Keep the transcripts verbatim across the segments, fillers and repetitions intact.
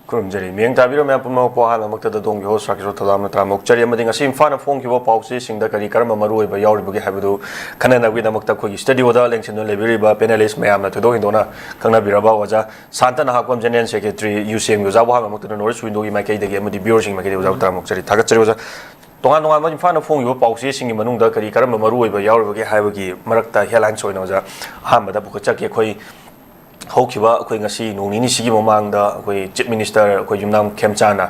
ꯈꯨꯔꯨꯝꯖꯔꯤ꯫ ꯃꯤꯠꯌꯦꯡ ꯇꯥꯕꯤꯔꯤꯕ ꯃꯌꯥꯝ ꯄꯨꯝꯅꯃꯛꯄꯨ ꯑꯍꯥꯟꯕꯃꯛꯇꯗ ꯑꯗꯣꯝꯒꯤ host ꯔꯥꯀꯦꯁꯣꯔ ꯊꯧꯗꯥꯝꯅ ꯇꯔꯥꯝꯅ ꯑꯣꯛꯆꯔꯤ꯫ ꯑꯃꯗꯤ ꯉꯁꯤ ꯏꯝꯐꯥꯜꯅ ꯐꯣꯡꯈꯤꯕ ꯄꯥꯎꯆꯦꯁꯤꯡꯗ ꯀꯔꯤ ꯀꯔꯝꯕ ꯃꯔꯨꯑꯣꯏꯕ ꯌꯥꯎꯔꯤꯕꯒꯦ ꯍꯥꯏꯕꯗꯨ ꯈꯟꯅꯅꯕꯒꯤꯗꯃꯛꯇ ꯑꯩꯈꯣꯏꯒꯤ studioꯗ ꯂꯦꯡꯁꯤꯟꯗꯨꯅ ꯂꯩꯕꯤꯔꯤꯕ panelist ꯃꯌꯥꯝꯅ ꯊꯣꯏꯗꯣꯛ ꯍꯦꯟꯗꯣꯛꯅ ꯈꯪꯅꯕꯤꯔꯕ ꯑꯣꯖꯥ Santa Nahakpam General Secretary U ꯁꯤ ꯑꯦꯝꯒꯤ ꯑꯣꯖꯥꯕꯨ ꯑꯍꯥꯟꯕꯃꯛꯇꯗ North East Windowꯒꯤ ꯃꯥꯏꯀꯩꯗꯒꯤ ꯑꯃꯗꯤ viewerꯁꯤꯡꯒꯤ ꯃꯥꯏꯀꯩꯗꯒꯤ ꯑꯣꯖꯥꯕꯨ ꯇꯔꯥꯝꯅ ꯑꯣꯛꯆꯔꯤ, ꯊꯥꯒꯠꯆꯔꯤ ꯑꯣꯖꯥ꯫ ꯇꯣꯉꯥꯟ ꯇꯣꯉꯥꯟꯕ ꯏꯝꯐꯥꯜꯅ ꯐꯣꯡꯉꯤꯕ ꯄꯥꯎꯆꯦꯁꯤꯡꯒꯤ ꯃꯅꯨꯡꯗ ꯀꯔꯤ ꯀꯔꯝꯕ ꯃꯔꯨꯑꯣꯏꯕ ꯌꯥꯎꯔꯤꯕꯒꯦ ꯍꯥꯏꯕꯒꯤ ꯃꯔꯛꯇ headlines ꯑꯣꯏꯅ ꯑꯣꯖꯥ ꯑꯍꯥꯟꯕꯗ ꯄꯨꯈꯠꯆꯒꯦ꯫ ꯑꯩꯈꯣꯏ ꯍꯧꯈꯤꯕ ꯑꯩꯈꯣꯏ ꯉꯁꯤ ꯅꯣꯡ ꯅꯤꯅꯤꯁꯤꯒꯤ ꯃꯃꯥꯡꯗ ꯑꯩꯈꯣꯏ Chief Minister ꯑꯩꯈꯣꯏ ꯌꯨꯝꯅꯥꯝ ꯈꯦꯝꯆꯥꯅ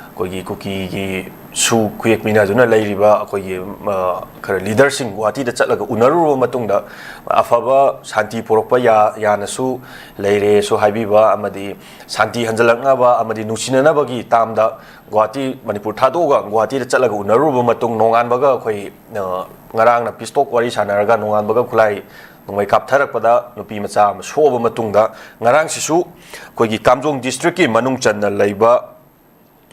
ꯑꯩꯈꯣꯏꯒꯤ ꯀꯨꯀꯤꯒꯤ ꯁꯨ ꯈꯨꯌꯦꯛ ꯄꯤꯅꯗꯨꯅ ꯂꯩꯔꯤꯕ ꯑꯩꯈꯣꯏꯒꯤ, ꯑ, ꯈꯔ leaderꯁꯤꯡ ꯒꯨꯍꯥꯇꯤꯗ ꯆꯠꯂꯒ ꯎꯅꯔꯨꯔꯕ ꯃꯇꯨꯡꯗ ꯑꯐꯕ ꯁꯥꯟꯇꯤ ꯄꯨꯔꯛꯄ ꯌꯥ-, ꯌꯥꯅꯁꯨ ꯂꯩꯔꯦꯁꯨ ꯍꯥꯏꯕꯤꯕ ꯑꯃꯗꯤ ꯁꯥꯟꯇꯤ ꯍꯟꯖꯤꯜꯂꯛꯅꯕ ꯑꯃꯗꯤ ꯅꯨꯡꯁꯤꯅꯅꯕꯒꯤ ꯇꯥꯝꯗ ꯒꯨꯍꯥꯇꯤ, ꯃꯅꯤꯄꯨꯔ ꯊꯥꯗꯣꯛꯑꯒ ꯒꯨꯍꯥꯇꯤꯗ ꯆꯠꯂꯒ ꯎꯅꯔꯨꯔꯕ ꯃꯇꯨꯡ ꯅꯣꯡꯉꯥꯟꯕꯒ ꯑꯩꯈꯣꯏ, ꯑ, ꯉꯔꯥꯡꯅ peace talk ꯋꯥꯔꯤ ꯁꯥꯟꯅꯔꯒ ꯅꯣꯡꯉꯥꯟꯕꯒ ꯈꯨꯠꯂꯥꯏ ꯅꯣꯡꯃꯩ ꯀꯥꯞꯊꯔꯛꯄꯗ ꯅꯨꯄꯤ ꯃꯆꯥ ꯑꯃ ꯁꯣꯛꯑꯕ ꯃꯇꯨꯡꯗ ꯉꯔꯥꯡꯁꯤꯁꯨ ꯑꯩꯈꯣꯏꯒꯤ ꯀꯥꯝꯖꯣꯡ districtꯀꯤ ꯃꯅꯨꯡ ꯆꯟꯅ ꯂꯩꯕ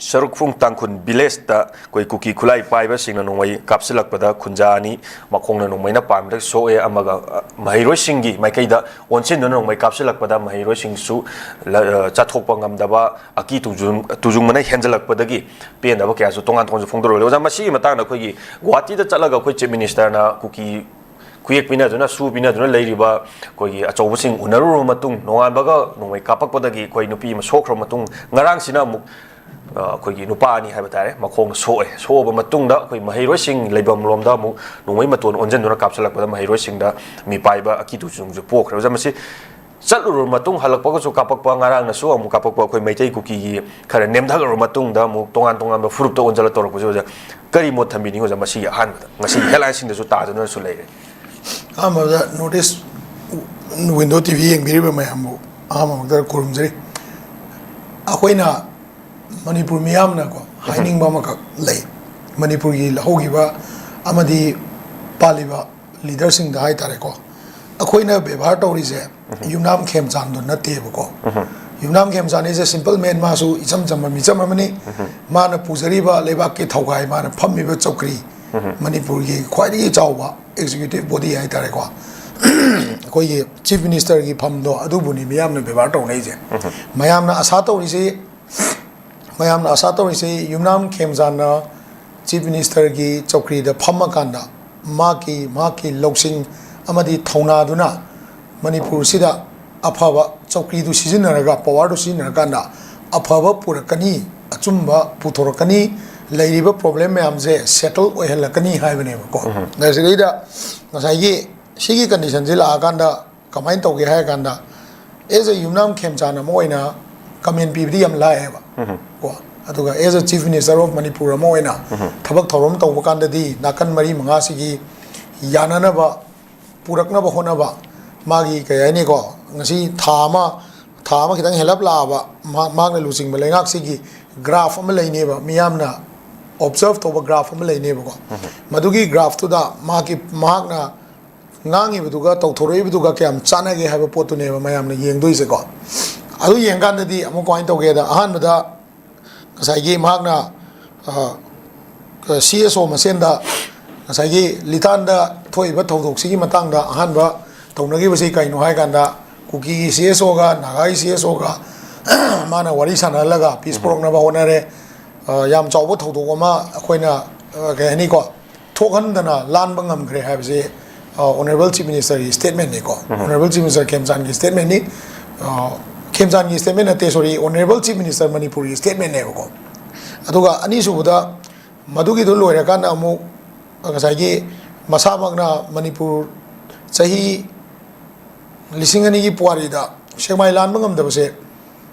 ꯁꯔꯨꯛꯐꯨꯡ ꯇꯥꯡꯈꯨꯜ villageꯇ ꯑꯩꯈꯣꯏ ꯀꯨꯀꯤ ꯈꯨꯠꯂꯥꯏ ꯄꯥꯏꯕꯁꯤꯡꯅ ꯅꯣꯡꯃꯩ ꯀꯥꯞꯁꯤꯜꯂꯛꯄꯗ ꯈꯨꯟꯖꯥ ꯑꯅꯤ ꯃꯈꯣꯡꯅ ꯅꯣꯡꯃꯩꯅ ꯄꯥꯟꯕꯗ ꯁꯣꯛꯑꯦ꯫ ꯑꯃꯒ, ꯑ, ꯃꯍꯩꯔꯣꯏꯁꯤꯡꯒꯤ ꯃꯥꯏꯀꯩꯗ ꯑꯣꯟꯁꯤꯟꯗꯨꯅ ꯅꯣꯡꯃꯩ ꯀꯥꯞꯁꯤꯜꯂꯛꯄꯗ ꯃꯍꯩꯔꯣꯏꯁꯤꯡꯁꯨ ꯂ-, ꯑ, ꯆꯠꯊꯣꯛꯄ ꯉꯝꯗꯕ, ꯑꯀꯤ ꯇꯨꯖꯨꯡ-, ꯇꯨꯖꯨꯡꯕꯅ ꯍꯦꯟꯖꯜꯂꯛꯄꯗꯒꯤ ꯄꯦꯟꯗꯕ ꯀꯌꯥꯁꯨ ꯇꯣꯉꯥꯟ ꯇꯣꯉꯥꯟꯁꯨ ꯐꯣꯡꯗꯣꯔꯛꯂꯦ꯫ ꯑꯣꯖꯥ, ꯃꯁꯤꯒꯤ ꯃꯇꯥꯡꯗ ꯑꯩꯈꯣꯏꯒꯤ ꯒꯨꯍꯥꯇꯤꯗ ꯆꯠꯂꯒ ꯑꯩꯈꯣꯏ Chief Ministerꯅ ꯀꯨꯀꯤ ꯈꯨꯌꯦꯛ ꯄꯤꯅꯗꯨꯅ, ꯁꯨ ꯄꯤꯅꯗꯨꯅ ꯂꯩꯔꯤꯕ ꯑꯩꯈꯣꯏꯒꯤ ꯑꯆꯧꯕꯁꯤꯡ ꯎꯅꯔꯨꯔꯕ ꯃꯇꯨꯡ, ꯅꯣꯡꯉꯥꯟꯕꯒ ꯅꯣꯡꯃꯩ ꯀꯥꯞꯄꯛꯄꯗꯒꯤ ꯑꯩꯈꯣꯏ ꯅꯨꯄꯤ ꯑꯃ ꯁꯣꯛꯈ꯭ꯔꯕ ꯃꯇꯨꯡ, ꯉꯔꯥꯡꯁꯤꯅ ꯑꯃꯨꯛ, ꯑ, ꯑꯩꯈꯣꯏꯒꯤ ꯅꯨꯄꯥ ꯑꯅꯤ ꯍꯥꯏꯕ ꯇꯥꯔꯦ, ꯃꯈꯣꯡꯅ ꯁꯣꯛꯑꯦ꯫ ꯁꯣꯛꯑꯕ ꯃꯇꯨꯡꯗ ꯑꯩꯈꯣꯏ ꯃꯍꯩꯔꯣꯏꯁꯤꯡ ꯂꯩꯐꯝ ꯂꯣꯝꯗ ꯑꯃꯨꯛ ꯅꯣꯡꯃꯩ ꯃꯇꯣꯟ ꯑꯣꯟꯁꯤꯟꯗꯨꯅ ꯀꯥꯞꯁꯤꯜꯂꯛꯄꯗ ꯃꯍꯩꯔꯣꯏꯁꯤꯡꯗ ꯃꯤꯄꯥꯏꯕ ꯑꯀꯤ ꯇꯨꯁꯨ ꯄꯣꯛꯈ꯭ꯔꯦ꯫ ꯑꯣꯖꯥ, ꯃꯁꯤ ꯆꯠꯂꯨꯔꯕ ꯃꯇꯨꯡ ꯍꯜꯂꯛꯄꯒꯁꯨ ꯀꯥꯞꯄꯛꯄ, ꯉꯔꯥꯡꯅꯁꯨ ꯑꯃꯨꯛ ꯀꯥꯞꯄꯛꯄ, ꯑꯩꯈꯣꯏ ꯃꯩꯇꯩ ꯀꯨꯀꯤꯒꯤ ꯈꯔ ꯅꯦꯝꯊꯈ꯭ꯔꯕ ꯃꯇꯨꯡꯗ ꯑꯃꯨꯛ ꯇꯣꯉꯥꯟ ꯇꯣꯉꯥꯟꯕ ꯐꯨꯔꯨꯞꯇ ꯑꯣꯟꯁꯤꯜꯂ ꯇꯧꯔꯛꯄꯁꯦ, ꯑꯣꯖꯥ, ꯀꯔꯤ ꯃꯣꯠ ꯊꯝꯕꯤꯅꯤꯡꯉꯤ, ꯑꯣꯖꯥ? ꯃꯁꯤꯒꯤ ꯑꯍꯥꯟꯕꯗ ꯉꯁꯤ headlineꯁꯤꯡꯗꯁꯨ ꯇꯥꯗꯨꯅꯁꯨ ꯂꯩꯔꯦ꯫ ꯑꯍꯥꯟꯕꯗ North East Window TV ꯌꯦꯡꯕꯤꯔꯤꯕ ꯃꯌꯥꯝꯕꯨ ꯑꯍꯥꯟꯕꯃꯛꯇꯗ ꯈꯨꯔꯨꯝꯖꯔꯤ꯫ ꯑꯩꯈꯣꯏꯅ ꯃꯅꯤꯄꯨꯔ ꯃꯤꯌꯥꯝꯅꯀꯣ ꯍꯥꯏꯅꯤꯡꯕ ꯑꯃꯈꯛ ꯂꯩ꯫ ꯃꯅꯤꯄꯨꯔꯒꯤ ꯍꯧꯈꯤꯕ ꯑꯃꯗꯤ ꯄꯥꯜꯂꯤꯕ leaderꯁꯤꯡꯗ ꯍꯥꯏꯇꯥꯔꯦꯀꯣ, ꯑꯩꯈꯣꯏꯅ ꯕꯦꯕꯥꯔ ꯇꯧꯔꯤꯁꯦ ꯌꯨꯝꯅꯥꯝ ꯈꯦꯝꯆꯥꯟꯗꯣ ꯅꯠꯇꯦꯕꯀꯣ꯫ ꯌꯨꯝꯅꯥꯝ ꯈꯦꯝꯆꯥꯟ is a simple man, ꯃꯥꯁꯨ ꯏꯆꯝ ꯆꯝꯕ ꯃꯤꯆꯝ ꯑꯃꯅꯤ꯫ ꯃꯥꯅ ꯄꯨꯖꯔꯤꯕ ꯂꯩꯕꯥꯛꯀꯤ ꯊꯧꯒꯥꯏ, ꯃꯥꯅ ꯐꯝꯃꯤꯕ ꯆꯧꯀ꯭ꯔꯤ, ꯃꯅꯤꯄꯨꯔꯒꯤ ꯈ꯭ꯋꯥꯏꯗꯒꯤ ꯆꯥꯎꯕ executive body ꯍꯥꯏꯇꯥꯔꯦꯀꯣ, ꯑꯩꯈꯣꯏꯒꯤ Chief Ministerꯒꯤ ꯐꯝꯗꯣ ꯑꯗꯨꯕꯨꯅꯤ ꯃꯤꯌꯥꯝꯅ ꯕꯦꯕꯥꯔ ꯇꯧꯅꯩꯁꯦ꯫ ꯃꯌꯥꯝꯅ ꯑꯁꯥ ꯇꯧꯔꯤꯁꯤ ꯃꯌꯥꯝꯅ ꯑꯁꯥ ꯇꯧꯔꯤꯁꯤ ꯌꯨꯝꯅꯥꯝ ꯈꯦꯝꯆꯥꯟꯅ ꯆꯤꯐ ꯃꯤꯅꯤꯁꯇꯔꯒꯤ ꯆꯧꯀ꯭ꯔꯤꯗ ꯐꯝꯃꯀꯥꯟꯗ ꯃꯍꯥꯛꯀꯤ ꯃꯍꯥꯛꯀꯤ ꯂꯧꯁꯤꯡ ꯑꯃꯗꯤ ꯊꯧꯅꯥꯗꯨꯅ ꯃꯅꯤꯄꯨꯔꯁꯤꯗ ꯑꯐꯕ ꯆꯧꯀ꯭ꯔꯤꯗꯨ ꯁꯤꯖꯤꯟꯅꯔꯒ, ꯄꯋꯥꯔꯗꯨ ꯁꯤꯖꯤꯟꯅꯔꯀꯥꯟꯗ ꯑꯐꯕ ꯄꯨꯔꯛꯀꯅꯤ, ꯑꯆꯨꯝꯕ ꯄꯨꯊꯣꯔꯛꯀꯅꯤ, ꯂꯩꯔꯤꯕ ꯄ꯭ꯔꯣꯕ꯭ꯂꯦꯝ ꯃꯌꯥꯝꯁꯦ ꯁꯦꯇꯜ ꯑꯣꯏꯍꯜꯂꯛꯀꯅꯤ ꯍꯥꯏꯕꯅꯦꯕꯀꯣ꯫ ꯁꯤꯗꯩꯗ ꯉꯁꯥꯏꯒꯤ ꯁꯤꯒꯤ ꯀꯟꯗꯤꯁꯟꯁꯤ ꯂꯥꯛꯑꯀꯥꯟꯗ ꯀꯃꯥꯏꯅ ꯇꯧꯒꯦ ꯍꯥꯏꯔ ꯀꯥꯟꯗ, ꯑꯦꯁ ꯑꯦ ꯌꯨꯝꯅꯥꯝ ꯈꯦꯝꯆꯥꯟ ꯑꯃ ꯑꯣꯏꯅ ꯀꯃꯦꯟ ꯄꯤꯕꯗꯤ ꯌꯥꯝ ꯂꯥꯏꯌꯦꯕ꯫ ꯀꯣ, ꯑꯗꯨꯒ ꯑꯦꯁ ꯑꯦ ꯆꯤꯐ ꯃꯤꯅꯤꯁꯇꯔ ꯑꯣꯐ ꯃꯅꯤꯄꯨꯔ ꯑꯃ ꯑꯣꯏꯅ ꯊꯕꯛ ꯊꯧꯔꯝ ꯇꯧꯕ ꯀꯥꯟꯗꯗꯤ ꯅꯥꯀꯟ ꯃꯔꯤ ꯃꯉꯥꯁꯤꯒꯤ ꯌꯥꯅꯅꯕ ꯄꯨꯔꯛꯅꯕ ꯍꯣꯠꯅꯕ, ꯃꯥꯒꯤ ꯀꯩ ꯍꯥꯏꯅꯤꯀꯣ, ꯉꯁꯤ ꯊꯥ ꯑꯃ, ꯊꯥ ꯑꯃ ꯈꯤꯇꯪ ꯍꯦꯜꯂꯞ ꯂꯥꯛꯑꯕ ꯃꯍꯥꯛ, ꯃꯍꯥꯛꯅ ꯂꯨꯆꯤꯡꯕ ꯂꯩꯉꯥꯛꯁꯤꯒꯤ ꯒ꯭ꯔꯥꯐ ꯑꯃ ꯂꯩꯅꯦꯕ, ꯃꯤꯌꯥꯝꯅ ꯑꯣꯕꯖꯔꯞ ꯇꯧꯕ ꯒ꯭ꯔꯥꯐ ꯑꯃ ꯂꯩꯅꯦꯕꯀꯣ꯫ ꯃꯗꯨꯒꯤ ꯒ꯭ꯔꯥꯐꯇꯨꯗ ꯃꯍꯥꯛꯀꯤ, ꯃꯍꯥꯛꯅ ꯉꯥꯡꯉꯤꯕꯗꯨꯒ ꯇꯧꯊꯣꯔꯛꯏꯕꯗꯨꯒ ꯀꯌꯥꯝ ꯆꯥꯟꯅꯒꯦ ꯍꯥꯏꯕ ꯄꯣꯠꯇꯨꯅꯦꯕ ꯃꯌꯥꯝꯅ ꯌꯦꯡꯗꯣꯏꯁꯦꯀꯣ꯫ ꯑꯗꯨ ꯌꯦꯡꯀꯥꯟꯗꯗꯤ ꯑꯃꯨꯛ ꯀꯃꯥꯏꯅ ꯇꯧꯒꯦꯗ, ꯑꯍꯥꯟꯕꯗ ꯉꯁꯥꯏꯒꯤ ꯃꯍꯥꯛꯅ ꯁꯤ ꯑꯦꯁ ꯑꯣ ꯃꯁꯦꯟꯗ ꯉꯁꯥꯏꯒꯤ ꯂꯤꯇꯥꯟꯗ ꯊꯣꯛꯏꯕ ꯊꯧꯗꯣꯛꯁꯤꯒꯤ ꯃꯇꯥꯡꯗ ꯑꯍꯥꯟꯕ ꯇꯧꯅꯈꯤꯕꯁꯤ ꯀꯩꯅꯣ ꯍꯥꯏ ꯀꯥꯟꯗ, ꯀꯨꯀꯤꯒꯤ ꯁꯤ ꯑꯦꯁ ꯑꯣꯒ ꯅꯥꯒꯥꯒꯤ ꯁꯤ ꯑꯦꯁ ꯑꯣꯒ ꯃꯥꯅ ꯋꯥꯔꯤ ꯁꯥꯟꯅꯍꯜꯂꯒ ꯄꯤꯁ ꯄꯨꯔꯛꯅꯕ ꯍꯣꯠꯅꯔꯦ꯫ ꯌꯥꯝ ꯆꯥꯎꯕ ꯊꯧꯗꯣꯛ ꯑꯃ ꯑꯩꯈꯣꯏꯅ, ꯀꯩ ꯍꯥꯏꯅꯤꯀꯣ, ꯊꯣꯛꯍꯟꯗꯅ ꯂꯥꯟꯕ ꯉꯝꯈ꯭ꯔꯦ ꯍꯥꯏꯕꯁꯦ ꯑꯣꯅꯔꯦꯕꯜ ꯆꯤꯐ ꯃꯤꯅꯤꯁꯇꯔꯒꯤ ꯁ꯭ꯇꯦꯠꯃꯦꯟꯅꯤꯀꯣ꯫ ꯑꯣꯅꯔꯦꯕꯜ ꯆꯤꯐ ꯃꯤꯅꯤꯁꯇꯔ ꯈꯦꯝꯆꯥꯟꯒꯤ ꯁ꯭ꯇꯦꯠꯃꯦꯟꯅꯤ꯫ ꯈꯦꯝꯆꯥꯟꯒꯤ ꯁ꯭ꯇꯦꯠꯃꯦꯟ ꯅꯠꯇꯦ, ꯁꯣꯔꯤ, ꯑꯣꯅꯔꯦꯕꯜ ꯆꯤꯐ ꯃꯤꯅꯤꯁꯇꯔ ꯃꯅꯤꯄꯨꯔꯒꯤ ꯁ꯭ꯇꯦꯠꯃꯦꯟꯅꯦꯕꯀꯣ꯫ ꯑꯗꯨꯒ ꯑꯅꯤꯁꯨꯕꯗ, ꯃꯗꯨꯒꯤꯗꯨ ꯂꯣꯏꯔꯀꯥꯟꯗ ꯑꯃꯨꯛ ꯉꯁꯥꯏꯒꯤ ꯃꯁꯥꯃꯛꯅ ꯃꯅꯤꯄꯨꯔ ꯆꯍꯤ ꯂꯤꯁꯤꯡ ꯑꯅꯤꯒꯤ ꯄꯨꯋꯥꯔꯤꯗ ꯁꯦꯛꯃꯥꯏ ꯂꯥꯟꯕ ꯉꯝꯗꯕꯁꯦ,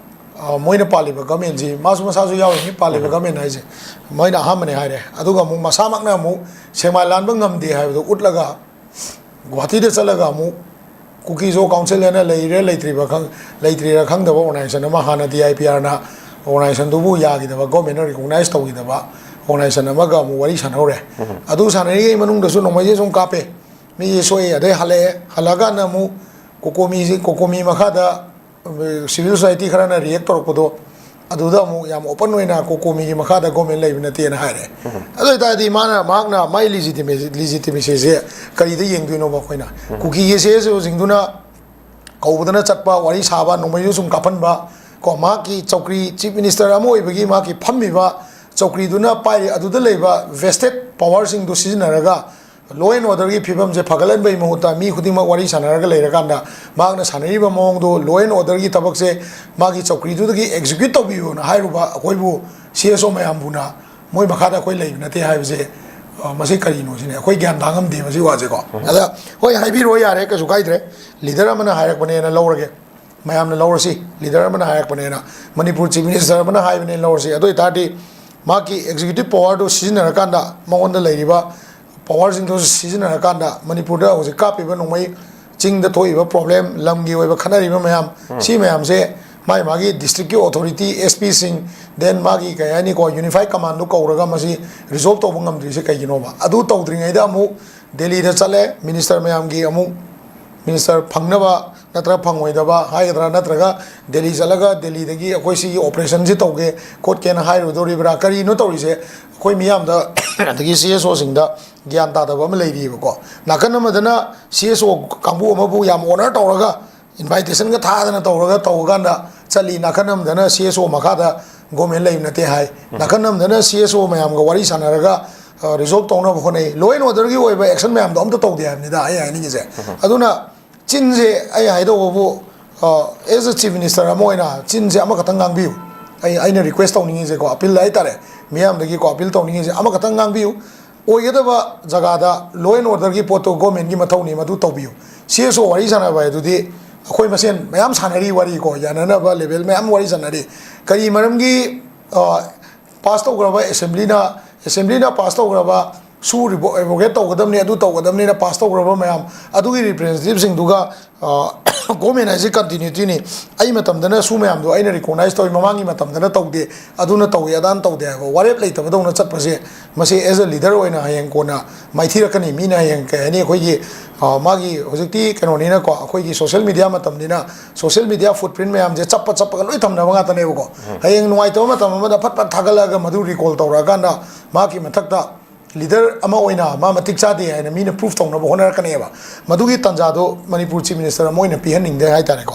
ꯃꯣꯏꯅ ꯄꯥꯜꯂꯤꯕ ꯒꯃꯦꯟꯁꯤ, ꯃꯥꯁꯨ ꯃꯁꯥꯁꯨ ꯌꯥꯎꯔꯤꯅꯤ ꯄꯥꯜꯂꯤꯕ ꯒꯃꯦꯟ ꯍꯥꯏꯁꯦ, ꯃꯣꯏꯅ ꯑꯍꯥꯟꯕꯅꯦ ꯍꯥꯏꯔꯦ꯫ ꯑꯗꯨꯒ ꯑꯃꯨꯛ ꯃꯁꯥꯃꯛꯅ ꯑꯃꯨꯛ ꯁꯦꯛꯃꯥꯏ ꯂꯥꯟꯕ ꯉꯝꯗꯦ ꯍꯥꯏꯕꯗꯨ ꯎꯠꯂꯒ ꯒꯨꯍꯥꯇꯤꯗ ꯆꯠꯂꯒ ꯑꯃꯨꯛ ꯀꯨꯀꯤꯖꯣ ꯀꯥꯎꯟꯁꯤꯜ ꯍꯥꯏꯅ ꯂꯩꯔꯤꯔꯥ ꯂꯩꯇ꯭ꯔꯤꯕ ꯈꯪ-, ꯂꯩꯇ꯭ꯔꯤꯔꯥ ꯈꯪꯗꯕ ꯑꯣꯔꯒꯅꯥꯏꯖꯦꯁꯟ ꯑꯃ, ꯍꯥꯟꯅ ꯗꯤ ꯑꯥꯏ ꯄꯤ ꯑꯥꯔꯅ ꯑꯣꯔꯒꯅꯥꯏꯖꯦꯁꯟꯗꯨꯕꯨ ꯌꯥꯈꯤꯗꯕ, ꯒꯣꯔꯃꯦꯟꯅ ꯔꯤꯀꯣꯛꯅꯥꯏꯖ ꯇꯧꯈꯤꯗꯕ ꯑꯣꯔꯒꯅꯥꯏꯖꯦꯁꯟ ꯑꯃꯒ ꯑꯃꯨꯛ ꯋꯥꯔꯤ ꯁꯥꯟꯅꯍꯧꯔꯦ꯫ ꯑꯗꯨ ꯁꯥꯟꯅꯔꯤꯉꯩ ꯃꯅꯨꯡꯗꯁꯨ ꯅꯣꯡꯃꯩꯁꯦ ꯁꯨꯝ ꯀꯥꯞꯄꯦ, ꯃꯤꯁꯦ ꯁꯣꯛꯑꯦ, ꯑꯗꯩ ꯍꯜꯂꯛꯑꯦ, ꯍꯜꯂꯛꯑꯀꯥꯟꯗ ꯑꯃꯨꯛ ꯀꯣꯀꯣꯃꯤꯁꯤ, ꯀꯣꯀꯣꯃꯤ ꯃꯈꯥꯗ ꯁꯤꯚꯤꯜ ꯁꯣꯁꯥꯏꯇꯤ ꯈꯔꯅ ꯔꯤꯌꯦꯛ ꯇꯧꯔꯛꯄꯗꯣ, ꯑꯗꯨꯗ ꯑꯃꯨꯛ ꯌꯥꯝ ꯑꯣꯄꯟ ꯑꯣꯏꯅ ꯀꯣꯀꯣꯃꯤꯒꯤ ꯃꯈꯥꯗ ꯒꯣꯔꯃꯦꯟ ꯂꯩꯕ ꯅꯠꯇꯦꯅ ꯍꯥꯏꯔꯦ꯫ ꯑꯗꯨ ꯑꯣꯏꯇꯥꯔꯗꯤ ꯃꯥꯅ, ꯃꯍꯥꯛꯅ ꯃꯥꯏ ꯂꯤꯖꯤꯇꯤꯃꯦꯁꯤ-, ꯂꯤꯖꯤꯇꯤꯃꯦꯁꯤꯁꯦ ꯀꯔꯤꯗ ꯌꯦꯡꯗꯣꯏꯅꯣꯕ ꯑꯩꯈꯣꯏꯅ? ꯀꯨꯀꯤꯒꯤ ꯁꯤ ꯑꯦꯁ ꯑꯣꯁꯤꯡꯗꯨꯅ ꯀꯧꯕꯗꯅ ꯆꯠꯄ, ꯋꯥꯔꯤ ꯁꯥꯕ, ꯅꯣꯡꯃꯩꯁꯨ ꯁꯨꯝ ꯀꯥꯞꯍꯟꯕ, ꯀꯣ, ꯃꯍꯥꯛꯀꯤ ꯆꯧꯀ꯭ꯔꯤ, ꯆꯤꯐ ꯃꯤꯅꯤꯁꯇꯔ ꯑꯃ ꯑꯣꯏꯕꯒꯤ ꯃꯍꯥꯛꯀꯤ ꯐꯝꯃꯤꯕ ꯆꯧꯀ꯭ꯔꯤꯗꯨꯅ ꯄꯥꯏꯔꯤ, ꯑꯗꯨꯗ ꯂꯩꯕ ꯚꯦꯁꯇꯦꯠ ꯄꯋꯥꯔꯁꯤꯡꯗꯨ ꯁꯤꯖꯤꯟꯅꯔꯒ ꯂꯣ ꯑꯦꯟ ꯑꯣꯔꯗꯔꯒꯤ ꯐꯤꯕꯝꯁꯦ ꯐꯒꯠꯍꯟꯕꯒꯤ ꯃꯍꯨꯠꯇ ꯃꯤ ꯈꯨꯗꯤꯡꯃꯛ ꯋꯥꯔꯤ ꯁꯥꯟꯅꯔꯒ ꯂꯩꯔꯀꯥꯟꯗ ꯃꯍꯥꯛꯅ ꯁꯥꯟꯅꯔꯤꯕ ꯃꯑꯣꯡꯗꯣ, ꯂꯣ ꯑꯦꯟ ꯑꯣꯔꯗꯔꯒꯤ ꯊꯕꯛꯁꯦ ꯃꯥꯒꯤ ꯆꯧꯀ꯭ꯔꯤꯗꯨꯗꯒꯤ ꯑꯦꯛꯖꯤꯀ꯭ꯌꯨꯠ ꯇꯧꯕꯤꯌꯨꯅ ꯍꯥꯏꯔꯨꯕ ꯑꯩꯈꯣꯏꯕꯨ ꯁꯤ ꯑꯦꯁ ꯑꯣ ꯃꯌꯥꯝꯕꯨꯅ ꯃꯣꯏ ꯃꯈꯥꯗ ꯑꯩꯈꯣꯏ ꯂꯩꯕ ꯅꯠꯇꯦ ꯍꯥꯏꯕꯁꯦ, ꯑ, ꯃꯁꯤ ꯀꯔꯤꯅꯣ ꯁꯤꯅꯦ꯫ ꯑꯩꯈꯣꯏ ꯒ꯭ꯌꯥꯟ ꯇꯥ ꯉꯝꯗꯦ ꯃꯁꯤ ꯋꯥꯁꯦꯀꯣ꯫ ꯑꯗ ꯍꯣꯏ, ꯍꯥꯏꯕꯤꯔꯣ, ꯌꯥꯔꯦ, ꯀꯩꯁꯨ ꯀꯥꯏꯗ꯭ꯔꯦ꯫ ꯂꯤꯗꯔ ꯑꯃꯅ ꯍꯥꯏꯔꯛꯄꯅꯦꯅ ꯂꯧꯔꯒꯦ, ꯃꯌꯥꯝꯅ ꯂꯧꯔꯁꯤ꯫ ꯂꯤꯗꯔ ꯑꯃꯅ ꯍꯥꯏꯔꯛꯄꯅꯦꯅ, ꯃꯅꯤꯄꯨꯔ ꯆꯤꯐ ꯃꯤꯅꯤꯁꯇꯔ ꯑꯃꯅ ꯍꯥꯏꯕꯅꯦꯅ ꯂꯧꯔꯁꯤ꯫ ꯑꯗꯨ ꯑꯣꯏꯇꯥꯔꯗꯤ ꯃꯥꯒꯤ ꯑꯦꯛꯖꯤꯀ꯭ꯌꯨꯇꯤꯞ ꯄꯋꯥꯔꯗꯨ ꯁꯤꯖꯤꯟꯅꯔꯀꯥꯟꯗ, ꯃꯉꯣꯟꯗ ꯂꯩꯔꯤꯕ ꯄꯋꯥꯔꯁꯤꯡꯗꯨ ꯁꯤꯖꯤꯟꯅꯔꯀꯥꯟꯗ ꯃꯅꯤꯄꯨꯔꯗ ꯍꯧꯖꯤꯛ ꯀꯥꯞꯄꯤꯕ ꯅꯣꯡꯃꯩ, ꯆꯤꯡꯗ ꯊꯣꯛꯏꯕ ꯄ꯭ꯔꯣꯕ꯭ꯂꯦꯝ, ꯂꯝꯒꯤ ꯑꯣꯏꯕ ꯈꯠꯅꯔꯤꯕ ꯃꯌꯥꯝ, ꯁꯤ ꯃꯌꯥꯝꯁꯦ ꯃꯥꯒꯤ ꯃꯥꯒꯤ ꯗꯤꯁꯇ꯭ꯔꯤꯛꯀꯤ ꯑꯣꯊꯣꯔꯤꯇꯤ, ꯑꯦꯁ ꯄꯤꯁꯤꯡ, ꯗꯦꯟ ꯃꯥꯒꯤ ꯀꯩ ꯍꯥꯏꯅꯤꯀꯣ, ꯌꯨꯅꯤꯐꯥꯏꯠ ꯀꯃꯥꯟꯗꯣ ꯀꯧꯔꯒ ꯃꯁꯤ ꯔꯤꯖꯣꯜꯕ ꯇꯧꯕ ꯉꯝꯗ꯭ꯔꯤꯁꯦ ꯀꯩꯒꯤꯅꯣꯕ? ꯑꯗꯨ ꯇꯧꯗ꯭ꯔꯤꯉꯩꯗ ꯑꯃꯨꯛ ꯗꯦꯜꯂꯤꯗ ꯆꯠꯂꯦ, ꯃꯤꯅꯤꯁꯇꯔ ꯃꯌꯥꯝꯒꯤ ꯑꯃꯨꯛ, ꯃꯤꯅꯤꯁꯇꯔ ꯐꯪꯅꯕ ꯅꯠꯇ꯭ꯔꯒ ꯐꯪꯉꯣꯏꯗꯕ ꯍꯥꯏꯒꯗ꯭ꯔꯥ, ꯅꯠꯇ꯭ꯔꯒ ꯗꯦꯜꯂꯤ ꯆꯠꯂꯒ ꯗꯦꯜꯂꯤꯗꯒꯤ ꯑꯩꯈꯣꯏ ꯁꯤꯒꯤ ꯑꯣꯄꯔꯦꯁꯟꯁꯤ ꯇꯧꯒꯦ ꯈꯣꯠꯀꯦꯅ ꯍꯥꯏꯔꯨꯗꯧꯔꯤꯕ꯭ꯔꯥ? ꯀꯔꯤꯅꯣ ꯇꯧꯔꯤꯁꯦ? ꯑꯩꯈꯣꯏ ꯃꯤꯌꯥꯝꯗ ꯑꯗꯒꯤ ꯁꯤ ꯑꯦꯁ ꯑꯣꯁꯤꯡꯗ ꯒ꯭ꯌꯥꯟ ꯇꯥꯗꯕ ꯑꯃ ꯂꯩꯔꯤꯕꯀꯣ꯫ ꯅꯥꯀꯟ ꯑꯃꯗꯅ ꯁꯤ ꯑꯦꯁ ꯑꯣ ꯀꯥꯡꯕꯨ ꯑꯃꯕꯨ ꯌꯥꯝ ꯑꯣꯅꯔ ꯇꯧꯔꯒ, ꯏꯟꯚꯥꯏꯇꯦꯁꯟꯒ ꯊꯥꯗꯅ ꯇꯧꯔꯒ ꯇꯧꯕ ꯀꯥꯟꯗ ꯆꯠꯂꯤ, ꯅꯥꯀꯟ ꯑꯃꯗꯅ ꯁꯤ ꯑꯦꯁ ꯑꯣ ꯃꯈꯥꯗ ꯒꯣꯔꯃꯦꯟ ꯂꯩꯕ ꯅꯠꯇꯦ ꯍꯥꯏ, ꯅꯥꯀꯟ ꯑꯃꯗꯅ ꯁꯤ ꯑꯦꯁ ꯑꯣ ꯃꯌꯥꯝꯒ ꯋꯥꯔꯤ ꯁꯥꯟꯅꯔꯒ, ꯑ, ꯔꯤꯖꯣꯜꯕ ꯇꯧꯅꯕ ꯍꯣꯠꯅꯩ꯫ ꯂꯣ ꯑꯦꯟ ꯑꯣꯔꯗꯔꯒꯤ ꯑꯣꯏꯕ ꯑꯦꯛꯁꯟ ꯃꯌꯥꯝꯗꯣ ꯑꯝꯇ ꯇꯧꯗꯦ ꯍꯥꯏꯕꯅꯤꯗ ꯑꯩ ꯍꯥꯏꯅꯤꯡꯉꯤꯁꯦ꯫ ꯑꯗꯨꯅ ꯆꯤꯟꯁꯦ ꯑꯩ ꯍꯥꯏꯗꯧꯕꯕꯨ, ꯑꯦꯁ ꯑꯦ ꯆꯤꯐ ꯃꯤꯅꯤꯁꯇꯔ ꯑꯃ ꯑꯣꯏꯅ ꯆꯤꯟꯁꯦ ꯑꯃꯈꯛꯇꯪ ꯉꯥꯡꯕꯤꯌꯨ꯫ ꯑꯩ, ꯑꯩꯅ ꯔꯤꯀ꯭ꯋꯦꯁ ꯇꯧꯅꯤꯡꯉꯤꯁꯦꯀꯣ, ꯑꯄꯤꯜ ꯍꯥꯏꯇꯥꯔꯦ, ꯃꯤꯌꯥꯝꯗꯒꯤꯀꯣ ꯑꯄꯤꯜ ꯇꯧꯅꯤꯡꯉꯤꯁꯦ, ꯑꯃꯈꯛꯇꯪ ꯉꯥꯡꯕꯤꯌꯨ꯫ ꯑꯣꯏꯒꯗꯕ ꯖꯒꯥꯗ ꯂꯣ ꯑꯦꯟ ꯑꯣꯔꯗꯔꯒꯤ ꯄꯣꯠꯇꯣ ꯒꯣꯔꯃꯦꯟꯒꯤ ꯃꯊꯧꯅꯤ, ꯃꯗꯨ ꯇꯧꯕꯤꯌꯨ꯫ ꯁꯤ ꯑꯦꯁ ꯑꯣ ꯋꯥꯔꯤ ꯁꯥꯟꯅꯕ ꯍꯥꯏꯗꯨꯗꯤ ꯑꯩꯈꯣꯏ ꯃꯁꯦꯟ ꯃꯌꯥꯝ ꯁꯥꯟꯅꯔꯤ ꯋꯥꯔꯤꯀꯣ, ꯌꯥꯅꯅꯕ ꯂꯦꯚꯦꯜ ꯃꯌꯥꯝ ꯋꯥꯔꯤ ꯁꯥꯟꯅꯔꯤ꯫ ꯀꯔꯤ ꯃꯔꯝꯒꯤ, ꯑ, ꯄꯥꯁ ꯇꯧꯈ꯭ꯔꯕ ꯑꯦꯁꯦꯝꯕ꯭ꯂꯤꯅ, ꯑꯦꯁꯦꯝꯕ꯭ꯂꯤꯅ ꯄꯥꯁ ꯇꯧꯈ꯭ꯔꯕ ꯁꯨ ꯔꯤꯕꯣ-, ꯔꯤꯕꯣꯒꯦꯠ ꯇꯧꯒꯗꯕꯅꯤ, ꯑꯗꯨ ꯇꯧꯒꯗꯕꯅꯤꯅ ꯄꯥꯁ ꯇꯧꯈ꯭ꯔꯕ ꯃꯌꯥꯝ ꯑꯗꯨꯒꯤ ꯔꯤꯄ꯭ꯔꯖꯦꯟꯇꯦꯇꯤꯚꯁꯤꯡꯗꯨꯒ, ꯑ, ꯒꯣꯔꯃꯦꯟ ꯍꯥꯏꯁꯦ ꯀꯟꯇꯤꯅ꯭ꯌꯨꯇꯤꯅꯤ꯫ ꯑꯩ ꯃꯇꯝꯗꯅ ꯁꯨ ꯃꯌꯥꯝꯗꯣ ꯑꯩꯅ ꯔꯤꯀꯣꯛꯅꯥꯏꯁ ꯇꯧꯏ, ꯃꯃꯥꯡꯒꯤ ꯃꯇꯝꯗꯅ ꯇꯧꯗꯦ, ꯑꯗꯨꯅ ꯇꯧꯏ, ꯑꯗꯥꯅ ꯇꯧꯗꯦ ꯍꯥꯏꯕ ꯋꯥꯔꯦꯞ ꯂꯩꯇꯕꯗꯧꯅ ꯆꯠꯄꯁꯦ, ꯃꯁꯤ ꯑꯦꯖ ꯑꯦ ꯂꯤꯗꯔ ꯑꯣꯏꯅ ꯍꯌꯦꯡ ꯀꯣꯟꯅ ꯃꯥꯏꯊꯤꯔꯛꯀꯅꯤ꯫ ꯃꯤꯅ ꯍꯌꯦꯡ ꯀꯩ ꯍꯥꯏꯅꯤ, ꯑꯩꯈꯣꯏꯒꯤ, ꯑ, ꯃꯥꯒꯤ ꯍꯧꯖꯤꯛꯇꯤ ꯀꯩꯅꯣꯅꯤꯅꯀꯣ, ꯑꯩꯈꯣꯏꯒꯤ ꯁꯣꯁꯤꯌꯦꯜ ꯃꯤꯗꯤꯌꯥ ꯃꯇꯝꯅꯤꯅ, ꯁꯣꯁꯤꯌꯦꯜ ꯃꯤꯗꯤꯌꯥ ꯐꯨꯠꯄ꯭ꯔꯤꯟ ꯃꯌꯥꯝꯁꯦ ꯆꯞꯄ ꯆꯞꯄꯒ ꯂꯣꯏ ꯊꯝꯅꯕ ꯉꯥꯛꯇꯅꯦꯕꯀꯣ꯫ ꯍꯌꯦꯡ ꯅꯨꯡꯉꯥꯏꯇꯕ ꯃꯇꯝ ꯑꯃꯗ ꯐꯠ ꯐꯠ ꯊꯥꯒꯠꯂꯛꯑꯒ ꯃꯗꯨ ꯔꯤꯀꯣꯜ ꯇꯧꯔꯛꯑꯀꯥꯟꯗ ꯃꯍꯥꯛꯀꯤ ꯃꯊꯛꯇ ꯂꯤꯗꯔ ꯑꯃ ꯑꯣꯏꯅ ꯃꯥ ꯃꯇꯤꯛ ꯆꯥꯗꯦ ꯍꯥꯏꯅ ꯃꯤꯅ ꯄ꯭ꯔꯨꯐ ꯇꯧꯅꯕ ꯍꯣꯠꯅꯔꯛꯀꯅꯦꯕ꯫ ꯃꯗꯨꯒꯤ ꯇꯥꯟꯖꯥꯗꯣ ꯃꯅꯤꯄꯨꯔ ꯆꯤꯐ ꯃꯤꯅꯤꯁꯇꯔ ꯑꯃ ꯑꯣꯏꯅ ꯄꯤꯍꯟꯅꯤꯡꯗꯦ ꯍꯥꯏꯇꯥꯔꯦꯀꯣ꯫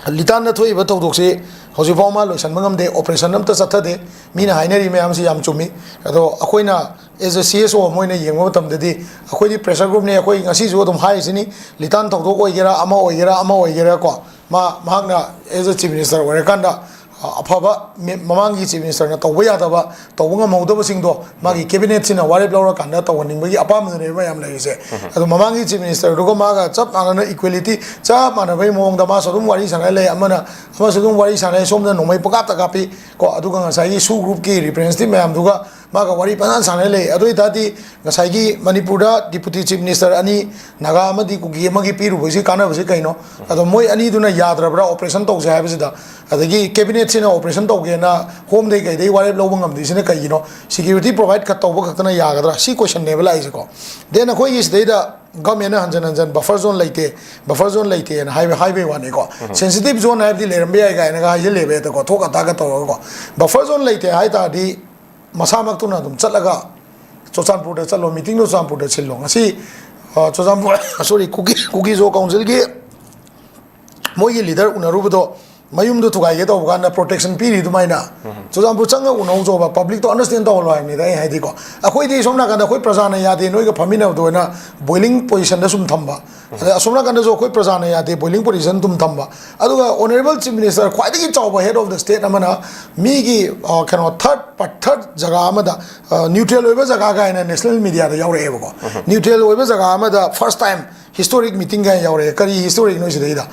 ꯂꯤꯇꯥꯟꯗ ꯊꯣꯛꯏꯕ ꯊꯧꯗꯣꯛꯁꯤ ꯍꯧꯖꯤꯛꯐꯥꯎ ꯃꯥ ꯂꯣꯏꯁꯤꯟꯕ ꯉꯝꯗꯦ, operation ꯑꯝꯇ ꯆꯠꯊꯗꯦ꯫ ꯃꯤꯅ ꯍꯥꯏꯅꯔꯤ ꯃꯌꯥꯝꯁꯤ ꯌꯥꯝ ꯆꯨꯝꯃꯤ꯫ ꯑꯗꯣ ꯑꯩꯈꯣꯏꯅ as a C S O ꯑꯃ ꯑꯣꯏꯅ ꯌꯦꯡꯕ ꯃꯇꯝꯗꯗꯤ, ꯑꯩꯈꯣꯏꯗꯤ pressure groupꯅꯤ꯫ ꯑꯩꯈꯣꯏ ꯉꯁꯤꯁꯨ ꯑꯗꯨꯝ ꯍꯥꯏꯔꯤꯁꯤꯅꯤ, ꯂꯤꯇꯥꯟ ꯊꯧꯗꯣꯛ ꯑꯣꯏꯒꯦꯔꯥ, ꯑꯃ ꯑꯣꯏꯒꯦꯔꯥ, ꯑꯃ ꯑꯣꯏꯒꯦꯔꯥ ꯀꯣ, ꯃꯥ, ꯃꯍꯥꯛꯅ as a Chief Minister ꯑꯣꯏꯔꯀꯥꯟꯗ, ꯑ, ꯑꯐꯕ ꯃꯤ-, ꯃꯃꯥꯡꯒꯤ Chief Ministerꯅ ꯇꯧꯕ ꯌꯥꯗꯕ, ꯇꯧꯕ ꯉꯝꯍꯧꯗꯕꯁꯤꯡꯗꯣ ꯃꯥꯒꯤ cabinetꯁꯤꯅ ꯋꯥꯔꯦꯞ ꯂꯧꯔꯀꯥꯟꯗ ꯇꯧꯍꯟꯅꯤꯡꯕꯒꯤ ꯑꯄꯥꯝꯕꯗꯨꯅꯦꯕ ꯃꯌꯥꯝ ꯂꯩꯔꯤꯁꯦ꯫ ꯑꯗꯣ ꯃꯃꯥꯡꯒꯤ Chief Ministerꯗꯨꯒ ꯃꯥꯒ ꯆꯞ ꯃꯥꯟꯅꯅ equality, ꯆꯞ ꯃꯥꯟꯅꯕꯒꯤ ꯃꯑꯣꯡꯗ ꯃꯥꯁꯨ ꯑꯗꯨꯝ ꯋꯥꯔꯤ ꯁꯥꯟꯅ ꯂꯩ, ꯑꯃꯅ, ꯑꯃꯁꯨ ꯑꯗꯨꯝ ꯋꯥꯔꯤ ꯁꯥꯟꯅꯩ, ꯁꯣꯝꯗ ꯅꯣꯡꯃꯩ ꯄꯪꯀꯥꯞꯇ ꯀꯥꯞꯄꯤ ꯀꯣ꯫ ꯑꯗꯨꯒ ꯉꯁꯥꯏꯒꯤ SoO groupꯀꯤ representative ꯃꯌꯥꯝꯗꯨꯒ ꯃꯥꯒ ꯋꯥꯔꯤ ꯐꯖꯅ ꯁꯥꯟꯅ ꯂꯩ꯫ ꯑꯗꯨ ꯑꯣꯏꯇꯥꯔꯗꯤ ꯉꯁꯥꯏꯒꯤ ꯃꯅꯤꯄꯨꯔꯗ Deputy Chief Minister ꯑꯅꯤ, ꯅꯥꯒꯥ ꯑꯃꯗꯤ ꯀꯨꯀꯤ ꯑꯃꯒꯤ ꯄꯤꯔꯨꯕꯁꯤ ꯀꯥꯟꯅꯕꯁꯤ ꯀꯩꯅꯣ? ꯑꯗꯣ ꯃꯣꯏ ꯑꯅꯤꯗꯨꯅ ꯌꯥꯗ꯭ꯔꯕ꯭ꯔꯥ operation ꯇꯧꯁꯦ ꯍꯥꯏꯕꯁꯤꯗ? ꯑꯗꯒꯤ cabinetꯁꯤꯅ operation ꯇꯧꯒꯦꯅ homeꯗꯩ ꯀꯩꯗꯩ ꯋꯥꯔꯦꯞ ꯂꯧꯕ ꯉꯝꯗ꯭ꯔꯤꯁꯤꯅ ꯀꯩꯒꯤꯅꯣ? Security provide ꯈꯛ ꯇꯧꯕ ꯈꯛꯇꯅ ꯌꯥꯒꯗ꯭ꯔꯥ? ꯁꯤ questionꯅꯦꯕ ꯂꯥꯛꯏꯁꯦꯀꯣ꯫ Then ꯑꯩꯈꯣꯏꯒꯤ ꯁꯤꯗꯩꯗ governmentꯅ ꯍꯟꯖꯟ ꯍꯟꯖꯟ buffer zone ꯂꯩꯇꯦ, buffer zone ꯂꯩꯇꯦꯅ ꯍꯥꯏꯕ, ꯍꯥꯏꯕꯩ ꯋꯥꯅꯤꯀꯣ꯫ Sensitive zone ꯍꯥꯏꯕꯗꯤ ꯂꯩꯔꯝꯕ ꯌꯥꯏ ꯀꯥꯏꯅꯒ ꯍꯥꯏꯖꯤꯜꯂꯦꯕ, ꯍꯦꯛꯇꯀꯣ, ꯊꯣꯛ ꯑꯇꯥꯛꯀ ꯇꯧꯔꯒꯀꯣ꯫ Buffer zone ꯂꯩꯇꯦ ꯍꯥꯏ ꯇꯥꯔꯗꯤ ꯃꯁꯥꯃꯛꯇꯨꯅ ꯑꯗꯨꯝ ꯆꯠꯂꯒ ꯆꯨꯔꯆꯥꯟꯄꯨꯔꯗ ꯆꯠꯂꯣ, meetingꯗꯣ ꯆꯨꯔꯆꯥꯟꯄꯨꯔꯗ ꯁꯤꯜꯂꯣ꯫ ꯉꯁꯤ, ꯑ, ꯆꯨꯔꯆꯥꯟꯄꯨꯔ, sorry, ꯀꯨꯀꯤ, ꯀꯨꯀꯤ ꯖꯣ councilꯒꯤ ꯃꯣꯏꯒꯤ leader ꯎꯅꯔꯨꯕꯗꯣ, ꯃꯌꯨꯝꯗꯣ ꯊꯨꯒꯥꯏꯒꯦ ꯇꯧꯕ ꯀꯥꯟꯗ protection ꯄꯤꯔꯤ ꯑꯗꯨꯃꯥꯏꯅ꯫ ꯆꯨꯔꯆꯥꯟꯄꯨꯔ ꯆꯪꯉ ꯎꯅꯧꯖꯣꯕ, publicꯇꯣ understand ꯇꯧꯍꯜꯂꯣ ꯍꯥꯏꯕꯅꯤꯗ ꯑꯩ ꯍꯥꯏꯗꯤꯀꯣ꯫ ꯑꯩꯈꯣꯏꯗꯤ ꯁꯣꯝ ꯅꯥꯀꯟꯗ ꯑꯩꯈꯣꯏ ꯄ꯭ꯔꯖꯥꯅ ꯌꯥꯗꯦ, ꯅꯣꯏꯒ ꯐꯝꯃꯤꯟꯅꯕꯗꯣ ꯑꯣꯏꯅ boiling positionꯗ ꯁꯨꯝ ꯊꯝꯕ꯫ ꯑꯗꯩ ꯑꯁꯣꯝ ꯅꯥꯀꯟꯗꯁꯨ ꯑꯩꯈꯣꯏ ꯄ꯭ꯔꯖꯥꯅ ꯌꯥꯗꯦ, boiling position ꯑꯗꯨꯝ ꯊꯝꯕ꯫ ꯑꯗꯨꯒ Honourable Chief Minister, ꯈ꯭ꯋꯥꯏꯗꯒꯤ ꯆꯥꯎꯕ head of the state ꯑꯃꯅ ꯃꯤꯒꯤ, ꯑ, ꯀꯩꯅꯣ, third ꯄ-, third ꯖꯒꯥ ꯑꯃꯗ, ꯑ, neutral ꯑꯣꯏꯕ ꯖꯒꯥ ꯀꯥꯏꯅ national mediaꯗ ꯌꯥꯎꯔꯛꯑꯦꯕꯀꯣ꯫ Neutral ꯑꯣꯏꯕ ꯖꯒꯥ ꯑꯃꯗ first time historic meeting ꯀꯥꯏꯅ ꯌꯥꯎꯔꯛꯑꯦ꯫ ꯀꯔꯤ historicꯅꯣ ꯁꯤꯗꯩꯗ?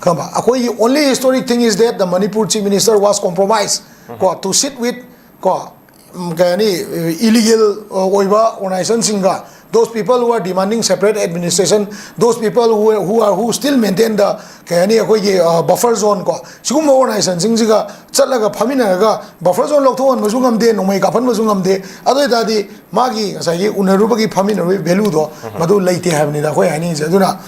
ꯈꯪꯕ? ꯑꯩꯈꯣꯏꯒꯤ only historic thing is that the Manipur Chief Minister was compromised ꯀꯣ, to sit with ꯀꯣ, ꯎꯝ, ꯀꯩ ꯍꯥꯏꯅꯤ, illegal ꯑꯣꯏꯕ organizationꯁꯤꯡꯒ, those people who are demanding separate administration, those people who, who are, who still maintain the, ꯀꯩ ꯍꯥꯏꯅꯤ, ꯑꯩꯈꯣꯏꯒꯤ, ꯑ, buffer zone ꯀꯣ, ꯁꯤꯒꯨꯝꯕ organizationꯁꯤꯡꯁꯤꯒ ꯆꯠꯂꯒ ꯐꯝꯃꯤꯟꯅꯔꯒ buffer zone ꯂꯧꯊꯣꯛꯍꯟꯕꯁꯨ ꯉꯝꯗꯦ, ꯅꯣꯡꯃꯩ ꯀꯥꯞꯍꯟꯕꯁꯨ ꯉꯝꯗꯦ꯫ ꯑꯗꯨ ꯑꯣꯏꯇꯥꯔꯗꯤ ꯃꯥꯒꯤ ꯉꯁꯥꯏꯒꯤ ꯎꯅꯔꯨꯕꯒꯤ, ꯐꯝꯃꯤꯟꯅꯔꯨꯕꯒꯤ valueꯗꯣ ꯃꯗꯨ ꯂꯩꯇꯦ ꯍꯥꯏꯕꯅꯤꯗ ꯑꯩꯈꯣꯏ ꯍꯥꯏꯅꯤꯡꯉꯤꯁꯦ꯫ ꯑꯗꯨꯅ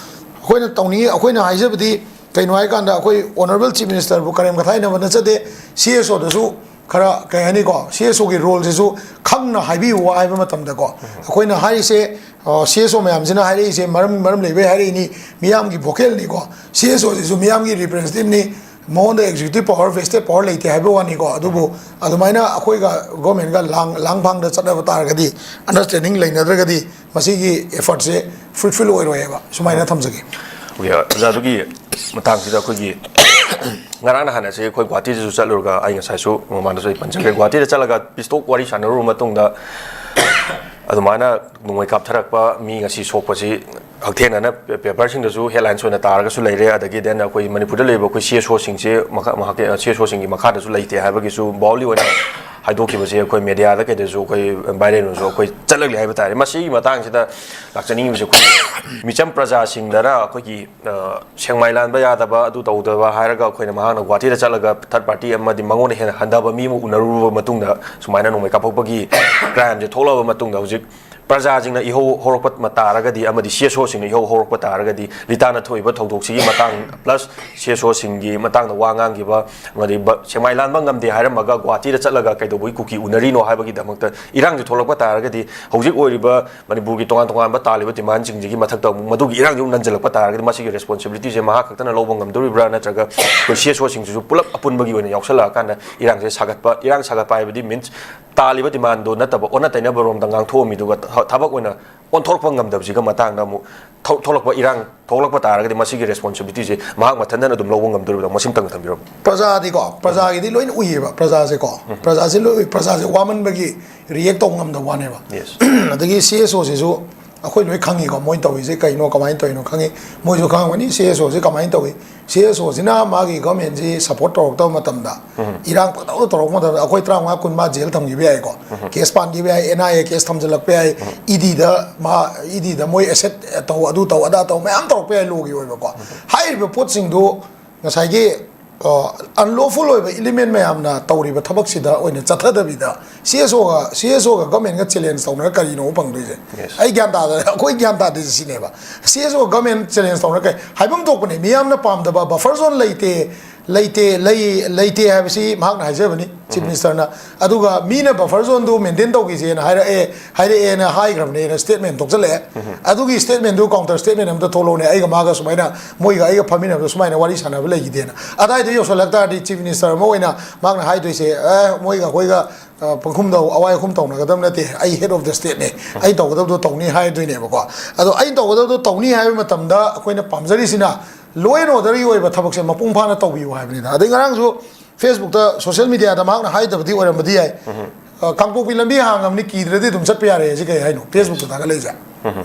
ꯑꯩꯈꯣꯏꯅ ꯇꯧꯅꯤꯡꯉꯤ, ꯑꯩꯈꯣꯏꯅ ꯍꯥꯏꯖꯕꯗꯤ ꯀꯩꯅꯣ ꯍꯥꯏꯀꯥꯟꯗ, ꯑꯩꯈꯣꯏ Honourable Chief Ministerꯕꯨ ꯀꯔꯦꯝ ꯀꯊꯥꯏꯅꯕ ꯅꯠꯆꯗꯦ, C S Oꯗꯁꯨ ꯈꯔ ꯀꯩ ꯍꯥꯏꯅꯤꯀꯣ, ꯁꯤ ꯑꯦꯁ ꯑꯣꯒꯤ ꯔꯣꯜꯁꯤꯁꯨ ꯈꯪꯅ ꯍꯥꯏꯕꯤꯌꯨ ꯍꯥꯏꯕ ꯃꯇꯝꯗꯀꯣ, ꯑꯩꯈꯣꯏꯅ ꯍꯥꯏꯔꯤꯁꯦ, ꯁꯤ ꯑꯦꯁ ꯑꯣ ꯃꯌꯥꯝꯁꯤꯅ ꯍꯥꯏꯔꯛꯏꯁꯦ ꯃꯔꯝ, ꯃꯔꯝ ꯂꯩꯕꯩ ꯍꯥꯏꯔꯛꯏꯅꯤ, ꯃꯤꯌꯥꯝꯒꯤ ꯚꯣꯀꯦꯜꯅꯤꯀꯣ, ꯁꯤ ꯑꯦꯁ ꯑꯣꯁꯤꯁꯨ ꯃꯤꯌꯥꯝꯒꯤ ꯔꯤꯄ꯭ꯔꯦꯖꯦꯟꯇꯦꯇꯤꯞꯅꯤ, ꯃꯉꯣꯟꯗ ꯑꯦꯛꯖꯤꯀ꯭ꯌꯨꯇꯤꯞ ꯄꯋꯥꯔ, ꯚꯦꯁꯇꯦꯠ ꯄꯋꯥꯔ ꯂꯩꯇꯦ ꯍꯥꯏꯕ ꯋꯥꯅꯤꯀꯣ꯫ ꯑꯗꯨꯕꯨ ꯑꯗꯨꯃꯥꯏꯅ ꯑꯩꯈꯣꯏꯒ ꯒꯣꯔꯃꯦꯟꯒ ꯂꯥꯡ, ꯂꯥꯡꯐꯥꯡꯗ ꯆꯠꯅꯕ ꯇꯥꯔꯒꯗꯤ, ꯑꯟꯗꯔꯁꯇꯦꯟꯗꯤꯡ ꯂꯩꯅꯗ꯭ꯔꯒꯗꯤ, ꯃꯁꯤꯒꯤ ꯑꯦꯐꯔꯠꯁꯦ ꯐ꯭ꯔꯨꯠꯐꯨꯜ ꯑꯣꯏꯔꯣꯏꯕ, ꯁꯨꯃꯥꯏꯅ ꯊꯝꯖꯒꯦ꯫ ꯑꯣꯀꯦ, ꯑꯣꯖꯥ, ꯑꯗꯨꯒꯤ ꯃꯇꯥꯡꯁꯤꯗ ꯑꯩꯈꯣꯏꯒꯤ ꯉꯔꯥꯡ ꯅꯍꯥꯟ ꯑꯁꯤ ꯑꯩꯈꯣꯏ ꯒꯨꯍꯥꯇꯤꯗꯁꯨ ꯆꯠꯂꯨꯔꯒ, ꯑꯩ ꯉꯁꯥꯏꯁꯨ ꯃꯃꯥꯡꯗꯁꯨ ꯑꯩ ꯄꯟꯖꯈ꯭ꯔꯦ, ꯒꯨꯍꯥꯇꯤꯗ ꯆꯠꯂꯒ ꯄꯤꯁ ꯇꯣꯛ ꯋꯥꯔꯤ ꯁꯥꯟꯅꯔꯨꯔꯕ ꯃꯇꯨꯡꯗ, ꯑꯗꯨꯃꯥꯏꯅ ꯅꯣꯡꯃꯩ ꯀꯥꯞꯊꯔꯛꯄ ꯃꯤ ꯉꯁꯤ ꯁꯣꯛꯄꯁꯤ ꯍꯛꯊꯦꯡꯅꯅ ꯄꯦꯄꯔꯁꯤꯡꯗꯁꯨ ꯍꯦꯗꯂꯥꯏꯟꯁ ꯑꯣꯏꯅ ꯇꯥꯔꯒꯁꯨ ꯂꯩꯔꯦ꯫ ꯑꯗꯒꯤ ꯗꯦꯟ ꯑꯩꯈꯣꯏ ꯃꯅꯤꯄꯨꯔꯗ ꯂꯩꯔꯤꯕ ꯑꯩꯈꯣꯏ ꯁꯤ ꯑꯦꯁ ꯑꯣꯁꯤꯡꯁꯦ ꯃꯈꯥ, ꯃꯍꯥꯛꯀꯤ ꯁꯤ ꯑꯦꯁ ꯑꯣꯁꯤꯡꯒꯤ ꯃꯈꯥꯗꯁꯨ ꯂꯩꯇꯦ ꯍꯥꯏꯕꯒꯤꯁꯨ ꯕꯥꯎꯂꯤ ꯑꯣꯏꯅ ꯍꯥꯏꯗꯣꯛꯈꯤꯕꯁꯦ ꯑꯩꯈꯣꯏ ꯃꯦꯗꯤꯌꯥꯗ ꯀꯩꯗꯁꯨ ꯑꯩꯈꯣꯏ ꯚꯥꯏꯔꯦꯜ ꯑꯣꯏꯅꯁꯨ ꯑꯩꯈꯣꯏ ꯆꯠꯂꯛꯂꯤ ꯍꯥꯏꯕ ꯇꯥꯔꯦ꯫ ꯃꯁꯤꯒꯤ ꯃꯇꯥꯡꯁꯤꯗ ꯂꯥꯛꯆꯅꯤꯡꯉꯤꯕꯁꯦ, ꯑꯩꯈꯣꯏ ꯃꯤꯆꯝ ꯄ꯭ꯔꯖꯥꯁꯤꯡꯗꯅ ꯑꯩꯈꯣꯏꯒꯤ, ꯑ, ꯁꯦꯡꯃꯥꯏ ꯂꯥꯟꯕ ꯌꯥꯗꯕ, ꯑꯗꯨ ꯇꯧꯗꯕ ꯍꯥꯏꯔꯒ ꯑꯩꯈꯣꯏꯅ ꯃꯍꯥꯛꯅ ꯒꯨꯍꯥꯇꯤꯗ ꯆꯠꯂꯒ ꯊꯥꯔꯠ ꯄꯥꯔꯇꯤ ꯑꯃꯗꯤ ꯃꯉꯣꯟꯗ ꯍꯦꯟꯅ ꯍꯟꯊꯕ ꯃꯤ ꯑꯃ ꯎꯅꯔꯨꯔꯕ ꯃꯇꯨꯡꯗ, ꯁꯨꯃꯥꯏꯅ ꯅꯣꯡꯃꯩ ꯀꯥꯞꯊꯣꯛꯄꯒꯤ ꯀ꯭ꯔꯥꯏꯝꯁꯦ ꯊꯣꯛꯂꯛꯑꯕ ꯃꯇꯨꯡꯗ, ꯍꯧꯖꯤꯛ ꯄ꯭ꯔꯖꯥꯁꯤꯡꯅ ꯏꯍꯧ ꯍꯧꯔꯛꯄ ꯃ-, ꯇꯥꯔꯒꯗꯤ, ꯑꯃꯗꯤ ꯁꯤ ꯑꯦꯁ ꯑꯣꯁꯤꯡꯅ ꯏꯍꯧ ꯍꯧꯔꯛꯄ ꯇꯥꯔꯒꯗꯤ, ꯂꯤꯇꯥꯟꯗ ꯊꯣꯛꯏꯕ ꯊꯧꯗꯣꯛꯁꯤꯒꯤ ꯃꯇꯥꯡ, ꯄ꯭ꯂꯁ ꯁꯤ ꯑꯦꯁ ꯑꯣꯁꯤꯡꯒꯤ ꯃꯇꯥꯡꯗ ꯋꯥ ꯉꯥꯡꯈꯤꯕ, ꯑꯃꯗꯤ ꯕ-, ꯁꯦꯡꯃꯥꯏ ꯂꯥꯟꯕ ꯉꯝꯗꯦ ꯍꯥꯏꯔꯝꯃꯒ ꯒꯨꯍꯥꯇꯤꯗ ꯆꯠꯂꯒ ꯀꯩꯗꯧꯕꯒꯤ ꯀꯨꯀꯤ ꯎꯅꯔꯤꯅꯣ ꯍꯥꯏꯕꯒꯤꯗꯃꯛꯇ ꯏꯔꯥꯡꯁꯦ ꯊꯣꯛꯂꯛꯄ ꯇꯥꯔꯒꯗꯤ, ꯍꯧꯖꯤꯛ ꯑꯣꯏꯔꯤꯕ ꯃꯅꯤꯄꯨꯔꯒꯤ ꯇꯣꯉꯥꯟ ꯇꯣꯉꯥꯟꯕ ꯇꯥꯜꯂꯤꯕ ꯗꯤꯃꯥꯟꯁꯤꯡꯁꯤꯒꯤ ꯃꯊꯛꯇ ꯑꯃꯨꯛ ꯃꯗꯨꯒꯤ ꯏꯔꯥꯡꯁꯤ ꯑꯃꯨꯛ ꯅꯟꯁꯤꯜꯂꯛꯄ ꯇꯥꯔꯒꯗꯤ, ꯃꯁꯤꯒꯤ ꯔꯦꯁꯄꯣꯟꯁꯤꯕꯤꯂꯤꯇꯤꯁꯦ ꯃꯍꯥꯛ ꯈꯛꯇꯅ ꯂꯧꯕ ꯉꯝꯗꯣꯔꯤꯕ꯭ꯔꯥ, ꯅꯠꯇ꯭ꯔꯒ ꯑꯩꯈꯣꯏ ꯁꯤ ꯑꯦꯁ ꯑꯣꯁꯤꯡꯁꯤꯁꯨ ꯄꯨꯂꯞ ꯑꯄꯨꯟꯕꯒꯤ ꯑꯣꯏꯅ ꯌꯥꯎꯁꯜꯂꯛꯑꯀꯥꯟꯗ ꯏꯔꯥꯡꯁꯦ ꯁꯥꯒꯠꯄ, ꯏꯔꯥꯡ ꯁꯥꯒꯠꯄ ꯍꯥꯏꯕꯗꯤ ꯃꯤꯟꯁ ꯇꯥꯜꯂꯤꯕ ꯗꯤꯃꯥꯟꯗꯣ ꯅꯠꯇꯕ, ꯑꯣꯟꯅ ꯇꯩꯅꯕꯔꯣꯝꯗ ꯉꯥꯡꯊꯣꯛꯑꯝꯃꯤꯗꯨꯒ ꯊ-, ꯊꯕꯛ ꯑꯣꯏꯅ ꯑꯣꯟꯊꯣꯔꯛꯄ ꯉꯝꯗꯕꯁꯤꯒ ꯃꯇꯥꯡꯗ ꯑꯃꯨꯛ ꯊꯣꯛ-, ꯊꯣꯛꯂꯛꯄ ꯏꯔꯥꯡ ꯊꯣꯛꯂꯛꯄ ꯇꯥꯔꯒꯗꯤ, ꯃꯁꯤꯒꯤ ꯔꯦꯁꯄꯣꯟꯁꯤꯕꯤꯂꯤꯇꯤꯁꯦ ꯃꯍꯥꯛ ꯃꯊꯟꯇꯅ ꯑꯗꯨꯝ ꯂꯧꯕ ꯉꯝꯗꯣꯔꯤꯕ꯭ꯔꯥ? ꯃꯁꯤꯝꯇꯪ ꯊꯝꯕꯤꯔꯝꯃꯨ꯫ ꯄ꯭ꯔꯖꯥꯗꯤꯀꯣ, ꯄ꯭ꯔꯖꯥꯒꯤꯗꯤ ꯂꯣꯏꯅ ꯎꯏꯌꯦꯕ, ꯄ꯭ꯔꯖꯥꯁꯦꯀꯣ, ꯄ꯭ꯔꯖꯥꯁꯦ ꯂꯣꯏ ꯎꯏ, ꯄ꯭ꯔꯖꯥꯁꯦ ꯋꯥꯃꯟꯕꯒꯤ ꯔꯤꯌꯦꯛ ꯇꯧꯕ ꯉꯝꯗꯕ ꯋꯥꯅꯦꯕ꯫ Yes. ꯑꯗꯒꯤ ꯁꯤ ꯑꯦꯁ ꯑꯣꯁꯤꯁꯨ ꯑꯩꯈꯣꯏ ꯂꯣꯏ ꯈꯪꯉꯤꯀꯣ, ꯃꯣꯏꯅ ꯇꯧꯔꯤꯁꯦ ꯀꯩꯅꯣ, ꯀꯃꯥꯏꯅ ꯇꯧꯔꯤꯅꯣ ꯈꯪꯉꯤ, ꯃꯣꯏꯁꯨ ꯈꯪꯉꯝꯒꯅꯤ ꯁꯤ ꯑꯦꯁ ꯑꯣꯁꯤ ꯀꯃꯥꯏꯅ ꯇꯧꯏ꯫ ꯁꯤ ꯑꯦꯁ ꯑꯣꯁꯤꯅ ꯃꯥꯒꯤ ꯒꯚꯔꯟꯃꯦꯟꯁꯤ ꯁꯞꯄꯣꯔꯠ ꯇꯧꯔꯛꯇꯕ ꯃꯇꯝꯗ, ꯏꯔꯥꯡ ꯄꯪꯇꯧꯗ ꯇꯧꯔꯛꯄ ꯃꯇꯝꯗ, ꯑꯩꯈꯣꯏ ꯇꯔꯥꯃꯉꯥ ꯀꯨꯟ ꯃꯥ ꯖꯦꯜ ꯊꯝꯈꯤꯕ ꯌꯥꯏꯀꯣ, ꯀꯦꯁ ꯄꯥꯟꯈꯤꯕ ꯌꯥꯏ, ꯑꯦꯟ ꯑꯥꯏ ꯑꯦ ꯀꯦꯁ ꯊꯝꯖꯤꯜꯂꯛꯄ ꯌꯥꯏ, ꯏ ꯗꯤꯗ ꯃꯥ, ꯏ ꯗꯤꯗ ꯃꯣꯏ ꯑꯦꯁꯦꯠ ꯇꯧ, ꯑꯗꯨ ꯇꯧ, ꯑꯗꯥ ꯇꯧ, ꯃꯌꯥꯝ ꯇꯧꯔꯛꯄ ꯌꯥꯏ ꯂꯣꯒꯤ ꯑꯣꯏꯕꯀꯣ꯫ ꯍꯥꯏꯔꯤꯕ ꯄꯣꯠꯁꯤꯡꯗꯨ ꯉꯁꯥꯏꯒꯤ ꯑꯟꯂꯣꯐꯨꯜ ꯑꯣꯏꯕ ꯏꯂꯤꯃꯦꯟ ꯃꯌꯥꯝꯅ ꯇꯧꯔꯤꯕ ꯊꯕꯛꯁꯤꯗ ꯑꯣꯏꯅ ꯆꯠꯊꯗꯕꯤꯗ, C S ꯑꯣꯒ, C S ꯑꯣꯒ ꯒꯚꯔꯟꯃꯦꯟꯒ challenge ꯇꯧꯅꯔ ꯀꯔꯤꯅꯣ ꯐꯪꯗꯣꯏꯁꯦ? Yes. ꯑꯩ ꯒ꯭ꯌꯥꯟ ꯇꯥꯗ, ꯑꯩꯈꯣꯏ ꯒ꯭ꯌꯥꯟ ꯇꯥꯗꯦ ꯁꯤꯅꯦꯕ꯫ ꯁꯤ ꯑꯦꯁ ꯑꯣꯒ ꯒꯚꯔꯟꯃꯦꯟ ꯆꯦꯂꯦꯟꯖ ꯇꯧꯅꯔ ꯀꯩ ꯍꯥꯏꯐꯝ ꯊꯣꯛꯄꯅꯦ? ꯃꯤꯌꯥꯝꯅ ꯄꯥꯝꯗꯕ ꯕꯐꯔ ꯖꯣꯟ ꯂꯩꯇꯦ, ꯂꯩꯇꯦ, ꯂꯩ-, ꯂꯩꯇꯦ ꯍꯥꯏꯕꯁꯤ ꯃꯍꯥꯛꯅ ꯍꯥꯏꯖꯕꯅꯤ, ꯆꯤꯐ ꯃꯤꯅꯤꯁꯇꯔꯅ꯫ ꯑꯗꯨꯒ ꯃꯤꯅ ꯕꯐꯔ ꯖꯣꯟꯗꯨ ꯃꯦꯟꯇꯦꯟ ꯇꯧꯈꯤꯁꯦꯅ ꯍꯥꯏꯔꯛꯑꯦ, ꯍꯥꯏꯔꯛꯑꯦꯅ ꯍꯥꯏꯈ꯭ꯔꯕꯅꯦꯅ ꯁ꯭ꯇꯦꯠꯃꯦꯟ ꯊꯣꯛꯆꯜꯂꯛꯑꯦ꯫ ꯑꯗꯨꯒꯤ ꯁ꯭ꯇꯦꯠꯃꯦꯟꯗꯨ ꯀꯥꯎꯟꯇꯔ ꯁ꯭ꯇꯦꯠꯃꯦꯟ ꯑꯝꯇ ꯊꯣꯛꯂꯛꯑꯣꯅꯦ, ꯑꯩꯒ ꯃꯥꯒ ꯁꯨꯃꯥꯏꯅ, ꯃꯣꯏꯒ ꯑꯩꯒ ꯐꯝꯃꯤꯟꯅꯕꯗ ꯁꯨꯃꯥꯏꯅ ꯋꯥꯔꯤ ꯁꯥꯟꯅꯕ ꯂꯩꯈꯤꯗꯦꯅ꯫ ꯑꯗꯥꯏꯗ ꯌꯧꯁꯜꯂꯛ ꯇꯥꯔꯗꯤ ꯆꯤꯐ ꯃꯤꯅꯤꯁꯇꯔ ꯑꯃ ꯑꯣꯏꯅ ꯃꯍꯥꯛꯅ ꯍꯥꯏꯗꯣꯏꯁꯦ, "ꯑꯦ, ꯃꯣꯏꯒ ꯑꯩꯈꯣꯏꯒ, ꯑ, ꯄꯨꯡꯈꯨꯝꯗ ꯑꯋꯥꯏ ꯑꯈꯨꯝ ꯇꯧꯅꯒꯗꯕ ꯅꯠꯇꯦ, ꯑꯩ head of the stateꯅꯦ, ꯑꯩ ꯇꯧꯒꯗꯕꯗꯣ ꯇꯧꯅꯤ" ꯍꯥꯏꯗꯣꯏꯅꯦꯕꯀꯣ꯫ ꯑꯗꯣ ꯑꯩ ꯇꯧꯒꯗꯕꯗꯣ ꯇꯧꯅꯤ ꯍꯥꯏꯕ ꯃꯇꯝꯗ ꯑꯩꯈꯣꯏꯅ ꯄꯥꯝꯖꯔꯤꯁꯤꯅ law and orderꯒꯤ ꯑꯣꯏꯕ ꯊꯕꯛꯁꯦ ꯃꯄꯨꯡ ꯐꯥꯅ ꯇꯧꯕꯤꯌꯨ ꯍꯥꯏꯕꯅꯤꯗ꯫ ꯑꯗꯩ ꯉꯔꯥꯡꯁꯨ Facebookꯇ, social mediaꯗ ꯃꯍꯥꯛꯅ ꯍꯥꯏꯗꯕꯗꯤ ꯑꯣꯏꯔꯝꯕꯗꯤ ꯌꯥꯏ, "ꯑ, ꯀꯥꯡꯄꯣꯛꯄꯤ ꯂꯝꯕꯤ ꯍꯥꯡꯉꯕꯅꯤ, ꯀꯤꯗ꯭ꯔꯗꯤ ꯑꯗꯨꯝ ꯆꯠꯄ ꯌꯥꯔꯦ" ꯍꯥꯏꯁꯤ ꯀꯩ ꯍꯥꯏꯅꯣ? Facebookꯇ ꯊꯥꯒꯠꯂꯛꯏꯁꯦ꯫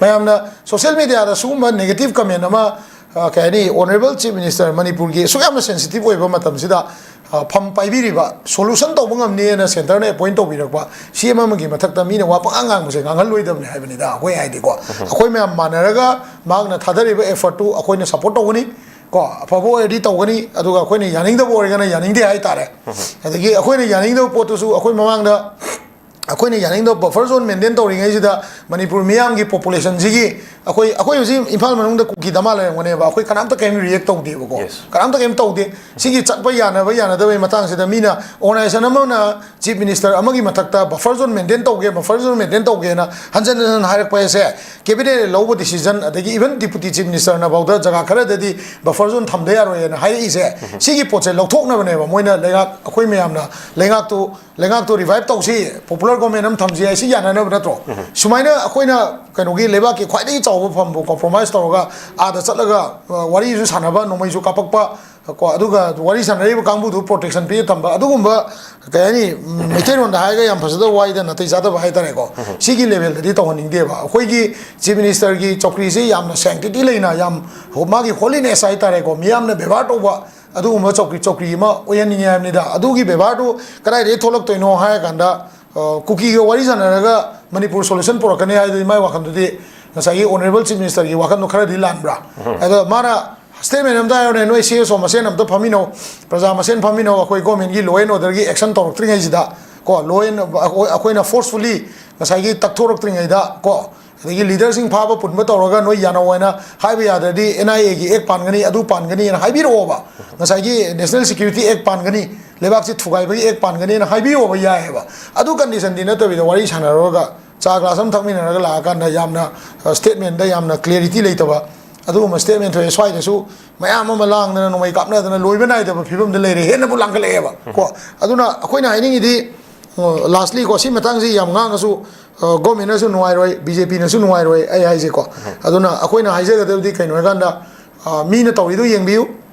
ꯃꯌꯥꯝꯅ social mediaꯗ ꯁꯤꯒꯨꯝꯕ negative comment ꯑꯃ, ꯑ, ꯀꯩ ꯍꯥꯏꯅꯤ, Honourable Chief Minister ꯃꯅꯤꯄꯨꯔꯒꯤ ꯑꯁꯨꯛ ꯌꯥꯝꯅ sensitive ꯑꯣꯏꯕ ꯃꯇꯝꯁꯤꯗ, ꯑ, ꯐꯝ ꯄꯥꯏꯕꯤꯔꯤꯕ, solution ꯇꯧꯕ ꯉꯝꯅꯤꯅ centreꯅ appoint ꯇꯧꯕꯤꯔꯛꯄ CM ꯑꯃꯒꯤ ꯃꯊꯛꯇ ꯃꯤꯅ ꯋꯥ ꯄꯉꯥꯡ ꯉꯥꯡꯕꯁꯦ ꯉꯥꯡꯍꯜꯂꯣꯏꯗꯕꯅꯤ ꯍꯥꯏꯕꯅꯤꯗ꯫ ꯑꯩꯈꯣꯏ ꯍꯥꯏꯗꯤꯀꯣ, ꯑꯩꯈꯣꯏ ꯃꯌꯥꯝ ꯃꯥꯟꯅꯔꯒ ꯃꯍꯥꯛꯅ ꯊꯥꯗꯔꯤꯕ effortꯇꯨ ꯑꯩꯈꯣꯏꯅ support ꯇꯧꯒꯅꯤ꯫ ꯀꯣ, ꯑꯐꯕ ꯑꯣꯏꯔꯗꯤ ꯇꯧꯒꯅꯤ, ꯑꯗꯨꯒ ꯑꯩꯈꯣꯏꯅ ꯌꯥꯅꯤꯡꯗꯕ ꯑꯣꯏꯔꯒꯅ ꯌꯥꯅꯤꯡꯗꯦ ꯍꯥꯏꯇꯥꯔꯦ꯫ ꯑꯗꯒꯤ ꯑꯩꯈꯣꯏꯅ ꯌꯥꯅꯤꯡꯗꯕ ꯄꯣꯠꯇꯨꯁꯨ ꯑꯩꯈꯣꯏ ꯃꯃꯥꯡꯗ, ꯑꯩꯈꯣꯏꯅ ꯌꯥꯅꯤꯡꯗꯕ buffer zone maintain ꯇꯧꯔꯤꯉꯩꯁꯤꯗ ꯃꯅꯤꯄꯨꯔ ꯃꯤꯌꯥꯝꯒꯤ populationꯁꯤꯒꯤ, ꯑꯩꯈꯣꯏ, ꯑꯩꯈꯣꯏ ꯍꯧꯖꯤꯛ ꯏꯝꯐꯥꯜ ꯃꯅꯨꯡꯗ ꯀꯨꯀꯤ ꯗꯃꯥ ꯂꯩꯔꯝꯒꯅꯦꯕ, ꯑꯩꯈꯣꯏ ꯀꯅꯥꯝꯇ ꯀꯔꯤꯝ react ꯇꯧꯗꯦꯕꯀꯣ꯫ Yes. ꯀꯅꯥꯝꯇ ꯀꯔꯤꯝ ꯇꯧꯗꯦ꯫ ꯁꯤꯒꯤ ꯆꯠꯄ ꯌꯥꯅꯕ ꯌꯥꯅꯗꯕꯒꯤ ꯃꯇꯥꯡꯁꯤꯗ ꯃꯤꯅ, organization ꯑꯃꯅ Chief Minister ꯑꯃꯒꯤ ꯃꯊꯛꯇ buffer zone maintain ꯇꯧꯒꯦ, buffer zone maintain ꯇꯧꯒꯦꯅ ꯍꯟꯖꯟ ꯍꯟꯖꯟ ꯍꯥꯏꯔꯛꯄ ꯍꯥꯏꯁꯦ, cabinet ꯂꯧꯕ decision, ꯑꯗꯒꯤ even Deputy Chief Ministerꯅ ꯐꯥꯎꯗ ꯖꯒꯥ ꯈꯔꯗꯗꯤ buffer zone ꯊꯝꯗ ꯌꯥꯔꯣꯏꯅ ꯍꯥꯏꯔꯛꯏꯁꯦ, ꯁꯤꯒꯤ ꯄꯣꯠꯁꯦ ꯂꯧꯊꯣꯛꯅꯕꯅꯦꯕ꯫ ꯃꯣꯏꯅ ꯂꯩꯉꯥꯛ, ꯑꯩꯈꯣꯏ ꯃꯌꯥꯝꯅ ꯂꯩꯉꯥꯛꯇꯨ, ꯂꯩꯉꯥꯛꯇꯨ revive ꯇꯧꯁꯤ, popular government ꯑꯃ ꯊꯝꯁꯤ ꯍꯥꯏꯁꯤ ꯌꯥꯅꯅꯕ ꯅꯠꯇ꯭ꯔꯣ? ꯁꯨꯃꯥꯏꯅ ꯑꯩꯈꯣꯏꯅ ꯀꯩꯅꯣꯒꯤ ꯂꯩꯕꯥꯛꯀꯤ ꯈ꯭ꯋꯥꯏꯗꯒꯤ ꯆꯥꯎꯕ ꯐꯝꯕꯨ compromise ꯇꯧꯔꯒ ꯑꯥꯗ ꯆꯠꯂꯒ, ꯑ, ꯋꯥꯔꯤꯁꯨ ꯁꯥꯟꯅꯕ, ꯅꯣꯡꯃꯩꯁꯨ ꯀꯥꯞꯄꯛꯄ, ꯀꯣ, ꯑꯗꯨꯒ ꯋꯥꯔꯤ ꯁꯥꯟꯅꯔꯤꯕ ꯀꯥꯡꯕꯨꯗꯨ protection ꯄꯤꯔ ꯊꯝꯕ, ꯑꯗꯨꯒꯨꯝꯕ, ꯀꯩ ꯍꯥꯏꯅꯤ, ꯎꯝ, ꯃꯩꯇꯩꯂꯣꯟꯗ ꯍꯥꯏꯔꯒ ꯌꯥꯝ ꯐꯖꯗꯕ ꯋꯥꯍꯩꯗ ꯅꯥꯇꯩ ꯆꯥꯗꯕ ꯍꯥꯏꯇꯥꯔꯦꯀꯣ꯫ ꯁꯤꯒꯤ levelꯗꯗꯤ ꯇꯧꯍꯟꯅꯤꯡꯗꯦꯕ꯫ ꯑꯩꯈꯣꯏꯒꯤ Chief Ministerꯒꯤ ꯆꯧꯀ꯭ꯔꯤꯁꯤ ꯌꯥꯝꯅ sanctity ꯂꯩꯅ, ꯌꯥꯝ ꯃꯥꯒꯤ holiness ꯍꯥꯏꯇꯥꯔꯦꯀꯣ, ꯃꯤꯌꯥꯝꯅ ꯕꯦꯕꯥꯔ ꯇꯧꯕ ꯑꯗꯨꯒꯨꯝꯕ ꯆꯧꯀ꯭ꯔꯤ, ꯆꯧꯀ꯭ꯔꯤ ꯑꯃ ꯑꯣꯏꯍꯟꯅꯤꯡꯉꯦ ꯍꯥꯏꯕꯅꯤꯗ꯫ ꯑꯗꯨꯒꯤ ꯕꯦꯕꯥꯔꯗꯨ ꯀꯗꯥꯏꯗꯒꯤ ꯊꯣꯛꯂꯛꯇꯣꯏꯅꯣ ꯍꯥꯏꯔ ꯀꯥꯟꯗ, ꯑ, ꯀꯨꯀꯤꯒ ꯋꯥꯔꯤ ꯁꯥꯟꯅꯔꯒ ꯃꯅꯤꯄꯨꯔ solution ꯄꯨꯔꯛꯀꯅꯤ ꯍꯥꯏꯗꯨꯗꯤ ꯃꯥꯏ ꯋꯥꯈꯜꯗꯨꯗꯤ ꯉꯁꯥꯏꯒꯤ Honourable Chief Ministerꯒꯤ ꯋꯥꯈꯜꯗꯣ ꯈꯔꯗꯤ ꯂꯥꯟꯕ꯭ꯔꯥ? ꯑꯗꯣ ꯃꯥꯅ statement ꯑꯝꯇ ꯍꯥꯏꯔꯣꯅꯦ, ꯅꯣꯏ CSO ꯃꯁꯦꯟ ꯑꯝꯇ ꯐꯝꯃꯤꯟꯅꯧ, ꯄ꯭ꯔꯖꯥ ꯃꯁꯦꯟ ꯐꯝꯃꯤꯟꯅꯧ, ꯑꯩꯈꯣꯏ governmentꯀꯤ law and orderꯒꯤ action ꯇꯧꯔꯛꯇ꯭ꯔꯤꯉꯩꯁꯤꯗ, ꯀꯣ, law and, ꯑꯩꯈꯣꯏ-, ꯑꯩꯈꯣꯏꯅ forcefully ꯉꯁꯥꯏꯒꯤ ꯇꯛꯊꯣꯔꯛꯇ꯭ꯔꯤꯉꯩꯗ, ꯀꯣ, ꯑꯗꯒꯤ ꯂꯤꯗꯔꯁꯤꯡ ꯐꯥꯕ ꯄꯨꯟꯕ ꯇꯧꯔꯒ ꯅꯣꯏ ꯌꯥꯅꯧ ꯍꯥꯏꯅ ꯍꯥꯏꯕ ꯌꯥꯗ꯭ꯔꯗꯤ ꯑꯦꯟ ꯑꯥꯏ ꯑꯦꯒꯤ ꯑꯦꯛ ꯄꯥꯟꯒꯅꯤ, ꯑꯗꯨ ꯄꯥꯟꯒꯅꯤꯅ ꯍꯥꯏꯕꯤꯔꯛꯑꯣꯕ꯫ ꯉꯁꯥꯏꯒꯤ ꯅꯦꯁꯅꯦꯜ ꯁꯦꯀ꯭ꯌꯨꯔꯤꯇꯤ ꯑꯦꯛ ꯄꯥꯟꯒꯅꯤ, ꯂꯩꯕꯥꯛꯁꯤ ꯊꯨꯒꯥꯏꯕꯒꯤ ꯑꯦꯛ ꯄꯥꯟꯒꯅꯤꯅ ꯍꯥꯏꯕꯤꯔꯛꯑꯣꯕ, ꯌꯥꯏꯑꯕ꯫ ꯑꯗꯨ ꯀꯟꯗꯤꯁꯟꯗꯤ ꯅꯠꯇꯕꯤꯗ ꯋꯥꯔꯤ ꯁꯥꯟꯅꯔꯨꯔꯒ ꯆꯥ ꯒ꯭ꯂꯥꯁ ꯑꯃ ꯊꯛꯃꯤꯟꯅꯔꯒ ꯂꯥꯛꯑꯀꯥꯟꯗ ꯌꯥꯝꯅ ꯁ꯭ꯇꯦꯠꯃꯦꯟꯗ ꯌꯥꯝꯅ ꯀ꯭ꯂꯦꯔꯤꯇꯤ ꯂꯩꯇꯕ ꯑꯗꯨꯒꯨꯝꯕ ꯁ꯭ꯇꯦꯠꯃꯦꯟ ꯊꯣꯛꯑꯦ꯫ ꯁ꯭ꯋꯥꯏꯗꯁꯨ ꯃꯌꯥꯝ ꯑꯃ ꯂꯥꯡꯗꯅ ꯅꯣꯡꯃꯩ ꯀꯥꯞꯅꯗꯅ ꯂꯣꯏꯕ ꯅꯥꯏꯗꯕ ꯐꯤꯕꯝꯗ ꯂꯩꯔꯦ, ꯍꯦꯟꯅꯕꯨ ꯂꯥꯡꯈꯠꯂꯛꯑꯦꯕ ꯀꯣ꯫ ꯑꯗꯨꯅ ꯑꯩꯈꯣꯏꯅ ꯍꯥꯏꯅꯤꯡꯉꯤꯗꯤ, ꯂꯥꯁꯂꯤ ꯀꯣ, ꯁꯤ ꯃꯇꯥꯡꯁꯤ ꯌꯥꯝ ꯉꯥꯡꯉꯁꯨ ꯒꯣꯔꯃꯦꯟꯅꯁꯨ ꯅꯨꯡꯉꯥꯏꯔꯣꯏ, ꯕꯤ ꯖꯦ ꯄꯤꯅꯁꯨ ꯅꯨꯡꯉꯥꯏꯔꯣꯏ ꯑꯩ ꯍꯥꯏꯁꯦꯀꯣ꯫ ꯑꯗꯨꯅ ꯑꯩꯈꯣꯏꯅ ꯍꯥꯏꯖꯒꯗꯕꯗꯤ ꯀꯩꯅꯣ ꯍꯥꯏꯀꯥꯟꯗ, ꯑ, ꯃꯤꯅ ꯇꯧꯔꯤꯗꯣ ꯌꯦꯡꯕꯤꯌꯨ,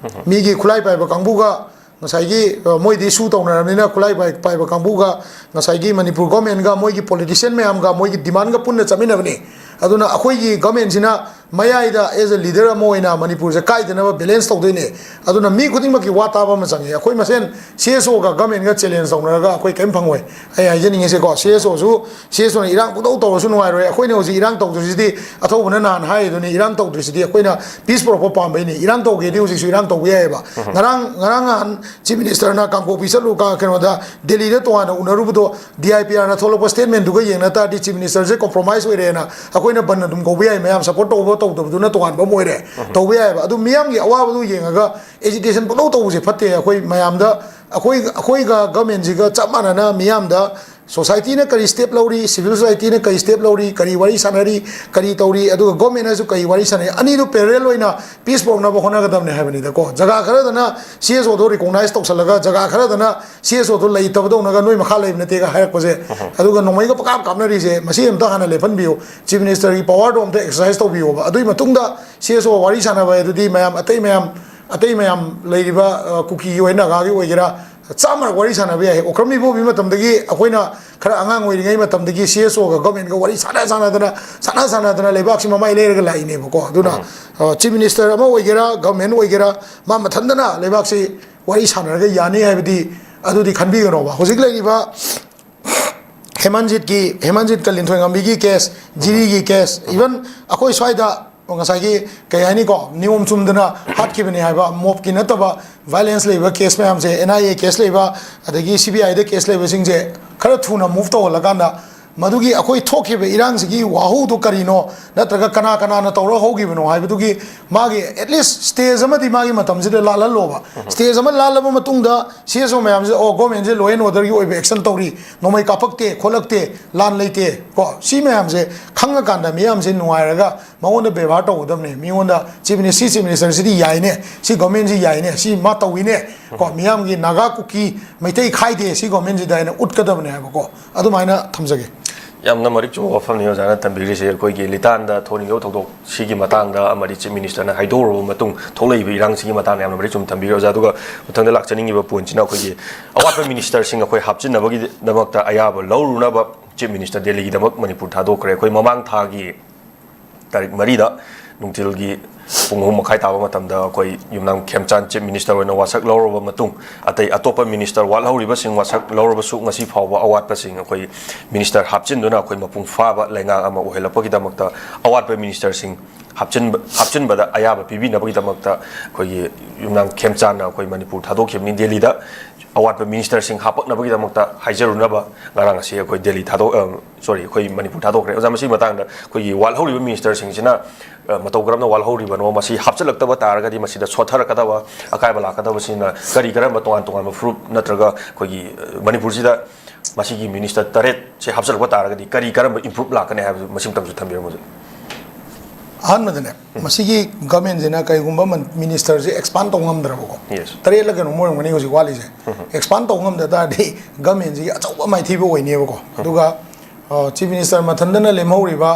ꯃꯤꯒꯤ ꯈꯨꯠꯂꯥꯏ ꯄꯥꯏꯕ ꯀꯥꯡꯕꯨꯒ ꯉꯁꯥꯏꯒꯤ, ꯑ, ꯃꯣꯏꯗꯤ ꯁꯨ ꯇꯧꯅꯔꯕꯅꯤꯅ ꯈꯨꯠꯂꯥꯏ ꯄꯥꯏ-, ꯄꯥꯏꯕ ꯀꯥꯡꯕꯨꯒ ꯉꯁꯥꯏꯒꯤ ꯃꯅꯤꯄꯨꯔ ꯒꯣꯔꯃꯦꯟꯒ ꯃꯣꯏꯒꯤ ꯄꯣꯂꯤꯇꯤꯁꯤꯌꯟ ꯃꯌꯥꯝꯒ ꯃꯣꯏꯒꯤ ꯗꯤꯃꯥꯟꯒ ꯄꯨꯟꯅ ꯆꯠꯃꯤꯟꯅꯕꯅꯤ꯫ ꯑꯗꯨꯅ ꯑꯩꯈꯣꯏꯒꯤ ꯒꯣꯔꯃꯦꯟꯁꯤꯅ ꯃꯌꯥꯏꯗ as a leader ꯑꯃ ꯑꯣꯏꯅ ꯃꯅꯤꯄꯨꯔꯁꯦ ꯀꯥꯏꯗꯅꯕ ꯕꯦꯂꯦꯟꯁ ꯇꯧꯗꯣꯏꯅꯦ꯫ ꯑꯗꯨꯅ ꯃꯤ ꯈꯨꯗꯤꯡꯃꯛꯀꯤ ꯋꯥ ꯇꯥꯕ ꯑꯃ ꯆꯪꯉꯤ꯫ ꯑꯩꯈꯣꯏ ꯃꯁꯦꯟ ꯁꯤ ꯑꯦꯁ ꯑꯣꯒ ꯒꯣꯔꯃꯦꯟꯒ ꯆꯦꯂꯦꯟꯖ ꯇꯧꯅꯔꯒ ꯑꯩꯈꯣꯏ ꯀꯔꯤꯝ ꯐꯪꯉꯣꯏ꯫ ꯑꯩ ꯍꯥꯏꯖꯅꯤꯡꯉꯤꯁꯦꯀꯣ, ꯁꯤ ꯑꯦꯁ ꯑꯣꯁꯨ, ꯁꯤ ꯑꯦꯁ ꯑꯣꯅ ꯏꯔꯥꯡ ꯄꯨꯡꯇꯧ ꯇꯧꯔꯁꯨ ꯅꯨꯡꯉꯥꯏꯔꯣꯏ꯫ ꯑꯩꯈꯣꯏꯅ ꯍꯧꯖꯤꯛ ꯏꯔꯥꯡ ꯇꯧꯗ꯭ꯔꯤꯁꯤꯗꯤ, ꯑꯊꯧꯕꯅ ꯅꯍꯥꯟ ꯍꯥꯏꯔꯤꯗꯨꯅꯤ, ꯏꯔꯥꯡ ꯇꯧꯗ꯭ꯔꯤꯁꯤꯗꯤ ꯑꯩꯈꯣꯏꯅ ꯄꯤꯁ ꯄꯨꯔꯛꯄ ꯄꯥꯝꯕꯩꯅꯤ꯫ ꯏꯔꯥꯡ ꯇꯧꯒꯦꯗꯤ ꯍꯧꯖꯤꯛꯁꯨ ꯏꯔꯥꯡ ꯇꯧꯕ ꯌꯥꯏꯑꯕ꯫ ꯉꯔꯥꯡ, ꯉꯔꯥꯡ ꯅꯍꯥꯟ ꯆꯤꯐ ꯃꯤꯅꯤꯁꯇꯔꯅ ꯀꯥꯡꯄꯣꯛꯄꯤ ꯆꯠꯂꯨ ꯀꯥ-, ꯀꯩꯅꯣꯗ, ꯗꯦꯜꯂꯤꯗ ꯇꯣꯉꯥꯟꯅ ꯎꯅꯔꯨꯕꯗꯣ, ꯗꯤ ꯑꯥꯏ ꯄꯤ ꯑꯥꯔꯅ ꯊꯣꯛꯂꯛꯄ ꯁ꯭ꯇꯦꯠꯃꯦꯟꯗꯨꯒ ꯌꯦꯡꯅ ꯇꯥꯔꯗꯤ ꯆꯤꯐ ꯃꯤꯅꯤꯁꯇꯔꯁꯦ ꯀꯣꯝꯄ꯭ꯔꯣꯃꯥꯏꯁ ꯑꯣꯏꯔꯦꯅ ꯑꯩꯈꯣꯏꯅ ꯕꯟ ꯑꯗꯨꯝ ꯀꯧꯕ ꯌꯥꯏ꯫ ꯃꯌꯥꯝ ꯁꯄꯣꯔꯠ ꯇꯧꯕ ꯇꯧꯗꯕꯗꯨꯅ ꯇꯣꯉꯥꯟꯕ ꯑꯃ ꯑꯣꯏꯔꯦ, ꯇꯧꯕ ꯌꯥꯏꯑꯕ꯫ ꯑꯗꯨ ꯃꯤꯌꯥꯝꯒꯤ ꯑꯋꯥꯕꯗꯨ ꯌꯦꯡꯉꯒ ꯑꯦꯖꯤꯇꯦꯁꯟ ꯄꯨꯡꯇꯧ ꯇꯧꯕꯁꯦ ꯐꯠꯇꯦ꯫ ꯑꯩꯈꯣꯏ ꯃꯌꯥꯝꯗ, ꯑꯩꯈꯣꯏ, ꯑꯩꯈꯣꯏꯒ ꯒꯃꯦꯟꯁꯤꯒ ꯆꯞ ꯃꯥꯟꯅꯅ ꯃꯤꯌꯥꯝꯗ ꯁꯣꯁꯥꯏꯇꯤꯅ ꯀꯔꯤ ꯁ꯭ꯇꯦꯞ ꯂꯧꯔꯤ, ꯁꯤꯚꯤꯜ ꯁꯣꯁꯥꯏꯇꯤꯅ ꯀꯔꯤ ꯁ꯭ꯇꯦꯞ ꯂꯧꯔꯤ, ꯀꯔꯤ ꯋꯥꯔꯤ ꯁꯥꯟꯅꯔꯤ, ꯀꯔꯤ ꯇꯧꯔꯤ, ꯑꯗꯨꯒ ꯒꯣꯔꯃꯦꯟꯅꯁꯨ ꯀꯔꯤ ꯋꯥꯔꯤ ꯁꯥꯟꯅꯔꯤ, ꯑꯅꯤꯗꯨ ꯄꯦꯔꯦꯂꯦꯜ ꯑꯣꯏꯅ ꯄꯤꯁ ꯄꯨꯔꯛꯅꯕ ꯍꯣꯠꯅꯒꯗꯕꯅꯦ ꯍꯥꯏꯕꯅꯤꯗꯀꯣ꯫ ꯖꯒꯥ ꯈꯔꯗꯅ ꯁꯤ ꯑꯦꯁ ꯑꯣꯗꯣ ꯔꯤꯀꯣꯛꯅꯥꯏꯁ ꯇꯧꯁꯜꯂꯒ, ꯖꯒꯥ ꯈꯔꯗꯅ ꯁꯤ ꯑꯦꯁ ꯑꯣꯗꯣ ꯂꯩꯇꯕꯗꯧꯅꯒ ꯅꯣꯏ ꯃꯈꯥ ꯂꯩꯕ ꯅꯠꯇꯦꯒ ꯍꯥꯏꯔꯛꯄꯁꯦ, ꯑꯗꯨꯒ ꯅꯣꯡꯃꯩꯒ ꯄꯀꯥꯞ ꯀꯥꯞꯅꯔꯤꯁꯦ, ꯃꯁꯤ ꯑꯝꯇ ꯍꯥꯟꯅ ꯂꯦꯞꯍꯟꯕꯤꯌꯨ꯫ ꯆꯤꯐ ꯃꯤꯅꯤꯁꯇꯔꯒꯤ ꯄꯋꯥꯔꯗꯣ ꯑꯝꯇ ꯑꯦꯛꯁꯔꯁꯥꯏꯁ ꯇꯧꯕꯤꯌꯣꯕ꯫ ꯑꯗꯨꯒꯤ ꯃꯇꯨꯡꯗ ꯁꯤ ꯑꯦꯁ ꯑꯣ ꯋꯥꯔꯤ ꯁꯥꯟꯅꯕ ꯍꯥꯏꯗꯨꯗꯤ ꯃꯌꯥꯝ, ꯑꯇꯩ ꯃꯌꯥꯝ, ꯑꯇꯩ ꯃꯌꯥꯝ ꯂꯩꯔꯤꯕ, ꯑ, ꯀꯨꯀꯤꯒꯤ ꯑꯣꯏ, ꯅꯥꯒꯥꯒꯤ ꯑꯣꯏꯒꯦꯔꯥ, ꯆꯥꯝꯃꯔꯛ ꯋꯥꯔꯤ ꯁꯥꯟꯅꯕ ꯌꯥꯏ꯫ ꯑꯣꯀ꯭ꯔꯝ ꯏꯕꯣꯕꯤ ꯃꯇꯝꯗꯒꯤ ꯑꯩꯈꯣꯏꯅ ꯈꯔ ꯑꯉꯥꯡ ꯑꯣꯏꯔꯤꯉꯩ ꯃꯇꯝꯗꯒꯤ ꯁꯤ ꯑꯦꯁ ꯑꯣꯒ ꯒꯣꯔꯃꯦꯟꯒ ꯋꯥꯔꯤ ꯁꯥꯟꯅ ꯁꯥꯟꯅꯗꯅ, ꯁꯥꯟꯅ ꯁꯥꯟꯅꯗꯅ ꯂꯩꯕꯥꯛꯁꯤ ꯃꯃꯥꯏ ꯂꯩꯔꯒ ꯂꯥꯛꯏꯅꯦꯕꯀꯣ꯫ ꯑꯗꯨꯅ, ꯑ, ꯆꯤꯐ ꯃꯤꯅꯤꯁꯇꯔ ꯑꯃ ꯑꯣꯏꯒꯦꯔꯥ, ꯒꯣꯔꯃꯦꯟ ꯑꯣꯏꯒꯦꯔꯥ, ꯃꯥ ꯃꯊꯟꯇꯅ ꯂꯩꯕꯥꯛꯁꯤ ꯋꯥꯔꯤ ꯁꯥꯟꯅꯔꯒ ꯌꯥꯅꯤ ꯍꯥꯏꯕꯗꯤ ꯑꯗꯨꯗꯤ ꯈꯟꯕꯤꯒꯅꯣꯕ꯫ ꯍꯧꯖꯤꯛ ꯂꯩꯔꯤꯕ ꯍꯦꯃꯟꯖꯤꯠꯀꯤ, ꯍꯦꯃꯟꯖꯤꯠꯀ ꯂꯤꯟꯊꯣꯏꯉꯝꯕꯤꯒꯤ ꯀꯦꯁ, ꯖꯤꯔꯤꯒꯤ ꯀꯦꯁ, ꯏꯚꯟ ꯑꯩꯈꯣꯏ ꯁ꯭ꯋꯥꯏꯗ ꯉꯁꯥꯏꯒꯤ, ꯀꯩ ꯍꯥꯏꯅꯤꯀꯣ, ꯅꯤꯌꯣꯝ ꯆꯨꯝꯗꯅ ꯍꯥꯠꯈꯤꯕꯅꯤ ꯍꯥꯏꯕ, ꯃꯣꯞꯀꯤ ꯅꯠꯇꯕ ꯚꯥꯏꯂꯦꯟꯁ ꯂꯩꯕ ꯀꯦꯁ ꯃꯌꯥꯝꯁꯦ, ꯑꯦꯟ ꯑꯥꯏ ꯑꯦ ꯀꯦꯁ ꯂꯩꯕ, ꯑꯗꯒꯤ ꯁꯤ ꯕꯤ ꯑꯥꯏꯗ ꯀꯦꯁ ꯂꯩꯕꯁꯤꯡꯁꯦ ꯈꯔ ꯊꯨꯅ ꯃꯨꯚ ꯇꯧꯍꯜꯂꯀꯥꯟꯗ ꯃꯗꯨꯒꯤ ꯑꯩꯈꯣꯏ ꯊꯣꯛꯈꯤꯕ ꯏꯔꯥꯡꯁꯤꯒꯤ ꯋꯥꯍꯧꯗꯣ ꯀꯔꯤꯅꯣ, ꯅꯠꯇ꯭ꯔꯒ ꯀꯅꯥ ꯀꯅꯥꯅ ꯇꯧꯔꯒ ꯍꯧꯈꯤꯕꯅꯣ ꯍꯥꯏꯕꯗꯨꯒꯤ ꯃꯥꯒꯤ at least stage ꯑꯃꯗꯤ ꯃꯥꯒꯤ ꯃꯇꯝꯁꯤꯗ ꯂꯥꯜꯍꯜꯂꯣꯕ꯫ Stage ꯑꯃ ꯂꯥꯜꯂꯕ ꯃꯇꯨꯡꯗ ꯁꯤ ꯑꯦꯁ ꯑꯣ ꯃꯌꯥꯝꯁꯦ, ꯑꯣ, government say law and order ꯒꯤ ꯑꯣꯏꯕ action ꯇꯧꯔꯤ, ꯅꯣꯡꯃꯩ ꯀꯥꯞꯄꯛꯇꯦ ꯈꯣꯠꯂꯛꯇꯦ, ꯂꯥꯟ ꯂꯩꯇꯦ ꯀꯣ, ꯁꯤ ꯃꯌꯥꯝꯁꯦ ꯈꯪꯉꯀꯥꯟꯗ ꯃꯤꯌꯥꯝꯁꯦ ꯅꯨꯡꯉꯥꯏꯔꯒ ꯃꯉꯣꯟꯗ ꯕꯦꯕꯥꯔ ꯇꯧꯒꯗꯕꯅꯦ꯫ ꯃꯤꯉꯣꯟꯗ chief minister, ꯁꯤ chief minister ꯁꯤꯗꯤ ꯌꯥꯏꯅꯦ, ꯁꯤ government ꯁꯤ ꯌꯥꯏꯅꯦ, ꯁꯤ ꯃꯥ ꯇꯧꯏꯅꯦ ꯀꯣ, ꯃꯤꯌꯥꯝꯒꯤ ꯅꯥꯒꯥ ꯀꯨꯀꯤ ꯃꯩꯇꯩ ꯈꯥꯏꯗꯦ ꯁꯤ government ꯁꯤꯗ ꯍꯥꯏꯅ ꯎꯠꯀꯗꯕꯅꯦ ꯍꯥꯏꯕꯀꯣ꯫ ꯑꯗꯨꯃꯥꯏꯅ ꯊꯝꯖꯒꯦ꯫ ꯌꯥꯝꯅ ꯃꯔꯤꯛ ꯆꯨꯝꯕ ꯋꯥꯐꯝꯅꯤ ꯑꯣꯖꯥꯅ ꯊꯝꯕꯤꯔꯤꯁꯦ꯫ ꯑꯩꯈꯣꯏꯒꯤ ꯂꯤꯇꯥꯟꯗ ꯊꯣꯛꯍꯟꯅꯤꯡꯗꯕ ꯊꯧꯗꯣꯛꯁꯤꯒꯤ ꯃꯇꯥꯡꯗ ꯑꯃꯗꯤ chief minister ꯅ ꯍꯥꯏꯗꯣꯛꯎꯔꯕ ꯃꯇꯨꯡ ꯊꯣꯛꯂꯛꯏꯕ ꯏꯔꯥꯡꯁꯤꯒꯤ ꯃꯇꯥꯡꯗ ꯌꯥꯝꯅ ꯃꯔꯤꯛ ꯆꯨꯝꯅ ꯊꯝꯕꯤꯔꯦ ꯑꯣꯖꯥ꯫ ꯑꯗꯨꯒ ꯃꯊꯪꯗ ꯂꯥꯛꯆꯅꯤꯡꯉꯤꯕ point ꯁꯤꯅ ꯑꯩꯈꯣꯏꯒꯤ ꯑꯋꯥꯠꯄ minister ꯁꯤꯡ ꯑꯩꯈꯣꯏ ꯍꯥꯞꯆꯤꯟꯅꯕꯒꯤꯗꯃꯛꯇ ꯑꯌꯥꯕ ꯂꯧꯔꯨꯅꯕ chief minister ꯗꯦꯜꯂꯤꯒꯤꯗꯃꯛ ꯃꯅꯤꯄꯨꯔ ꯊꯥꯗꯣꯛꯈ꯭ꯔꯦ꯫ ꯑꯩꯈꯣꯏ ꯃꯃꯥꯡ ꯊꯥꯒꯤ ꯇꯥꯔꯤꯛ ꯃꯔꯤꯗ ꯅꯨꯡꯊꯤꯜꯒꯤ ꯄꯨꯡ ꯑꯍꯨꯝ ꯃꯈꯥꯏ ꯇꯥꯕ ꯃꯇꯝꯗ ꯑꯩꯈꯣꯏ ꯌꯨꯝꯅꯥꯝ ꯈꯦꯝꯆꯥꯟ chief minister ꯑꯣꯏꯅ ꯋꯥꯁꯛ ꯂꯧꯔꯕ ꯃꯇꯨꯡ, ꯑꯇꯩ ꯑꯇꯣꯞꯄ minister ꯋꯥꯠꯍꯧꯔꯤꯕꯁꯤꯡ ꯋꯥꯁꯛ ꯂꯧꯔꯕꯁꯨ, ꯉꯁꯤ ꯐꯥꯎꯕ ꯑꯋꯥꯠꯄꯁꯤꯡ ꯑꯩꯈꯣꯏ minister ꯍꯥꯞꯆꯤꯟꯗꯨꯅ ꯑꯩꯈꯣꯏ ꯃꯄꯨꯡ ꯐꯥꯕ ꯂꯩꯉꯥꯛ ꯑꯃ ꯑꯣꯏꯍꯜꯂꯛꯄꯒꯤꯗꯃꯛꯇ ꯑꯋꯥꯠꯄ minister ꯁꯤꯡ ꯍꯥꯞꯆꯤꯟꯕ, ꯍꯥꯞꯆꯤꯟꯕꯗ ꯑꯌꯥꯕ ꯄꯤꯕꯤꯅꯕꯒꯤꯗꯃꯛꯇ ꯑꯩꯈꯣꯏꯒꯤ ꯌꯨꯝꯅꯥꯝ ꯈꯦꯝꯆꯥꯟꯅ ꯑꯩꯈꯣꯏ ꯃꯅꯤꯄꯨꯔ ꯊꯥꯗꯣꯛꯈꯤꯕꯅꯤ꯫ ꯗꯦꯜꯂꯤꯗ ꯑꯋꯥꯠꯄ minister ꯁꯤꯡ ꯍꯥꯞꯄꯛꯅꯕꯒꯤꯗꯃꯛꯇ ꯍꯥꯏꯖꯔꯨꯅꯕ ꯉꯔꯥꯡ ꯑꯁꯤ ꯑꯩꯈꯣꯏ ꯗꯦꯜꯂꯤ ꯊꯥꯗꯣꯛ-, ꯑ, sorry, ꯑꯩꯈꯣꯏ ꯃꯅꯤꯄꯨꯔ ꯊꯥꯗꯣꯛꯈ꯭ꯔꯦ꯫ ꯑꯣꯖꯥ, ꯃꯁꯤꯒꯤ ꯃꯇꯥꯡꯗ ꯑꯩꯈꯣꯏꯒꯤ ꯋꯥꯠꯍꯧꯔꯤꯕ minister ꯁꯤꯡꯁꯤꯅ, ꯑ, ꯃꯇꯧ ꯀꯔꯝꯅ ꯋꯥꯠꯍꯧꯔꯤꯕꯅꯣ, ꯃꯁꯤ ꯍꯥꯞꯆꯤꯜꯂꯛꯇꯕ ꯇꯥꯔꯒꯗꯤ ꯃꯁꯤꯗ ꯁꯣꯠꯊꯔꯛꯀꯗꯕ, ꯑꯀꯥꯏꯕ ꯂꯥꯛꯀꯗꯕꯁꯤꯅ ꯀꯔꯤ ꯀꯔꯝꯕ ꯇꯣꯉꯥꯟ ꯇꯣꯉꯥꯟꯕ ꯐꯨꯔꯨꯞ ꯅꯠꯇ꯭ꯔꯒ ꯑꯩꯈꯣꯏꯒꯤ, ꯑ, ꯃꯅꯤꯄꯨꯔꯁꯤꯗ ꯃꯁꯤꯒꯤ minister ꯇꯔꯦꯠꯁꯦ ꯍꯥꯞꯆꯤꯜꯂꯛꯄ ꯇꯥꯔꯒꯗꯤ ꯀꯔꯤ ꯀꯔꯝꯕ improve ꯂꯥꯛꯀꯅꯤ ꯍꯥꯏꯕꯗꯨ ꯃꯁꯤꯃꯇꯪꯁꯨ ꯊꯝꯕꯤꯔꯝꯃꯨ꯫ ꯑꯍꯥꯟꯕꯗꯅꯦ, ꯃꯁꯤꯒꯤ government ꯁꯤꯅ ꯀꯩꯒꯨꯝꯕ ꯃꯟ-, minister ꯁꯦ expand ꯇꯧ ꯉꯝꯗ꯭ꯔꯕꯀꯣ, Yes. ꯇꯔꯦꯠꯂ ꯀꯩꯅꯣꯝ ꯑꯣꯏꯔꯝꯒꯅꯤ ꯍꯧꯖꯤꯛ ꯋꯥꯠꯂꯤꯁꯦ, expand ꯇꯧ ꯉꯝꯗ ꯇꯥꯔꯗꯤ government ꯁꯤꯒꯤ ꯑꯆꯧꯕ ꯃꯥꯏꯊꯤꯕ ꯑꯣꯏꯅꯦꯕꯀꯣ꯫ ꯑꯗꯨꯒ, ꯑ, chief minister ꯃꯊꯟꯇꯅ ꯂꯦꯝꯍꯧꯔꯤꯕ,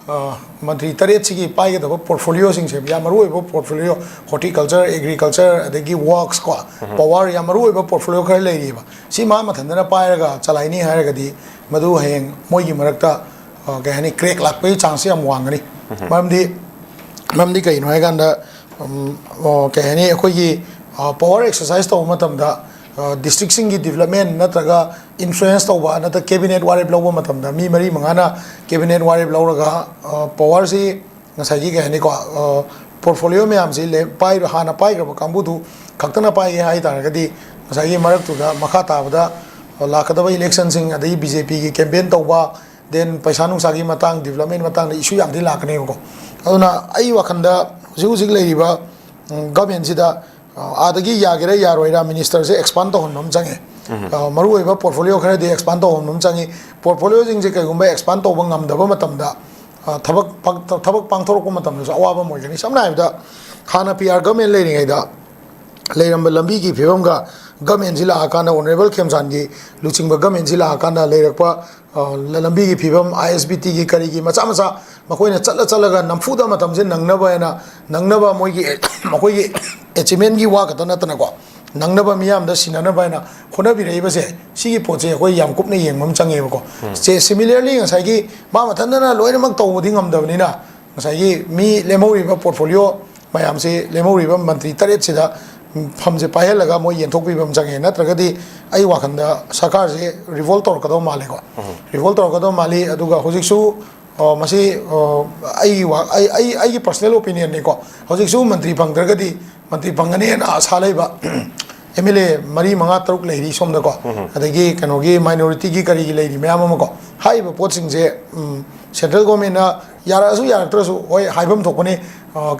ꯑ, ꯃꯟꯇ꯭ꯔꯤ ꯇꯔꯦꯠꯁꯤꯒꯤ ꯄꯥꯏꯒꯗꯕ portfolio ꯁꯤꯡꯁꯦ, ꯌꯥꯝ ꯃꯔꯨꯑꯣꯏꯕ portfolio, horticulture, agriculture, ꯑꯗꯒꯤ works ꯀꯣ, power, ꯌꯥꯝ ꯃꯔꯨꯑꯣꯏꯕ portfolio ꯈꯔ ꯂꯩꯔꯤꯑꯕ꯫ ꯁꯤ ꯃꯥ ꯃꯊꯟꯇꯅ ꯄꯥꯏꯔꯒ ꯆꯂꯥꯏꯅꯤ ꯍꯥꯏꯔꯒꯗꯤ ꯃꯗꯨ ꯍꯌꯦꯡ ꯃꯣꯏꯒꯤ ꯃꯔꯛꯇ, ꯑ, ꯀꯩ ꯍꯥꯏꯅꯤ, crack ꯂꯥꯛꯄꯒꯤ chance ꯁꯦ ꯌꯥꯝ ꯋꯥꯡꯒꯅꯤ꯫ ꯃꯔꯝꯗꯤ, ꯃꯔꯝꯗꯤ ꯀꯩꯅꯣ ꯍꯥꯏꯀꯥꯟꯗ, ꯎꯝ, ꯑꯣ, ꯀꯩ ꯍꯥꯏꯅꯤ, ꯑꯩꯈꯣꯏꯒꯤ, ꯑ, power exercise ꯇꯧꯕ ꯃꯇꯝꯗ, ꯑ, district ꯁꯤꯡꯒꯤ development ꯅꯠꯇ꯭ꯔꯒ influence ꯇꯧꯕ, ꯅꯠꯇ꯭ꯔꯒ cabinet ꯋꯥꯔꯦꯞ ꯂꯧꯕ ꯃꯇꯝꯗ ꯃꯤ ꯃꯔꯤ ꯃꯉꯥꯅ cabinet ꯋꯥꯔꯦꯞ ꯂꯧꯔꯒ, ꯑ, power ꯁꯤ ꯉꯁꯥꯏꯒꯤ ꯀꯩ ꯍꯥꯏꯅꯤꯀꯣ, ꯑ, portfolio ꯃꯌꯥꯝꯁꯤ ꯂꯦ-, ꯄꯥꯏ-, ꯍꯥꯟꯅ ꯄꯥꯏꯈ꯭ꯔꯕ ꯀꯥꯡꯕꯨꯗꯨ ꯈꯛꯇꯅ ꯄꯥꯏꯒꯦ ꯍꯥꯏ ꯇꯥꯔꯒꯗꯤ ꯉꯁꯥꯏꯒꯤ ꯃꯔꯛꯇꯨꯗ ꯃꯈꯥ ꯇꯥꯕꯗ, ꯑ, ꯂꯥꯛꯀꯗꯕ election ꯁꯤꯡ, ꯑꯗꯒꯤ B J P ꯒꯤ campaign ꯇꯧꯕ, then ꯄꯩꯁꯥ ꯅꯨꯡꯁꯥꯒꯤ ꯃꯇꯥꯡ, development ꯃꯇꯥꯡꯗ issue ꯌꯥꯝ ꯊꯤ ꯂꯥꯛꯀꯅꯦꯕꯀꯣ꯫ ꯑꯗꯨꯅ ꯑꯩ ꯋꯥꯈꯜꯗ ꯍꯧꯖꯤꯛ ꯍꯧꯖꯤꯛ ꯂꯩꯔꯤꯕ ꯒꯃꯦꯟꯁꯤꯗ ꯑꯥꯗꯒꯤ ꯌꯥꯒꯦꯔꯥ ꯌꯥꯔꯣꯏꯔꯥ ꯃꯤꯅꯤꯁꯇꯔꯁꯦ expand ꯇꯧꯍꯟꯕ ꯑꯃ ꯆꯪꯉꯦ꯫ ꯃꯔꯨꯑꯣꯏꯕ portfolio ꯈꯔꯗꯤ expand ꯇꯧꯍꯟꯕ ꯑꯃ ꯆꯪꯉꯤ꯫ Portfolioꯁꯤꯡꯁꯦ ꯀꯩꯒꯨꯝꯕ expand ꯇꯧꯕ ꯉꯝꯗꯕ ꯃꯇꯝꯗ ꯊꯕꯛ ꯊꯕꯛ ꯄꯥꯡꯊꯣꯔꯛꯄ ꯃꯇꯝꯗꯁꯨ ꯑꯋꯥꯕ ꯑꯃ ꯑꯣꯏꯒꯅꯤ꯫ ꯁꯝꯅ ꯍꯥꯏꯔꯕꯗ ꯍꯥꯟꯅ P R government ꯂꯩꯔꯤꯉꯩꯗ ꯂꯩꯔꯝꯕ ꯂꯝꯕꯤꯒꯤ ꯐꯤꯕꯝꯒ governmentꯁꯤ ꯂꯥꯛꯑꯀꯥꯟꯗ, Honourable ꯈꯦꯝꯆꯥꯟꯒꯤ ꯂꯨꯆꯤꯡꯕ governmentꯁꯤ ꯂꯥꯛꯑꯀꯥꯟꯗ ꯂꯩꯔꯛꯄ ꯂꯝꯕꯤꯒꯤ ꯐꯤꯕꯝ, ISBTꯒꯤ ꯀꯔꯤꯒꯤ ꯃꯆꯥ ꯃꯆꯥ ꯃꯈꯣꯏꯅ ꯆꯠꯂ ꯆꯠꯂꯒ ꯅꯝꯐꯨꯗ ꯃꯇꯝꯁꯦ ꯅꯪꯅꯕ ꯍꯥꯏꯅ, ꯅꯪꯅꯕ ꯃꯣꯏꯒꯤ ꯃꯈꯣꯏꯒꯤ achievementꯒꯤ ꯋꯥ ꯈꯛꯇ ꯅꯠꯇꯅꯀꯣ, ꯅꯪꯅꯕ ꯃꯤꯌꯥꯝꯗ ꯁꯤꯟꯅꯅꯕ ꯍꯥꯏꯅ ꯍꯣꯠꯅꯕꯤꯔꯛꯏꯕꯁꯦ, ꯁꯤꯒꯤ ꯄꯣꯠꯁꯦ ꯑꯩꯈꯣꯏ ꯌꯥꯝ ꯀꯨꯞꯅ ꯌꯦꯡꯕ ꯑꯃ ꯆꯪꯉꯦꯕꯀꯣ꯫ ꯁꯦ, similarly ꯉꯁꯥꯏꯒꯤ ꯃꯥ ꯃꯊꯟꯇꯅ ꯂꯣꯏꯅꯃꯛ ꯇꯧꯕꯗꯤ ꯉꯝꯗꯕꯅꯤꯅ, ꯉꯁꯥꯏꯒꯤ ꯃꯤ ꯂꯦꯝꯍꯧꯔꯤꯕ portfolio ꯃꯌꯥꯝꯁꯤ, ꯂꯦꯝꯍꯧꯔꯤꯕ ꯃꯟꯇ꯭ꯔꯤ ꯇꯔꯦꯠꯁꯤꯗ ꯐꯝꯁꯦ ꯄꯥꯏꯍꯜꯂꯒ ꯃꯣꯏ ꯌꯦꯟꯊꯣꯛꯄꯤꯕ ꯑꯃ ꯆꯪꯉꯦ꯫ ꯅꯠꯇ꯭ꯔꯒꯗꯤ ꯑꯩ ꯋꯥꯈꯜꯗ ꯁꯔꯀꯥꯔꯁꯦ revolt ꯇꯧꯔꯛꯀꯗꯧ ꯃꯥꯜꯂꯦꯀꯣ꯫ Revolt ꯇꯧꯔꯛꯀꯗꯧ ꯃꯥꯜꯂꯤ꯫ ꯑꯗꯨꯒ ꯍꯧꯖꯤꯛꯁꯨ ꯃꯁꯤ ꯑꯩꯒꯤ ꯑꯩ ꯑꯩꯒꯤ personal opinionꯅꯤꯀꯣ꯫ ꯍꯧꯖꯤꯛꯁꯨ ꯃꯟꯇ꯭ꯔꯤ ꯐꯪꯗ꯭ꯔꯒꯗꯤ, ꯃꯟꯇ꯭ꯔꯤ ꯐꯪꯒꯅꯦꯅ ꯑꯁꯥ ꯂꯩꯕ MLA ꯃꯔꯤ, ꯃꯉꯥ, ꯇꯔꯨꯛ ꯂꯩꯔꯤ ꯁꯣꯝꯗꯀꯣ꯫ ꯑꯗꯒꯤ ꯀꯩꯅꯣꯒꯤ minorityꯒꯤ ꯀꯔꯤꯒꯤ ꯂꯩꯔꯤ ꯃꯌꯥꯝ ꯑꯃꯀꯣ꯫ ꯍꯥꯏꯔꯤꯕ ꯄꯣꯠꯁꯤꯡꯁꯦ central governmentꯅ ꯌꯥꯔꯛꯑꯁꯨ ꯌꯥꯔꯛꯇ꯭ꯔꯁꯨ, ꯍꯣꯏ, ꯍꯥꯏꯐꯝ ꯊꯣꯛꯄꯅꯤ,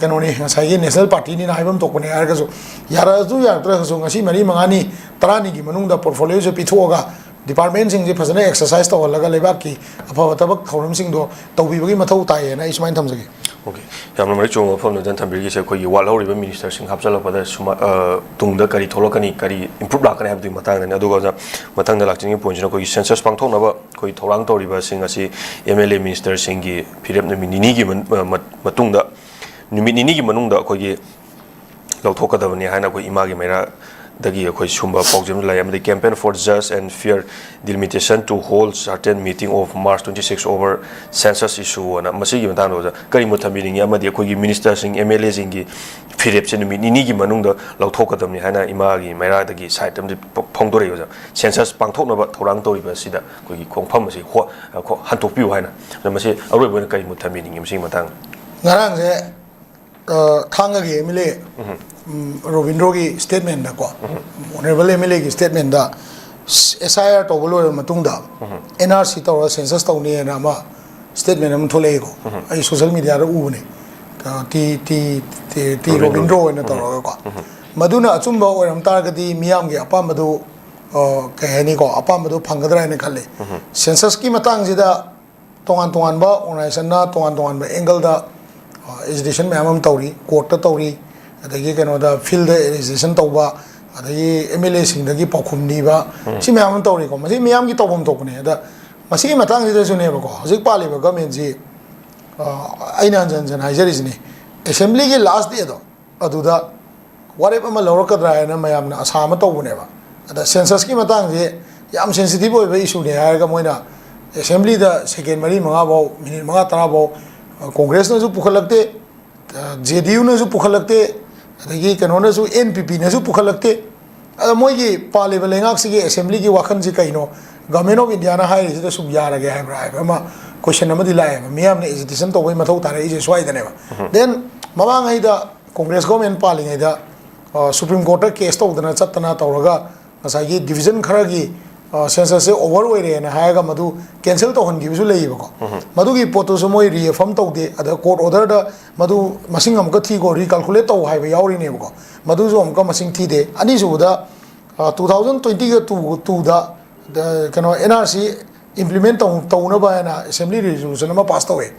ꯀꯩꯅꯣꯅꯤ, ꯉꯁꯥꯏꯒꯤ national partyꯅꯤꯅ ꯍꯥꯏꯐꯝ ꯊꯣꯛꯄꯅꯤ ꯍꯥꯏꯔꯒꯁꯨ, ꯌꯥꯔꯛꯑꯁꯨ ꯌꯥꯔꯛꯇ꯭ꯔꯒꯁꯨ ꯉꯁꯤ ꯃꯔꯤ ꯃꯉꯥꯅꯤ, ꯇꯔꯥꯅꯤꯒꯤ ꯃꯅꯨꯡꯗ portfolioꯁꯦ ꯄꯤꯊꯣꯛꯑꯒ departmentꯁꯤꯡꯁꯦ ꯐꯖꯅ exercise ꯇꯧꯍꯜꯂꯒ ꯂꯩꯕꯥꯛꯀꯤ ꯑꯐꯕ ꯊꯕꯛ ꯊꯧꯔꯝꯁꯤꯡꯗꯣ ꯇꯧꯕꯤꯕꯒꯤ ꯃꯊꯧ ꯇꯥꯏꯌꯦꯅ ꯑꯩ ꯁꯨꯃꯥꯏꯅ ꯊꯝꯖꯒꯦ꯫ Okay, ꯌꯥꯝꯅ ꯃꯔꯤꯛ ꯆꯨꯝꯕ ꯋꯥꯐꯝꯅꯤꯗ ꯊꯝꯕꯤꯔꯤꯁꯦ꯫ ꯑꯩꯈꯣꯏꯒꯤ ꯋꯥꯠꯍꯧꯔꯤꯕ ministerꯁꯤꯡ ꯍꯥꯞꯆꯤꯜꯂꯛꯄꯗ ꯁꯨꯃꯥꯏ-, ꯑ, ꯇꯨꯡꯗ ꯀꯔꯤ ꯊꯣꯛꯂꯛꯀꯅꯤ, ꯀꯔꯤ improve ꯂꯥꯛꯀꯅꯤ ꯍꯥꯏꯕꯗꯨꯒꯤ ꯃꯇꯥꯡꯗꯅꯤ꯫ ꯑꯗꯨꯒ ꯑꯣꯖꯥ, ꯃꯊꯪꯗ ꯂꯥꯛꯆꯅꯤꯡꯉꯤ pointꯁꯤꯅ ꯑꯩꯈꯣꯏꯒꯤ census ꯄꯥꯡꯊꯣꯛꯅꯕ ꯑꯩꯈꯣꯏ ꯊꯧꯔꯥꯡ ꯇꯧꯔꯤꯕꯁꯤꯡ ꯑꯁꯤ MLA ministerꯁꯤꯡꯒꯤ ꯐꯤꯔꯦꯞ ꯅꯨꯃꯤꯠ ꯅꯤꯅꯤꯒꯤ ꯃꯟ-, ꯑ, ꯃꯠ-, ꯃꯇꯨꯡꯗ, ꯅꯨꯃꯤꯠ ꯅꯤꯅꯤꯒꯤ ꯃꯅꯨꯡꯗ ꯑꯩꯈꯣꯏꯒꯤ ꯂꯧꯊꯣꯛꯀꯗꯕꯅꯤ ꯍꯥꯏꯅ ꯑꯩꯈꯣꯏ ꯏꯃꯥꯒꯤ ꯃꯩꯔꯥꯗꯒꯤ ꯑꯩꯈꯣꯏ ꯁꯨꯝꯕ ꯄꯥꯎꯖꯦꯜ ꯑꯃ ꯂꯩ꯫ ꯑꯃꯗꯤ campaign for just and fair delimitation to hold certain meeting of March twenty six over census issue ꯑꯅ꯫ ꯃꯁꯤꯒꯤ ꯃꯇꯥꯡꯗ ꯑꯣꯖꯥ ꯀꯔꯤ ꯃꯣꯠ ꯊꯝꯕꯤꯅꯤꯡꯉꯤ? ꯑꯃꯗꯤ ꯑꯩꯈꯣꯏꯒꯤ ministerꯁꯤꯡ, MLAꯁꯤꯡꯒꯤ ꯐꯤꯔꯦꯞꯁꯦ ꯅꯨꯃꯤꯠ ꯅꯤꯅꯤꯒꯤ ꯃꯅꯨꯡꯗ ꯂꯧꯊꯣꯛꯀꯗꯕꯅꯤ ꯍꯥꯏꯅ ꯏꯃꯥꯒꯤ ꯃꯩꯔꯥꯗꯒꯤ site ꯑꯃꯗꯤ ꯐꯣꯡꯗꯣꯔꯛꯏ ꯑꯣꯖꯥ꯫ Census ꯄꯥꯡꯊꯣꯛꯅꯕ ꯊꯧꯔꯥꯡ ꯇꯧꯔꯤꯕ ꯑꯁꯤꯗ ꯑꯩꯈꯣꯏꯒꯤ ꯈꯣꯡꯐꯝ ꯑꯁꯤ ꯍꯣ-, ꯍꯟꯇꯣꯛꯄꯤꯌꯨ ꯍꯥꯏꯅ꯫ ꯑꯗ ꯃꯁꯤ ꯑꯔꯣꯏꯕ ꯑꯣꯏꯅ ꯀꯔꯤ ꯃꯣꯠ ꯊꯝꯕꯤꯅꯤꯡꯉꯤ ꯃꯁꯤꯒꯤ ꯃꯇꯥꯡꯗ? ꯉꯔꯥꯡꯁꯦ ꯑ, ꯊꯥꯡꯒꯒꯤ MLA, ꯎꯝ, ꯔꯣꯕꯤꯟꯗ꯭ꯔꯣꯒꯤ statementꯗꯀꯣ, Honourable MLAꯒꯤ statementꯗ ꯑꯦꯁ ꯑꯥꯏ ꯑꯥꯔ ꯇꯧꯕ ꯂꯣꯏꯔꯕ ꯃꯇꯨꯡꯗ ꯑꯦꯟ ꯑꯥꯔ ꯁꯤ ꯇꯧꯔꯒ ꯁꯦꯟꯁꯁ ꯇꯧꯅꯤ ꯍꯥꯏꯅ ꯑꯃ ꯁ꯭ꯇꯦꯠꯃꯦꯟ ꯑꯃ ꯊꯣꯛꯂꯛꯏꯀꯣ꯫ ꯑꯩ ꯁꯣꯁꯤꯌꯦꯜ ꯃꯤꯗꯤꯌꯥꯗ ꯎꯕꯅꯦ꯫ ꯑ, T T T T Robindro ꯑꯣꯏꯅ ꯇꯧꯔꯒꯀꯣ꯫ ꯃꯗꯨꯅ ꯑꯆꯨꯝꯕ ꯑꯣꯏꯔꯝ ꯇꯥꯔꯒꯗꯤ ꯃꯤꯌꯥꯝꯒꯤ ꯑꯄꯥꯝꯕꯗꯨ, ꯑ, ꯀꯩ ꯍꯥꯏꯅꯤꯀꯣ, ꯑꯄꯥꯝꯕꯗꯨ ꯐꯪꯒꯗ꯭ꯔꯥ ꯍꯥꯏꯅ ꯈꯜꯂꯤ꯫ ꯁꯦꯟꯁꯁꯀꯤ ꯃꯇꯥꯡꯁꯤꯗ ꯇꯣꯉꯥꯟ ꯇꯣꯉꯥꯟꯕ ꯑꯣꯔꯒꯅꯥꯏꯖꯦꯁꯟꯅ ꯇꯣꯉꯥꯟ ꯇꯣꯉꯥꯟꯕ ꯑꯦꯡꯒꯜꯗ ꯑꯦꯖꯤꯇꯦꯁꯟ ꯃꯌꯥꯝ ꯑꯃ ꯇꯧꯔꯤ, ꯀꯣꯔꯠꯇ ꯇꯧꯔꯤ, ꯑꯗꯒꯤ ꯀꯩꯅꯣꯗ ꯐꯤꯜꯗ ꯑꯦꯖꯤꯇꯦꯁꯟ ꯇꯧꯕ, ꯑꯗꯒꯤ ꯑꯦꯝ ꯑꯦꯜ ꯑꯦꯁꯤꯡꯗꯒꯤ ꯄꯥꯎꯈꯨꯝ ꯅꯤꯕ, ꯁꯤ ꯃꯌꯥꯝ ꯑꯃ ꯇꯧꯔꯤꯀꯣ꯫ ꯃꯁꯤ ꯃꯤꯌꯥꯝꯒꯤ ꯇꯧꯐꯝ ꯊꯣꯛꯄꯅꯦ꯫ ꯑꯗ ꯃꯁꯤꯒꯤ ꯃꯇꯥꯡꯁꯤꯗꯁꯨꯅꯦꯕꯀꯣ, ꯍꯧꯖꯤꯛ ꯄꯥꯜꯂꯤꯕ ꯒꯃꯦꯟꯁꯤ, ꯑ, ꯑꯩꯅ ꯍꯟꯖꯟ ꯍꯟꯖꯟ ꯍꯥꯏꯖꯔꯤꯁꯤꯅꯤ, ꯑꯦꯁꯦꯝꯕ꯭ꯂꯤꯒꯤ ꯂꯥꯁ ꯗꯦꯗꯣ ꯑꯗꯨꯗ ꯋꯥꯔꯦꯞ ꯑꯃ ꯂꯧꯔꯛꯀꯗ꯭ꯔꯥ ꯍꯥꯏꯅ ꯃꯌꯥꯝꯅ ꯑꯁꯥ ꯑꯃ ꯇꯧꯕꯅꯦꯕ꯫ ꯑꯗ ꯁꯦꯟꯁꯁꯀꯤ ꯃꯇꯥꯡꯁꯦ ꯌꯥꯝ ꯁꯦꯟꯁꯤꯇꯤꯚ ꯑꯣꯏꯕ ꯏꯁꯨꯅꯦ ꯍꯥꯏꯔꯒ ꯃꯣꯏꯅ ꯑꯦꯁꯦꯝꯕ꯭ꯂꯤꯗ ꯁꯦꯀꯦꯟ ꯃꯔꯤ ꯃꯉꯥ ꯐꯥꯎ, ꯃꯤꯅꯤꯠ ꯃꯉꯥ ꯇꯔꯥ ꯐꯥꯎ, ꯑ, ꯀꯣꯡꯒ꯭ꯔꯦꯁꯅꯁꯨ ꯄꯨꯈꯠꯂꯛꯇꯦ, ꯖꯦ ꯗꯤ ꯌꯨꯅꯁꯨ ꯄꯨꯈꯠꯂꯛꯇꯦ, ꯑꯗꯒꯤ ꯀꯩꯅꯣꯅꯁꯨ, ꯑꯦꯟ ꯄꯤ ꯄꯤꯅꯁꯨ ꯄꯨꯈꯠꯂꯛꯇꯦ꯫ ꯑꯗ ꯃꯣꯏꯒꯤ ꯄꯥꯜꯂꯤꯕ ꯂꯩꯉꯥꯛꯁꯤꯒꯤ ꯑꯦꯁꯦꯝꯕ꯭ꯂꯤꯒꯤ ꯋꯥꯈꯜꯁꯤ ꯀꯩꯅꯣ? ꯒꯚꯔꯟꯃꯦꯟ ꯑꯣꯐ ꯏꯟꯗꯤꯌꯥꯅ ꯍꯥꯏꯔꯤꯁꯤꯗ ꯁꯨꯝ ꯌꯥꯔꯒꯦ ꯍꯥꯏꯕ꯭ꯔꯥ ꯍꯥꯏꯕ ꯑꯃ ꯀꯣꯏꯁꯟ ꯑꯃꯗꯤ ꯂꯥꯛꯑꯦꯕ꯫ ꯃꯤꯌꯥꯝꯅ ꯑꯦꯖꯤꯇꯦꯁꯟ ꯇꯧꯕꯩ ꯃꯊꯧ ꯇꯥꯔꯛꯏꯁꯦ ꯁ꯭ꯋꯥꯏꯗꯅꯦꯕ꯫ ꯗꯦꯟ ꯃꯃꯥꯡꯉꯩꯗ ꯀꯣꯡꯒ꯭ꯔꯦꯁ ꯒꯣꯔꯃꯦꯟ ꯄꯥꯜꯂꯤꯉꯩꯗ, ꯑ, ꯁꯨꯄ꯭ꯔꯤꯝ ꯀꯣꯔꯠꯇ ꯀꯦꯁ ꯇꯧꯗꯅ ꯆꯠꯇꯅ ꯇꯧꯔꯒ ꯉꯁꯥꯏꯒꯤ ꯗꯤꯕꯤꯖꯟ ꯈꯔꯒꯤ, ꯑ, ꯁꯦꯟꯁꯁꯁꯦ ꯑꯣꯚꯔ ꯑꯣꯏꯔꯦꯅ ꯍꯥꯏꯔꯒ ꯃꯗꯨ ꯀꯦꯟꯁꯦꯜ ꯇꯧꯍꯟꯈꯤꯕꯁꯨ ꯂꯩꯌꯦꯕꯀꯣ꯫ ꯃꯗꯨꯒꯤ ꯄꯣꯠꯇꯨꯁꯨ ꯃꯣꯏ ꯔꯤꯑꯦꯐꯔꯝ ꯇꯧꯗꯦ꯫ ꯑꯗ ꯀꯣꯔꯠ ꯑꯣꯔꯗꯔꯗ ꯃꯗꯨ ꯃꯁꯤꯡ ꯑꯃꯨꯛꯀ ꯊꯤꯈꯣ, ꯔꯤꯀꯥꯜꯀꯨꯂꯦꯠ ꯇꯧ ꯍꯥꯏꯕ ꯌꯥꯎꯔꯤꯅꯦꯕꯀꯣ꯫ ꯃꯗꯨꯁꯨ ꯑꯃꯨꯛꯀ ꯃꯁꯤꯡ ꯊꯤꯗꯦ꯫ ꯑꯅꯤꯁꯨꯕꯗ, ꯑ, ꯇꯨ ꯊꯥꯎꯖꯟ ꯇ꯭ꯋꯦꯟꯇꯤꯒ ꯇꯨ, ꯇꯨꯗ, ꯗ, ꯀꯩꯅꯣ, ꯑꯦꯟ ꯑꯥꯔ ꯁꯤ ꯏꯝꯄ꯭ꯂꯤꯃꯦꯟ ꯇꯧ-, ꯇꯧꯅꯕ ꯍꯥꯏꯅ ꯑꯦꯁꯦꯝꯕ꯭ꯂꯤ ꯔꯤꯖꯣꯂꯨꯁꯟ ꯑꯃ ꯄꯥꯁ ꯇꯧꯋꯦ꯫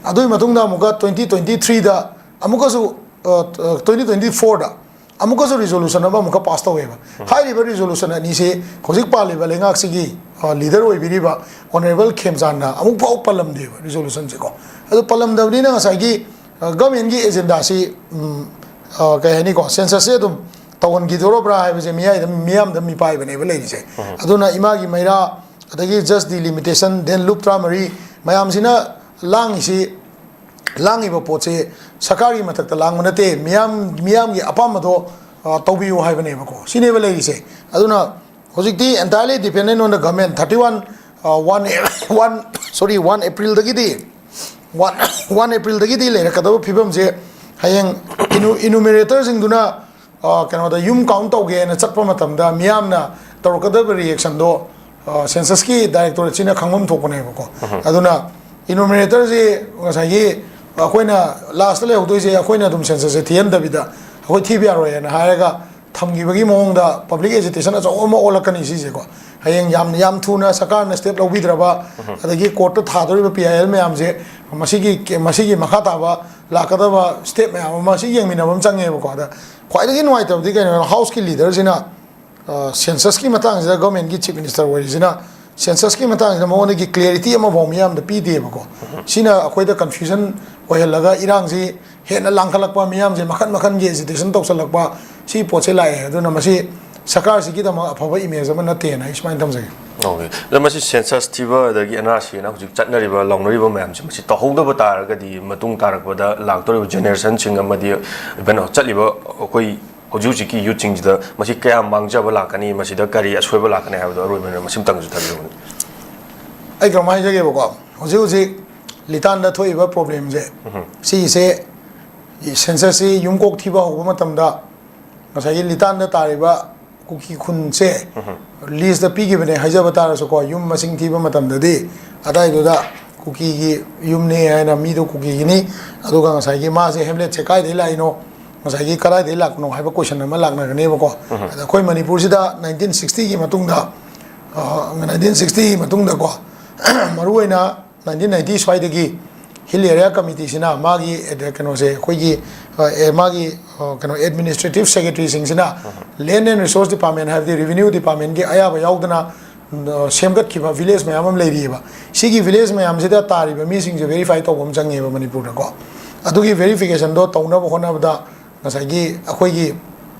ꯑꯗꯨꯒꯤ ꯃꯇꯨꯡꯗ ꯑꯃꯨꯛꯀ ꯇ꯭ꯋꯦꯟꯇꯤ ꯇ꯭ꯋꯦꯟꯇꯤ ꯊ꯭ꯔꯤꯗ ꯑꯃꯨꯛꯀꯁꯨ, ꯑ, ꯑ, ꯇ꯭ꯋꯦꯟꯇꯤ ꯇ꯭ꯋꯦꯟꯇꯤ ꯐꯣꯔꯗ ꯑꯃꯨꯛꯀꯁꯨ ꯔꯤꯖꯣꯂꯨꯁꯟ ꯑꯃ ꯑꯃꯨꯛꯀ ꯄꯥꯁ ꯇꯧꯋꯦꯕ꯫ ꯍꯥꯏꯔꯤꯕ ꯔꯤꯖꯣꯂꯨꯁꯟ ꯑꯅꯤꯁꯦ ꯍꯧꯖꯤꯛ ꯄꯥꯜꯂꯤꯕ ꯂꯩꯉꯥꯛꯁꯤꯒꯤ, ꯑ, ꯂꯤꯗꯔ ꯑꯣꯏꯕꯤꯔꯤꯕ ꯑꯣꯅꯔꯦꯕꯜ ꯈꯦꯝꯆꯥꯟꯅ ꯑꯃꯨꯛ ꯐꯥꯎ ꯄꯜꯂꯝꯗꯦꯕ ꯔꯤꯖꯣꯂꯨꯁꯟꯁꯦꯀꯣ꯫ ꯑꯗꯨ ꯄꯜꯂꯝꯗꯕꯅꯤꯅ ꯉꯁꯥꯏꯒꯤ, ꯑ, ꯒꯚꯔꯟꯃꯦꯟꯒꯤ ꯑꯦꯖꯦꯟꯗꯥꯁꯤ, ꯎꯝ, ꯑ, ꯀꯩ ꯍꯥꯏꯅꯤꯀꯣ, ꯁꯦꯟꯁꯁꯁꯦ ꯑꯗꯨꯝ ꯇꯧꯍꯟꯈꯤꯗꯧꯔꯕ꯭ꯔꯥ ꯍꯥꯏꯕꯁꯦ ꯃꯤꯌꯥꯝꯗ, ꯃꯤꯌꯥꯝꯗ ꯃꯤꯄꯥꯏꯕꯅꯦꯕ ꯂꯩꯔꯤꯁꯦ꯫ ꯑꯗꯨꯅ ꯏꯃꯥꯒꯤ ꯃꯩꯔꯥ, ꯑꯗꯒꯤ ꯖꯁ ꯗꯤꯂꯤꯃꯤꯇꯦꯁꯟ, ꯗꯦꯟ ꯂꯨꯞ ꯇꯔꯥꯃꯔꯤ ꯃꯌꯥꯝꯁꯤꯅ ꯂꯥꯡꯉꯤꯁꯤ, ꯂꯥꯡꯉꯤꯕ ꯄꯣꯠꯁꯦ ꯁꯔꯀꯥꯔꯒꯤ ꯃꯊꯛꯇ ꯂꯥꯡꯕ ꯅꯠꯇꯦ, ꯃꯤꯌꯥꯝ, ꯃꯤꯌꯥꯝꯒꯤ ꯑꯄꯥꯝꯕꯗꯣ, ꯑ, ꯇꯧꯕꯤꯌꯨ ꯍꯥꯏꯕꯅꯦꯕꯀꯣ꯫ ꯁꯤꯅꯦꯕ ꯂꯩꯔꯤꯁꯦ꯫ ꯑꯗꯨꯅ ꯍꯧꯖꯤꯛꯇꯤ entirely dependent on the government, thirty one, ꯑ, one, one, sorry, one Aprilꯗꯒꯤꯗꯤ, one, one Aprilꯗꯒꯤꯗꯤ ꯂꯩꯔꯛꯀꯗꯕ ꯐꯤꯕꯝꯁꯦ ꯍꯌꯦꯡ ꯏꯅꯨ-, ꯏꯅꯨꯃꯦꯔꯦꯇꯔꯁꯤꯡꯗꯨꯅ, ꯑ, ꯀꯩꯅꯣꯗ ꯌꯨꯝ ꯀꯥꯎꯟ ꯇꯧꯒꯦꯅ ꯆꯠꯄ ꯃꯇꯝꯗ ꯃꯤꯌꯥꯝꯅ ꯇꯧꯔꯛꯀꯗꯕ ꯔꯤꯌꯦꯛꯁꯟꯗꯣ ꯁꯦꯟꯁꯁꯀꯤ ꯗꯥꯏꯔꯦꯛꯇꯣꯔꯦꯠꯁꯤꯅ ꯈꯪꯐꯝ ꯊꯣꯛꯄꯅꯦꯕꯀꯣ꯫ ꯑꯗꯨꯅ ꯏꯅꯣꯃꯤꯅꯦꯇꯔꯁꯤ ꯉꯁꯥꯏꯒꯤ ꯑꯩꯈꯣꯏꯅ ꯂꯥꯁꯇ ꯂꯩꯍꯧꯗꯣꯏꯁꯦ, ꯑꯩꯈꯣꯏꯅ ꯑꯗꯨꯝ ꯁꯦꯟꯁꯁꯁꯦ ꯊꯤꯍꯟꯗꯕꯤꯗ ꯑꯩꯈꯣꯏ ꯊꯤꯕ ꯌꯥꯔꯣꯏꯅ ꯍꯥꯏꯔꯒ ꯊꯝꯈꯤꯕꯒꯤ ꯃꯑꯣꯡꯗ ꯄꯕ꯭ꯂꯤꯛ ꯑꯦꯖꯤꯇꯦꯁꯟ ꯑꯆꯧꯕ ꯑꯃ ꯑꯣꯜꯂꯛꯀꯅꯤ ꯁꯤꯁꯦꯀꯣ꯫ ꯍꯌꯦꯡ ꯌꯥꯝ ꯌꯥꯝ ꯊꯨꯅ ꯁꯔꯀꯥꯔꯅ ꯁ꯭ꯇꯦꯞ ꯂꯧꯕꯤꯗ꯭ꯔꯕ, ꯑꯗꯒꯤ ꯀꯣꯔꯠꯇ ꯊꯥꯗꯣꯔꯤꯕ ꯄꯤ ꯑꯥꯏ ꯑꯦꯜ ꯃꯌꯥꯝꯁꯦ, ꯃꯁꯤꯒꯤ ꯃꯁꯤꯒꯤ ꯃꯈꯥ ꯇꯥꯕ ꯂꯥꯛꯀꯗꯕ ꯁ꯭ꯇꯦꯞ ꯃꯌꯥꯝ ꯑꯃ ꯁꯤ ꯌꯦꯡꯃꯤꯟꯅꯕ ꯑꯃ ꯆꯪꯉꯦꯕꯀꯣ꯫ ꯑꯗ ꯈ꯭ꯋꯥꯏꯗꯒꯤ ꯅꯨꯡꯉꯥꯏꯇꯕꯗꯤ ꯀꯩꯅꯣ, ꯍꯥꯎꯁꯀꯤ ꯂꯤꯗꯔꯁꯤꯅ ꯁꯦꯟꯁꯁꯀꯤ ꯃꯇꯥꯡꯁꯤꯗ ꯒꯚꯔꯟꯃꯦꯟꯠꯀꯤ ꯆꯤꯐ ꯃꯤꯅꯤꯁꯇꯔ ꯑꯣꯏꯔꯤꯁꯤꯅ ꯁꯦꯟꯁꯁꯀꯤ ꯃꯇꯥꯡꯁꯤꯗ ꯃꯉꯣꯟꯗꯒꯤ ꯀ꯭ꯂꯦꯔꯤꯇꯤ ꯑꯃꯐꯥꯎ ꯃꯤꯌꯥꯝꯗ ꯄꯤꯗꯦꯕꯀꯣ꯫ ꯁꯤꯅ ꯑꯩꯈꯣꯏꯗ ꯀꯟꯐ꯭ꯌꯨꯖꯟ ꯑꯣꯏꯍꯜꯂꯒ ꯏꯔꯥꯡꯁꯤ ꯍꯦꯟꯅ ꯂꯥꯡꯈꯠꯂꯛꯄ, ꯃꯤꯌꯥꯝꯁꯦ ꯃꯈꯟ ꯃꯈꯟꯒꯤ ꯑꯦꯖꯤꯇꯦꯁꯟ ꯇꯧꯁꯜꯂꯛꯄ, ꯁꯤ ꯄꯣꯠꯁꯦ ꯂꯥꯛꯑꯦ꯫ ꯑꯗꯨꯅ ꯃꯁꯤ ꯁꯔꯀꯥꯔꯁꯤꯒꯤꯗꯃꯛ ꯑꯐꯕ ꯏꯃꯦꯖ ꯑꯃ ꯅꯠꯇꯦꯅ ꯑꯩ ꯁꯨꯃꯥꯏꯅ ꯊꯝꯖꯒꯦ꯫ ꯑꯣꯀꯦ꯫ ꯑꯗꯣ ꯃꯁꯤ ꯁꯦꯟꯁꯁ ꯊꯤꯕ ꯑꯗꯒꯤ ꯑꯦꯟ ꯑꯥꯔ ꯁꯤꯅ ꯍꯧꯖꯤꯛ ꯆꯠꯅꯔꯤꯕ, ꯂꯥꯎꯅꯔꯤꯕ ꯃꯌꯥꯝꯁꯦ, ꯃꯁꯤ ꯇꯧꯍꯧꯗꯕ ꯇꯥꯔꯒꯗꯤ ꯃꯇꯨꯡ ꯇꯥꯔꯛꯄꯗ ꯂꯥꯛꯇꯧꯔꯤꯕ ꯖꯦꯅꯦꯔꯦꯁꯟꯁꯤꯡ ꯑꯃꯗꯤ ꯏꯚꯟ ꯆꯠꯂꯤꯕ ꯑꯩꯈꯣꯏ ꯍꯧꯖꯤꯛ ꯍꯧꯖꯤꯛꯀꯤ ꯌꯨꯠꯁꯤꯡꯁꯤꯗ ꯃꯁꯤ ꯀꯌꯥꯝ ꯃꯥꯡꯖꯕ ꯂꯥꯛꯀꯅꯤ, ꯃꯁꯤꯗ ꯀꯔꯤ ꯑꯁꯣꯏꯕ ꯂꯥꯛꯀꯅꯤ ꯍꯥꯏꯕꯗꯣ ꯑꯔꯣꯏꯕꯗ ꯃꯁꯤꯝꯇꯪꯁꯨ ꯊꯝꯕꯤꯌꯨ꯫ ꯑꯩ ꯀꯔꯝ ꯍꯥꯏꯖꯒꯦꯕꯀꯣ, ꯍꯧꯖꯤꯛ ꯍꯧꯖꯤꯛ ꯂꯤꯇꯥꯟꯗ ꯊꯣꯛꯏꯕ ꯄ꯭ꯔꯣꯕ꯭ꯂꯦꯝꯁꯦ, ꯁꯤꯒꯤꯁꯦ ꯁꯦꯟꯁꯁꯁꯤ ꯌꯨꯝꯀꯣꯛ ꯊꯤꯕ ꯍꯧꯕ ꯃꯇꯝꯗ ꯉꯁꯥꯏꯒꯤ ꯂꯤꯇꯥꯟꯗ ꯇꯥꯔꯤꯕ ꯀꯨꯀꯤ ꯈꯨꯟꯁꯦ ꯂꯤꯁꯇ ꯄꯤꯈꯤꯕꯅꯦ ꯍꯥꯏꯖꯕ ꯇꯥꯔꯁꯨꯀꯣ, ꯌꯨꯝ ꯃꯁꯤꯡ ꯊꯤꯕ ꯃꯇꯝꯗꯗꯤ ꯑꯗꯥꯏꯗꯨꯗ ꯀꯨꯀꯤꯒꯤ ꯌꯨꯝꯅꯦ ꯍꯥꯏꯅ ꯃꯤꯗꯣ ꯀꯨꯀꯤꯒꯤꯅꯤ, ꯑꯗꯨꯒ ꯉꯁꯥꯏꯒꯤ ꯃꯥꯁꯦ ꯍꯦꯝꯂꯦꯠꯁꯦ ꯀꯥꯏꯗꯒꯤ ꯂꯥꯛꯏꯅꯣ, ꯉꯁꯥꯏꯒꯤ ꯀꯗꯥꯏꯗꯒꯤ ꯂꯥꯛꯄꯅꯣ ꯍꯥꯏꯕ ꯀꯣꯏꯁꯟ ꯑꯃ ꯂꯥꯛꯅꯒꯅꯦꯕꯀꯣ꯫ ꯑꯗ ꯑꯩꯈꯣꯏ ꯃꯅꯤꯄꯨꯔꯁꯤꯗ ꯅꯥꯏꯟꯇꯤꯟ ꯁꯤꯛꯁꯇꯤꯒꯤ ꯃꯇꯨꯡꯗ, ꯅꯥꯏꯟꯇꯤꯟ ꯁꯤꯛꯁꯇꯤꯒꯤ ꯃꯇꯨꯡꯗꯀꯣ, ꯃꯔꯨꯑꯣꯏꯅ ꯅꯥꯏꯟꯇꯤꯟ ꯅꯥꯏꯟꯇꯤ ꯁ꯭ꯋꯥꯏꯗꯒꯤ ꯍꯤꯜ ꯑꯦꯔꯤꯌꯥ ꯀꯃꯤꯇꯤꯁꯤꯅ ꯃꯥꯒꯤ ꯑꯦꯗ-, ꯀꯩꯅꯣꯁꯦ, ꯑꯩꯈꯣꯏꯒꯤ, ꯑ, ꯑꯦ, ꯃꯥꯒꯤ, ꯑ, ꯀꯩꯅꯣ, ꯑꯦꯗꯃꯤꯅꯤꯁꯇ꯭ꯔꯦꯇꯤꯞ ꯁꯦꯀ꯭ꯔꯦꯇꯔꯤꯁꯤꯡꯁꯤꯅ ꯂꯦꯟ ꯑꯦꯟ ꯔꯤꯁꯣꯔꯁ ꯗꯤꯄꯥꯔꯠꯃꯦꯟ, ꯍꯥꯏꯕꯗꯤ ꯔꯦꯚꯤꯅ꯭ꯌꯨ ꯗꯤꯄꯥꯔꯠꯃꯦꯟꯒꯤ ꯑꯌꯥꯕ ꯌꯥꯎꯗꯅ, ꯑ, ꯁꯦꯝꯒꯠꯈꯤꯕ ꯚꯤꯂꯦꯖ ꯃꯌꯥꯝ ꯑꯃ ꯂꯩꯔꯤꯑꯕ꯫ ꯁꯤꯒꯤ ꯚꯤꯂꯦꯖ ꯃꯌꯥꯝꯁꯤꯗ ꯇꯥꯔꯤꯕ ꯃꯤꯁꯤꯡꯁꯦ ꯚꯦꯔꯤꯐꯥꯏ ꯇꯧꯕ ꯑꯃ ꯆꯪꯉꯦꯕ ꯃꯅꯤꯄꯨꯔꯗꯀꯣ꯫ ꯑꯗꯨꯒꯤ ꯚꯦꯔꯤꯐꯤꯀꯦꯁꯟꯗꯣ ꯇꯧꯅꯕ ꯍꯣꯠꯅꯕꯗ ꯉꯁꯥꯏꯒꯤ ꯑꯩꯈꯣꯏꯒꯤ,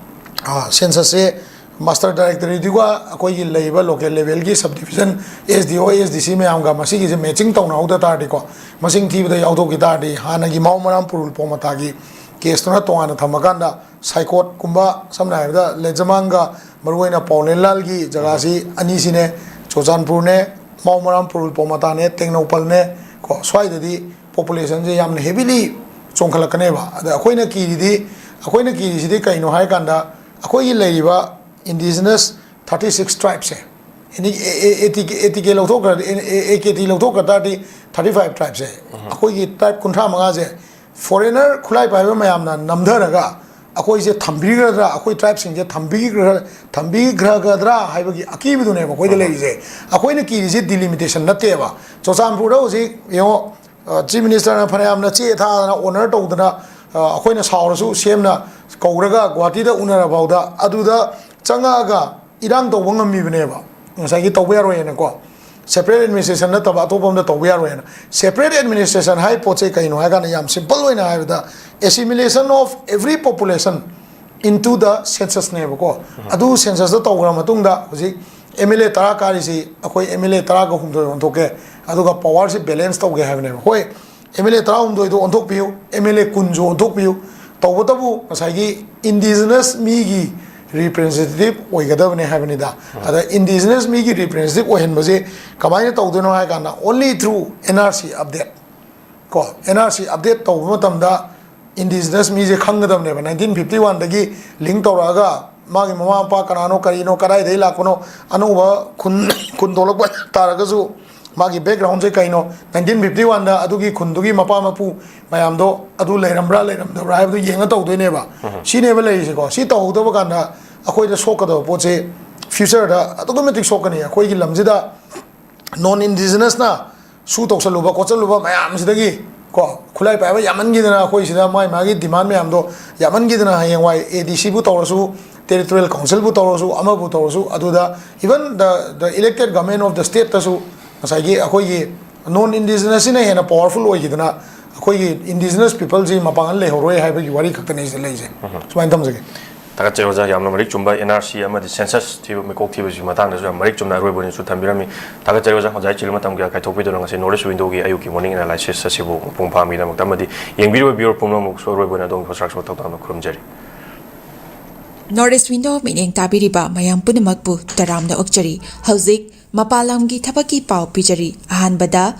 ꯑ, ꯁꯦꯟꯁꯁꯁꯦ ꯃꯥꯁꯇꯔ ꯗꯥꯏꯔꯦꯛꯇꯣꯔꯦꯠꯇꯨꯒ ꯑꯩꯈꯣꯏꯒꯤ ꯂꯩꯔꯤꯕ ꯂꯣꯀꯦꯜ ꯂꯦꯚꯦꯜꯒꯤ sub division, S D O, S ꯗꯤ ꯁꯤ ꯃꯌꯥꯝꯒ ꯃꯁꯤꯒꯤꯁꯦ ꯃꯦꯆꯤꯡ ꯇꯧꯅꯍꯧꯗ ꯇꯥꯔꯗꯤꯀꯣ, ꯃꯁꯤꯡ ꯊꯤꯕꯗ ꯌꯥꯎꯊꯣꯛꯈꯤ ꯇꯥꯔꯗꯤ, ꯍꯥꯟꯅꯒꯤ ꯃꯥꯎ ꯃꯔꯥꯝ ꯄꯨꯔꯨꯜ ꯄꯣꯃꯇꯥꯒꯤ ꯀꯦꯁꯇꯨꯅ ꯇꯣꯉꯥꯟꯅ ꯊꯝꯃꯀꯥꯟꯗ, ꯁꯥꯏꯀꯣꯠꯀꯨꯝꯕ, ꯁꯝꯅ ꯍꯥꯏꯔꯕꯗ ꯂꯩꯖꯃꯥꯡꯒ ꯃꯔꯨꯑꯣꯏꯅ ꯄꯥꯎꯂꯦꯟꯂꯥꯜꯒꯤ ꯖꯒꯥꯁꯤ ꯑꯅꯤꯁꯤꯅꯦ, ꯆꯨꯔꯆꯥꯟꯄꯨꯔꯅꯦ, ꯃꯥꯎ ꯃꯔꯥꯝ ꯄꯨꯔꯨꯜ ꯄꯣꯃꯇꯥꯅꯦ, ꯇꯦꯡꯅꯧꯄꯜꯅꯦ ꯀꯣ, ꯁ꯭ꯋꯥꯏꯗꯗꯤ ꯄꯣꯄꯨꯂꯦꯁꯟꯁꯦ ꯌꯥꯝꯅ ꯍꯦꯕꯤꯂꯤ ꯆꯣꯡꯈꯠꯂꯛꯀꯅꯦꯕ꯫ ꯑꯗ ꯑꯩꯈꯣꯏꯅ ꯀꯤꯔꯤꯗꯤ, ꯑꯩꯈꯣꯏꯅ ꯀꯤꯔꯤꯁꯤꯗꯤ ꯀꯩꯅꯣ ꯍꯥꯏꯔꯀꯥꯟꯗ, ꯑꯩꯈꯣꯏꯒꯤ ꯂꯩꯔꯤꯕ ꯏꯟꯗꯤꯖꯤꯅꯁ ꯊꯥꯔꯇꯤ ꯁꯤꯛꯁ ꯇ꯭ꯔꯥꯏꯕꯁꯦ ꯑꯦꯅꯤ ꯑꯦ ꯇꯤ ꯀꯦ ꯂꯧꯊꯣꯛꯈ꯭ꯔꯗꯤ, ꯑꯦ ꯀꯦ ꯇꯤ ꯂꯧꯊꯣꯛꯈ꯭ꯔ ꯇꯥꯔꯗꯤ, ꯊꯥꯔꯇꯤ ꯐꯥꯏꯚ ꯇ꯭ꯔꯥꯏꯕꯁꯦ, ꯑꯩꯈꯣꯏꯒꯤ ꯇ꯭ꯔꯥꯏꯕ ꯀꯨꯟꯊ꯭ꯔꯥ ꯃꯉꯥꯁꯦ ꯐꯣꯔꯦꯅꯔ ꯈꯨꯠꯂꯥꯏ ꯄꯥꯏꯕ ꯃꯌꯥꯝꯅ ꯅꯝꯊꯔꯒ ꯑꯩꯈꯣꯏꯁꯦ ꯊꯝꯕꯤꯒꯗ꯭ꯔꯥ, ꯑꯩꯈꯣꯏ ꯇ꯭ꯔꯥꯏꯕꯁꯤꯡꯁꯦ ꯊꯝꯕꯤꯈ꯭ꯔ ꯊꯝꯕꯤꯈ꯭ꯔꯒꯗ꯭ꯔꯥ ꯍꯥꯏꯕꯒꯤ ꯑꯀꯤꯕꯗꯨꯅꯦꯕ ꯑꯩꯈꯣꯏꯗ ꯂꯩꯔꯤꯁꯦ꯫ ꯑꯩꯈꯣꯏꯅ ꯀꯤꯔꯤꯁꯦ ꯗꯤꯂꯤꯃꯤꯇꯦꯁꯟ ꯅꯠꯇꯦꯕ꯫ ꯆꯨꯔꯆꯥꯟꯄꯨꯔꯗ ꯍꯧꯖꯤꯛ ꯌꯦꯡꯉꯣ, ꯆꯤꯐ ꯃꯤꯅꯤꯁꯇꯔꯅ ꯐꯅꯌꯥꯝꯅ ꯆꯦ ꯊꯥꯗꯅ ꯑꯣꯅꯔ ꯇꯧꯗꯅ, ꯑꯩꯈꯣꯏꯅ ꯁꯥꯎꯔꯁꯨ ꯁꯦꯝꯅ ꯀꯧꯔꯒ ꯒꯨꯍꯥꯇꯤꯗ ꯎꯅꯔ ꯐꯥꯎꯗ ꯑꯗꯨꯗ ꯆꯪꯉꯛꯑꯒ ꯏꯔꯥꯡ ꯇꯧꯕ ꯉꯝꯃꯤꯕꯅꯦꯕ꯫ ꯉꯁꯥꯏꯒꯤ ꯇꯧꯕ ꯌꯥꯔꯣꯏꯅꯀꯣ, ꯁꯦꯄꯔꯦꯠ ꯑꯦꯗꯃꯤꯅꯤꯁꯇ꯭ꯔꯦꯁꯟ ꯅꯠꯇꯕ ꯑꯇꯣꯞꯄ ꯑꯃꯗ ꯇꯧꯕ ꯌꯥꯔꯣꯏꯅ꯫ ꯁꯦꯄꯔꯦꯠ ꯑꯦꯗꯃꯤꯅꯤꯁꯇ꯭ꯔꯦꯁꯟ ꯍꯥꯏ ꯄꯣꯠꯁꯦ ꯀꯩꯅꯣ ꯍꯥꯏ ꯀꯥꯟꯗ, ꯌꯥꯝ ꯁꯤꯝꯄꯜ ꯑꯣꯏꯅ ꯍꯥꯏꯕꯗ, assimilation of every population into the censusꯅꯦꯕꯀꯣ꯫ ꯑꯗꯨ ꯁꯦꯟꯁꯁꯇ ꯇꯧꯈ꯭ꯔ ꯃꯇꯨꯡꯗ ꯍꯧꯖꯤꯛ ꯑꯦꯝ ꯑꯦꯜ ꯑꯦ ꯇꯔꯥ ꯀꯥꯔꯤꯁꯤ ꯑꯩꯈꯣꯏ ꯑꯦꯝ ꯑꯦꯜ ꯑꯦ ꯇꯔꯥꯒ ꯍꯨꯝꯗꯣꯏ ꯑꯣꯟꯊꯣꯛꯀꯦ, ꯑꯗꯨꯒ ꯄꯋꯥꯔꯁꯤ ꯕꯦꯂꯦꯟꯁ ꯇꯧꯒꯦ ꯍꯥꯏꯕꯅꯦꯕ꯫ ꯍꯣꯏ, ꯑꯦꯝ ꯑꯦꯜ ꯑꯦ ꯇꯔꯥꯍꯨꯝꯗꯣꯏꯗꯣ ꯑꯣꯟꯊꯣꯛꯄꯤꯌꯨ, ꯑꯦꯝ ꯑꯦꯜ ꯑꯦ ꯀꯨꯟꯁꯨ ꯑꯣꯟꯊꯣꯛꯄꯤꯌꯨ, ꯇꯧꯕꯇꯕꯨ ꯉꯁꯥꯏꯒꯤ ꯏꯟꯗꯤꯖꯤꯅꯁ ꯃꯤꯒꯤ ꯔꯤꯄ꯭ꯔꯖꯦꯟꯇꯦꯇꯤꯞ ꯑꯣꯏꯒꯗꯕꯅꯦ ꯍꯥꯏꯕꯅꯤꯗ꯫ ꯑꯗ ꯏꯟꯗꯤꯖꯤꯅꯁ ꯃꯤꯒꯤ ꯔꯤꯄ꯭ꯔꯖꯦꯟꯇꯦꯇꯤꯞ ꯑꯣꯏꯍꯟꯕꯁꯦ ꯀꯃꯥꯏꯅ ꯇꯧꯗꯣꯏꯅꯣ ꯍꯥꯏ ꯀꯥꯟꯗ, only through N R C update꯫ ꯀꯣ, N R C update ꯇꯧꯕ ꯃꯇꯝꯗ ꯏꯟꯗꯤꯖꯤꯅꯁ ꯃꯤꯁꯦ ꯈꯪꯒꯗꯕꯅꯦꯕ꯫ ꯅꯥꯏꯟꯇꯤꯟ ꯐꯤꯐꯇꯤ ꯋꯥꯟꯗꯒꯤ ꯂꯤꯡ ꯇꯧꯔꯛꯑꯒ ꯃꯥꯒꯤ ꯃꯃꯥ ꯃꯄꯥ ꯀꯅꯥꯅꯣ, ꯀꯔꯤꯅꯣ, ꯀꯗꯥꯏꯗꯒꯤ ꯂꯥꯛꯄꯅꯣ, ꯑꯅꯧꯕ ꯈꯨꯟ ꯈꯨꯟ ꯊꯣꯛꯂꯛꯄ ꯇꯥꯔꯒꯁꯨ ꯃꯥꯒꯤ ꯕꯦꯛꯒ꯭ꯔꯥꯎꯟꯁꯦ ꯀꯩꯅꯣ, ꯅꯥꯏꯟꯇꯤꯟ ꯐꯤꯐꯇꯤ ꯋꯥꯟꯗ ꯑꯗꯨꯒꯤ ꯈꯨꯟꯗꯨꯒꯤ ꯃꯄꯥ ꯃꯄꯨ ꯃꯌꯥꯝꯗꯣ ꯑꯗꯨ ꯂꯩꯔꯝꯕ꯭ꯔꯥ ꯂꯩꯔꯝꯗꯕ꯭ꯔꯥ ꯍꯥꯏꯕꯗꯨ ꯌꯦꯡꯉ ꯇꯧꯗꯣꯏꯅꯦꯕ꯫ ꯁꯤꯅꯦꯕ ꯂꯩꯔꯤꯁꯦꯀꯣ꯫ ꯁꯤ ꯇꯧꯍꯧꯗꯕ ꯀꯥꯟꯗ ꯑꯩꯈꯣꯏꯗ ꯁꯣꯛꯀꯗꯕ ꯄꯣꯠꯁꯦ ꯐ꯭ꯌꯨꯆꯔꯗ ꯑꯗꯨꯛꯀꯤ ꯃꯇꯤꯛ ꯁꯣꯛꯀꯅꯤ꯫ ꯑꯩꯈꯣꯏꯒꯤ ꯂꯝꯁꯤꯗ ꯅꯣꯟ ꯏꯟꯗꯤꯖꯤꯅꯁꯅ ꯁꯨ ꯇꯧꯁꯜꯂꯨꯕ ꯈꯣꯠꯆꯜꯂꯨꯕ ꯃꯌꯥꯝꯁꯤꯗꯒꯤ ꯀꯣ, ꯈꯨꯠꯂꯥꯏ ꯄꯥꯏꯕ ꯌꯥꯝꯃꯟꯈꯤꯗꯅ ꯑꯩꯈꯣꯏ ꯁꯤꯗ ꯃꯥꯏ ꯃꯥꯒꯤ ꯗꯤꯃꯥꯟ ꯃꯌꯥꯝꯗꯣ ꯌꯥꯝꯃꯟꯈꯤꯗꯅ ꯍꯌꯦꯡꯋꯥꯏ ꯑꯦ ꯗꯤ ꯁꯤꯕꯨ ꯇꯧꯔꯁꯨ, ꯇꯦꯔꯤꯇꯣꯔꯤꯌꯦꯜ ꯀꯥꯎꯟꯁꯤꯜꯕꯨ ꯇꯧꯔꯁꯨ, ꯑꯃꯕꯨ ꯇꯧꯔꯁꯨ, ꯑꯗꯨꯗ even the the elected government of the stateꯇꯁꯨ ꯉꯁꯥꯏꯒꯤ ꯑꯩꯈꯣꯏꯒꯤ ꯅꯣꯟ ꯏꯟꯗꯤꯖꯤꯅꯁꯁꯤꯅ ꯍꯦꯟꯅ ꯄꯋꯥꯔꯐꯨꯜ ꯑꯣꯏꯈꯤꯗꯅ ꯑꯩꯈꯣꯏꯒꯤ ꯏꯟꯗꯤꯖꯤꯅꯁ ꯄꯤꯄꯜꯁꯤ ꯃꯄꯥꯡꯒꯜ ꯂꯩꯍꯧꯔꯣꯏ ꯍꯥꯏꯕꯒꯤ ꯋꯥꯔꯤ ꯈꯛꯇꯅꯤ ꯁꯤꯗ ꯂꯩꯔꯤꯁꯦ꯫ ꯁꯨꯃꯥꯏꯅ ꯊꯝꯖꯒꯦ꯫ ꯊꯥꯒꯠꯆꯔꯤ ꯑꯣꯖꯥ, ꯌꯥꯝꯅ ꯃꯔꯤꯛ ꯆꯨꯝꯕ ꯑꯦꯟ ꯑꯥꯔ ꯁꯤ ꯑꯃꯗꯤ ꯁꯦꯟꯁꯁ ꯊꯤꯕ, ꯃꯤꯀꯣꯛ ꯊꯤꯕꯁꯤꯒꯤ ꯃꯇꯥꯡꯗꯁꯨ ꯌꯥꯝ ꯃꯔꯤꯛ ꯆꯨꯝꯅ ꯑꯔꯣꯏꯕ ꯑꯣꯏꯅꯁꯨ ꯊꯝꯕꯤꯔꯝꯃꯤ꯫ ꯊꯥꯒꯠꯆꯔꯤ ꯑꯣꯖꯥ, ꯑꯣꯖꯥ ꯏꯆꯤꯜ ꯃꯇꯝ ꯀꯌꯥ ꯀꯥꯏꯊꯣꯛꯄꯤꯗꯨꯅ ꯉꯁꯤ ꯅꯣꯔꯠ ꯏꯁ ꯋꯤꯟꯗꯣꯒꯤ ꯑꯌꯨꯛꯀꯤ ꯃꯣꯔꯅꯤꯡ ꯑꯦꯅꯥꯂꯥꯏꯁꯤꯁ ꯑꯁꯤꯕꯨ ꯃꯄꯨꯡ ꯐꯥꯍꯟꯕꯒꯤꯗꯃꯛꯇ ꯑꯃꯗꯤ ꯌꯦꯡꯕꯤꯔꯤꯕ ꯚ꯭ꯌꯨꯋꯔ ꯄꯨꯝꯅꯃꯛꯁꯨ ꯑꯔꯣꯏꯕ ꯑꯣꯏꯅ ꯑꯗꯣꯝꯒꯤ ꯍꯣꯁꯔꯥꯛꯁꯨ ꯊꯧꯗꯥꯡꯗ ꯈꯨꯔꯨꯝꯖꯔꯤ꯫ ꯅꯣꯔꯠ ꯏꯁ ꯋꯤꯟꯗꯣ ꯃꯤꯠꯌꯦꯡ ꯇꯥꯕꯤꯔꯤꯕ ꯃꯌꯥꯝ ꯄꯨꯝꯅꯃꯛꯄꯨ ꯇꯔꯥꯝꯅ ꯑꯣꯛꯆꯔꯤ꯫ ꯍꯧꯖꯤꯛ ꯃꯄꯥꯟ ꯂꯝꯒꯤ ꯊꯕꯛꯀꯤ ꯄꯥꯎ ꯄꯤꯖꯔꯤ꯫ ꯑꯍꯥꯟꯕꯗ,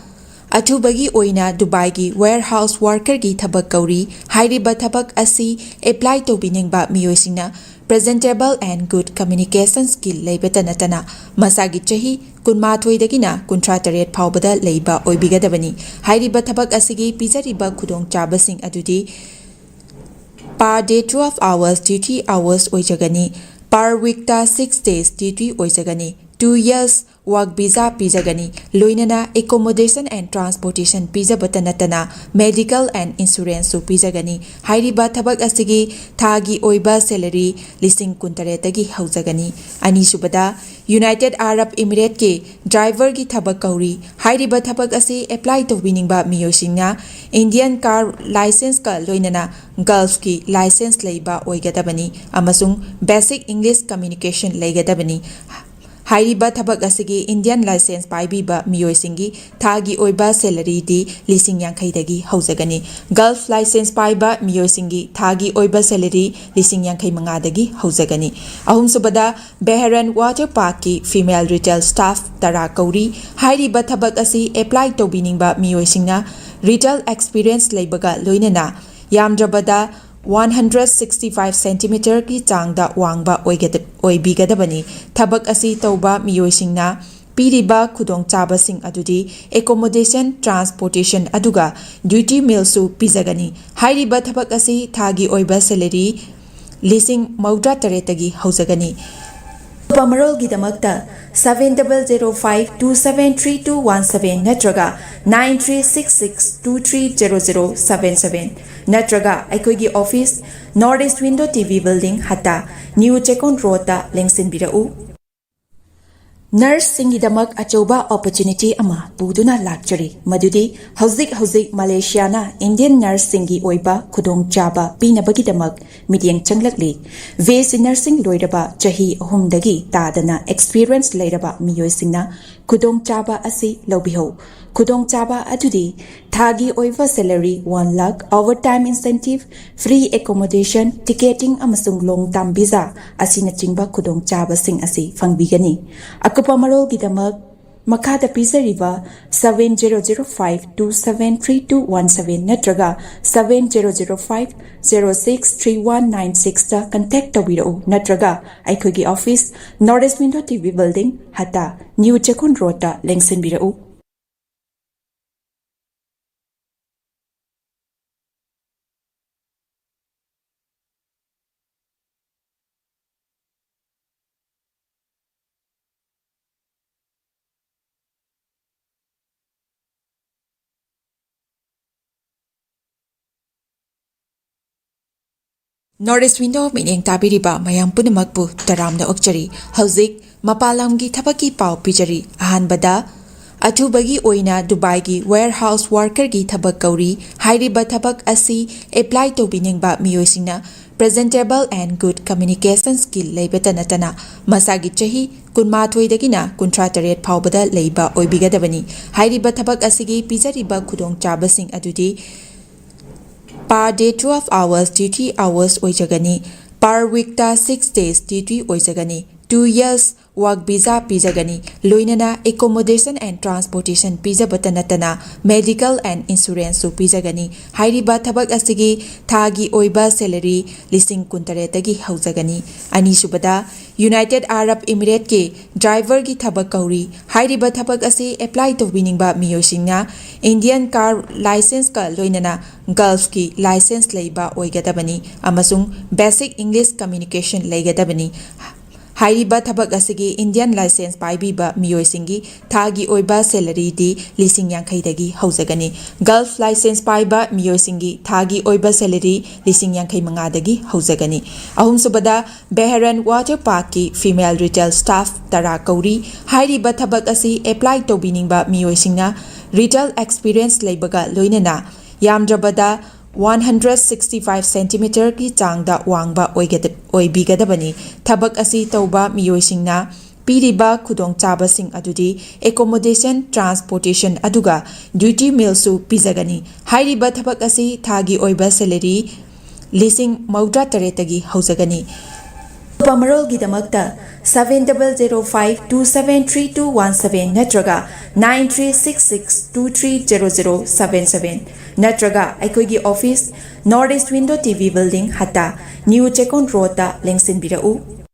ꯑꯊꯨꯕꯒꯤ ꯑꯣꯏꯅ ꯗꯨꯕꯥꯏꯒꯤ ꯋꯦꯌꯔꯍꯥꯎꯁ ꯋꯥꯔꯀꯔꯒꯤ ꯊꯕꯛ ꯀꯧꯔꯤ꯫ ꯍꯥꯏꯔꯤꯕ ꯊꯕꯛ ꯑꯁꯤ ꯑꯦꯄ꯭ꯂꯥꯏ ꯇꯧꯕꯤꯅꯤꯡꯕ ꯃꯤꯑꯣꯏꯁꯤꯡꯅ Presentable and good communication skill ꯂꯩꯕꯇ ꯅꯠꯇꯅ ꯃꯁꯥꯒꯤ ꯆꯍꯤ ꯀꯨꯟꯃꯥꯊꯣꯏꯗꯒꯤꯅ ꯀꯨꯟꯊ꯭ꯔꯥ ꯇꯔꯦꯠ ꯐꯥꯎꯕꯗ ꯂꯩꯕ ꯑꯣꯏꯕꯤꯒꯗꯕꯅꯤ꯫ ꯍꯥꯏꯔꯤꯕ ꯊꯕꯛ ꯑꯁꯤꯒꯤ ꯄꯤꯖꯔꯤꯕ ꯈꯨꯗꯣꯡꯆꯥꯕꯁꯤꯡ ꯑꯗꯨꯗꯤ per day twelve hours duty hours ꯑꯣꯏꯖꯒꯅꯤ꯫ Per weekꯇ six days duty ꯑꯣꯏꯖꯒꯅꯤ꯫ Two years work visa ꯄꯤꯖꯒꯅꯤ꯫ ꯂꯣꯏꯅꯅ accommodation and transportation ꯄꯤꯖꯕꯇ ꯅꯠꯇꯅ medical and insuranceꯁꯨ ꯄꯤꯖꯒꯅꯤ꯫ ꯍꯥꯏꯔꯤꯕ ꯊꯕꯛ ꯑꯁꯤꯒꯤ ꯊꯥꯒꯤ ꯑꯣꯏꯕ salary ꯂꯤꯁꯤꯡ ꯀꯨꯟꯇꯔꯦꯠꯇꯒꯤ ꯍꯧꯖꯒꯅꯤ꯫ ꯑꯅꯤꯁꯨꯕꯗ, United Arab Emirateꯀꯤ driverꯒꯤ ꯊꯕꯛ ꯀꯧꯔꯤ꯫ ꯍꯥꯏꯔꯤꯕ ꯊꯕꯛ ꯑꯁꯤ apply ꯇꯧꯕꯤꯅꯤꯡꯕ ꯃꯤꯑꯣꯏꯁꯤꯡꯅ Indian car licenceꯀ ꯂꯣꯏꯅꯅ Gulfꯀꯤ license ꯂꯩꯕ ꯑꯣꯏꯒꯗꯕꯅꯤ ꯑꯃꯁꯨꯡ basic English communication ꯂꯩꯒꯗꯕꯅꯤ꯫ ꯍꯥꯏꯔꯤꯕ ꯊꯕꯛ ꯑꯁꯤꯒꯤ Indian license ꯄꯥꯏꯕꯤꯕ ꯃꯤꯑꯣꯏꯁꯤꯡꯒꯤ ꯊꯥꯒꯤ ꯑꯣꯏꯕ salaryꯗꯤ ꯂꯤꯁꯤꯡ ꯌꯥꯡꯈꯩꯗꯒꯤ ꯍꯧꯖꯒꯅꯤ꯫ Gulf license ꯄꯥꯏꯕ ꯃꯤꯑꯣꯏꯁꯤꯡꯒꯤ ꯊꯥꯒꯤ ꯑꯣꯏꯕ salary ꯂꯤꯁꯤꯡ ꯌꯥꯡꯈꯩ ꯃꯉꯥꯗꯒꯤ ꯍꯧꯖꯒꯅꯤ꯫ ꯑꯍꯨꯝꯁꯨꯕꯗ, Bahrain Water Parkꯀꯤ female retail staff ꯇꯔꯥ ꯀꯧꯔꯤ꯫ ꯍꯥꯏꯔꯤꯕ ꯊꯕꯛ ꯑꯁꯤ apply ꯇꯧꯕꯤꯅꯤꯡꯕ ꯃꯤꯑꯣꯏꯁꯤꯡꯅ retail experience ꯂꯩꯕꯒ ꯂꯣꯏꯅꯅ ꯌꯥꯝꯗ꯭ꯔꯕꯗ one hundred sixty five centimeterꯒꯤ ꯆꯥꯡꯗ ꯋꯥꯡꯕ ꯑꯣꯏꯒꯗ-, ꯑꯣꯏꯕꯤꯒꯗꯕꯅꯤ꯫ ꯊꯕꯛ ꯑꯁꯤ ꯇꯧꯕ ꯃꯤꯑꯣꯏꯁꯤꯡꯅ ꯄꯤꯔꯤꯕ ꯈꯨꯗꯣꯡꯆꯥꯕꯁꯤꯡ ꯑꯗꯨꯗꯤ accommodation, transportation ꯑꯗꯨꯒ duty mealꯁꯨ ꯄꯤꯖꯒꯅꯤ꯫ ꯍꯥꯏꯔꯤꯕ ꯊꯕꯛ ꯑꯁꯤ ꯊꯥꯒꯤ ꯑꯣꯏꯕ salary ꯂꯤꯁꯤꯡ ꯃꯧꯗ꯭ꯔꯥ ꯇꯔꯦꯠꯇꯒꯤ ꯍꯧꯖꯒꯅꯤ꯫ ꯑꯀꯨꯞꯄ ꯃꯔꯣꯜꯒꯤꯗꯃꯛꯇ seven double zero five two seven three two one seven ꯅꯠꯇ꯭ꯔꯒ nine three six six two three zero zero seven seven ꯅꯠꯇ꯭ꯔꯒ ꯑꯩꯈꯣꯏꯒꯤ office, North East Window TV Building, ꯍꯠꯇꯥ, New Chekon Roadꯇ ꯂꯦꯡꯁꯤꯟꯕꯤꯔꯛꯎ꯫ Nurseꯁꯤꯡꯒꯤꯗꯃꯛ ꯑꯆꯧꯕ opportunity ꯑꯃ ꯄꯨꯗꯨꯅ ꯂꯥꯛꯆꯔꯤ, ꯃꯗꯨꯗꯤ ꯍꯧꯖꯤꯛ ꯍꯧꯖꯤꯛ ꯃꯂꯦꯁꯤꯌꯥꯅ Indian nurseꯁꯤꯡꯒꯤ ꯑꯣꯏꯕ ꯈꯨꯗꯣꯡꯆꯥꯕ ꯄꯤꯅꯕꯒꯤꯗꯃꯛ ꯃꯤꯠꯌꯦꯡ ꯆꯪꯂꯛꯂꯤ꯫ BSc nursing ꯂꯣꯏꯔꯕ ꯆꯍꯤ ꯑꯍꯨꯝꯗꯒꯤ ꯇꯥꯗꯅ experience ꯂꯩꯔꯕ ꯃꯤꯑꯣꯏꯁꯤꯡꯅ ꯈꯨꯗꯣꯡꯆꯥꯕ ꯑꯁꯤ ꯂꯧꯕꯤꯍꯧ꯫ ꯈꯨꯗꯣꯡꯆꯥꯕ ꯑꯗꯨꯗꯤ ꯊꯥꯒꯤ ꯑꯣꯏꯕ salary one lakh, overtime incentive, free accommodation, ticketing ꯑꯃꯁꯨꯡ long term visa ꯑꯁꯤꯅꯆꯤꯡꯕ ꯈꯨꯗꯣꯡꯆꯥꯕꯁꯤꯡ ꯑꯁꯤ ꯐꯪꯕꯤꯒꯅꯤ꯫ ꯑꯀꯨꯞꯄ ꯃꯔꯣꯜꯒꯤꯗꯃꯛ ꯃꯈꯥꯗ ꯄꯤꯖꯔꯤꯕ seven zero zero five two seven three two one seven ꯅꯠꯇ꯭ꯔꯒ seven zero zero five zero six three one nine sixꯇ contact ꯇꯧꯕꯤꯔꯛꯎ, ꯅꯠꯇ꯭ꯔꯒ ꯑꯩꯈꯣꯏꯒꯤ office, North East Window T V Building, ꯍꯠꯇꯥ, New ꯆꯦꯛꯀꯣꯟ ꯔꯣꯗꯇ ꯂꯦꯡꯁꯤꯟꯕꯤꯔꯛꯎ꯫ North East Window ꯃꯤꯠꯌꯦꯡ ꯇꯥꯕꯤꯔꯤꯕ ꯃꯌꯥꯝ ꯄꯨꯝꯅꯃꯛꯄꯨ ꯇꯔꯥꯝꯅ ꯑꯣꯛꯆꯔꯤ꯫ ꯍꯧꯖꯤꯛ ꯃꯄꯥꯟ ꯂꯝꯒꯤ ꯊꯕꯛꯀꯤ ꯄꯥꯎ ꯄꯤꯖꯔꯤ꯫ ꯑꯍꯥꯟꯕꯗ, ꯑꯊꯨꯕꯒꯤ ꯑꯣꯏꯅ ꯗꯨꯕꯥꯏꯒꯤ warehouse workerꯒꯤ ꯊꯕꯛ ꯀꯧꯔꯤ꯫ ꯍꯥꯏꯔꯤꯕ ꯊꯕꯛ ꯑꯁꯤ apply ꯇꯧꯕꯤꯅꯤꯡꯕ ꯃꯤꯑꯣꯏꯁꯤꯡꯅ presentable and good communication skill ꯂꯩꯕꯇ ꯅꯠꯇꯅ ꯃꯁꯥꯒꯤ ꯆꯍꯤ ꯀꯨꯟꯃꯥꯊꯣꯏꯗꯒꯤꯅ ꯀꯨꯟꯊ꯭ꯔꯥ ꯇꯔꯦꯠ ꯐꯥꯎꯕꯗ ꯂꯩꯕ ꯑꯣꯏꯕꯤꯒꯗꯕꯅꯤ꯫ ꯍꯥꯏꯔꯤꯕ ꯊꯕꯛ ꯑꯁꯤꯒꯤ ꯄꯤꯖꯔꯤꯕ ꯈꯨꯗꯣꯡꯆꯥꯕꯁꯤꯡ ꯑꯗꯨꯗꯤ per day twelve hours duty hours ꯑꯣꯏꯖꯒꯅꯤ꯫ Per weekꯇ six days duty ꯑꯣꯏꯖꯒꯅꯤ꯫ Two years work visa ꯄꯤꯖꯒꯅꯤ꯫ ꯂꯣꯏꯅꯅ accommodation and transportation ꯄꯤꯖꯕꯇ ꯅꯠꯇꯅ medical and insuranceꯁꯨ ꯄꯤꯖꯒꯅꯤ꯫ ꯍꯥꯏꯔꯤꯕ ꯊꯕꯛ ꯑꯁꯤꯒꯤ ꯊꯥꯒꯤ ꯑꯣꯏꯕ salary ꯂꯤꯁꯤꯡ ꯀꯨꯟꯇꯔꯦꯠꯇꯒꯤ ꯍꯧꯖꯒꯅꯤ꯫ ꯑꯅꯤꯁꯨꯕꯗ, United Arab Emirateꯀꯤ driverꯒꯤ ꯊꯕꯛ ꯀꯧꯔꯤ꯫ ꯍꯥꯏꯔꯤꯕ ꯊꯕꯛ ꯑꯁꯤ apply ꯇꯧꯕꯤꯅꯤꯡꯕ ꯃꯤꯑꯣꯏꯁꯤꯡꯅ Indian car licenceꯀ ꯂꯣꯏꯅꯅ Gulfꯀꯤ license ꯂꯩꯕ ꯑꯣꯏꯒꯗꯕꯅꯤ ꯑꯃꯁꯨꯡ basic English communication ꯂꯩꯒꯗꯕꯅꯤ꯫ ꯍꯥꯏꯔꯤꯕ ꯊꯕꯛ ꯑꯁꯤꯒꯤ Indian license ꯄꯥꯏꯕꯤꯕ ꯃꯤꯑꯣꯏꯁꯤꯡꯒꯤ ꯊꯥꯒꯤ ꯑꯣꯏꯕ salaryꯗꯤ ꯂꯤꯁꯤꯡ ꯌꯥꯡꯈꯩꯗꯒꯤ ꯍꯧꯖꯒꯅꯤ꯫ Gulf license ꯄꯥꯏꯕ ꯃꯤꯑꯣꯏꯁꯤꯡꯒꯤ ꯊꯥꯒꯤ ꯑꯣꯏꯕ salary ꯂꯤꯁꯤꯡ ꯌꯥꯡꯈꯩ ꯃꯉꯥꯗꯒꯤ ꯍꯧꯖꯒꯅꯤ꯫ ꯑꯍꯨꯝꯁꯨꯕꯗ, Bahrain water parkꯀꯤ female retail staff ꯇꯔꯥ ꯀꯧꯔꯤ꯫ ꯍꯥꯏꯔꯤꯕ ꯊꯕꯛ ꯑꯁꯤ apply ꯇꯧꯕꯤꯅꯤꯡꯕ ꯃꯤꯑꯣꯏꯁꯤꯡꯅ retail experience ꯂꯩꯕꯒ ꯂꯣꯏꯅꯅ ꯌꯥꯝꯗ꯭ꯔꯕꯗ one hundred sixty five centimetreꯒꯤ ꯆꯥꯡꯗ ꯋꯥꯡꯕ ꯑꯣꯏꯒꯗ-, ꯑꯣꯏꯕꯤꯒꯗꯕꯅꯤ꯫ ꯊꯕꯛ ꯑꯁꯤ ꯇꯧꯕ ꯃꯤꯑꯣꯏꯁꯤꯡꯅ ꯄꯤꯔꯤꯕ ꯈꯨꯗꯣꯡꯆꯥꯕꯁꯤꯡ ꯑꯗꯨꯗꯤ accommodation, transportation, ꯑꯗꯨꯒ duty mealꯁꯨ ꯄꯤꯖꯒꯅꯤ꯫ ꯍꯥꯏꯔꯤꯕ ꯊꯕꯛ ꯑꯁꯤ ꯊꯥꯒꯤ ꯑꯣꯏꯕ salary ꯂꯤꯁꯤꯡ ꯃꯧꯗ꯭ꯔꯥ ꯇꯔꯦꯠꯇꯒꯤ ꯍꯧꯖꯒꯅꯤ꯫ ꯑꯀꯨꯞꯄ ꯃꯔꯣꯜꯒꯤꯗꯃꯛꯇ seven double zero five two seven three two one seven ꯅꯠꯇ꯭ꯔꯒ nine three six six two three zero zero seven seven ꯅꯠꯇ꯭ꯔꯒ ꯑꯩꯈꯣꯏꯒꯤ office, North East Window T V Building, ꯍꯠꯇꯥ, New Chekon Roadꯇ ꯂꯦꯡꯁꯤꯟꯕꯤꯔꯛꯎ꯫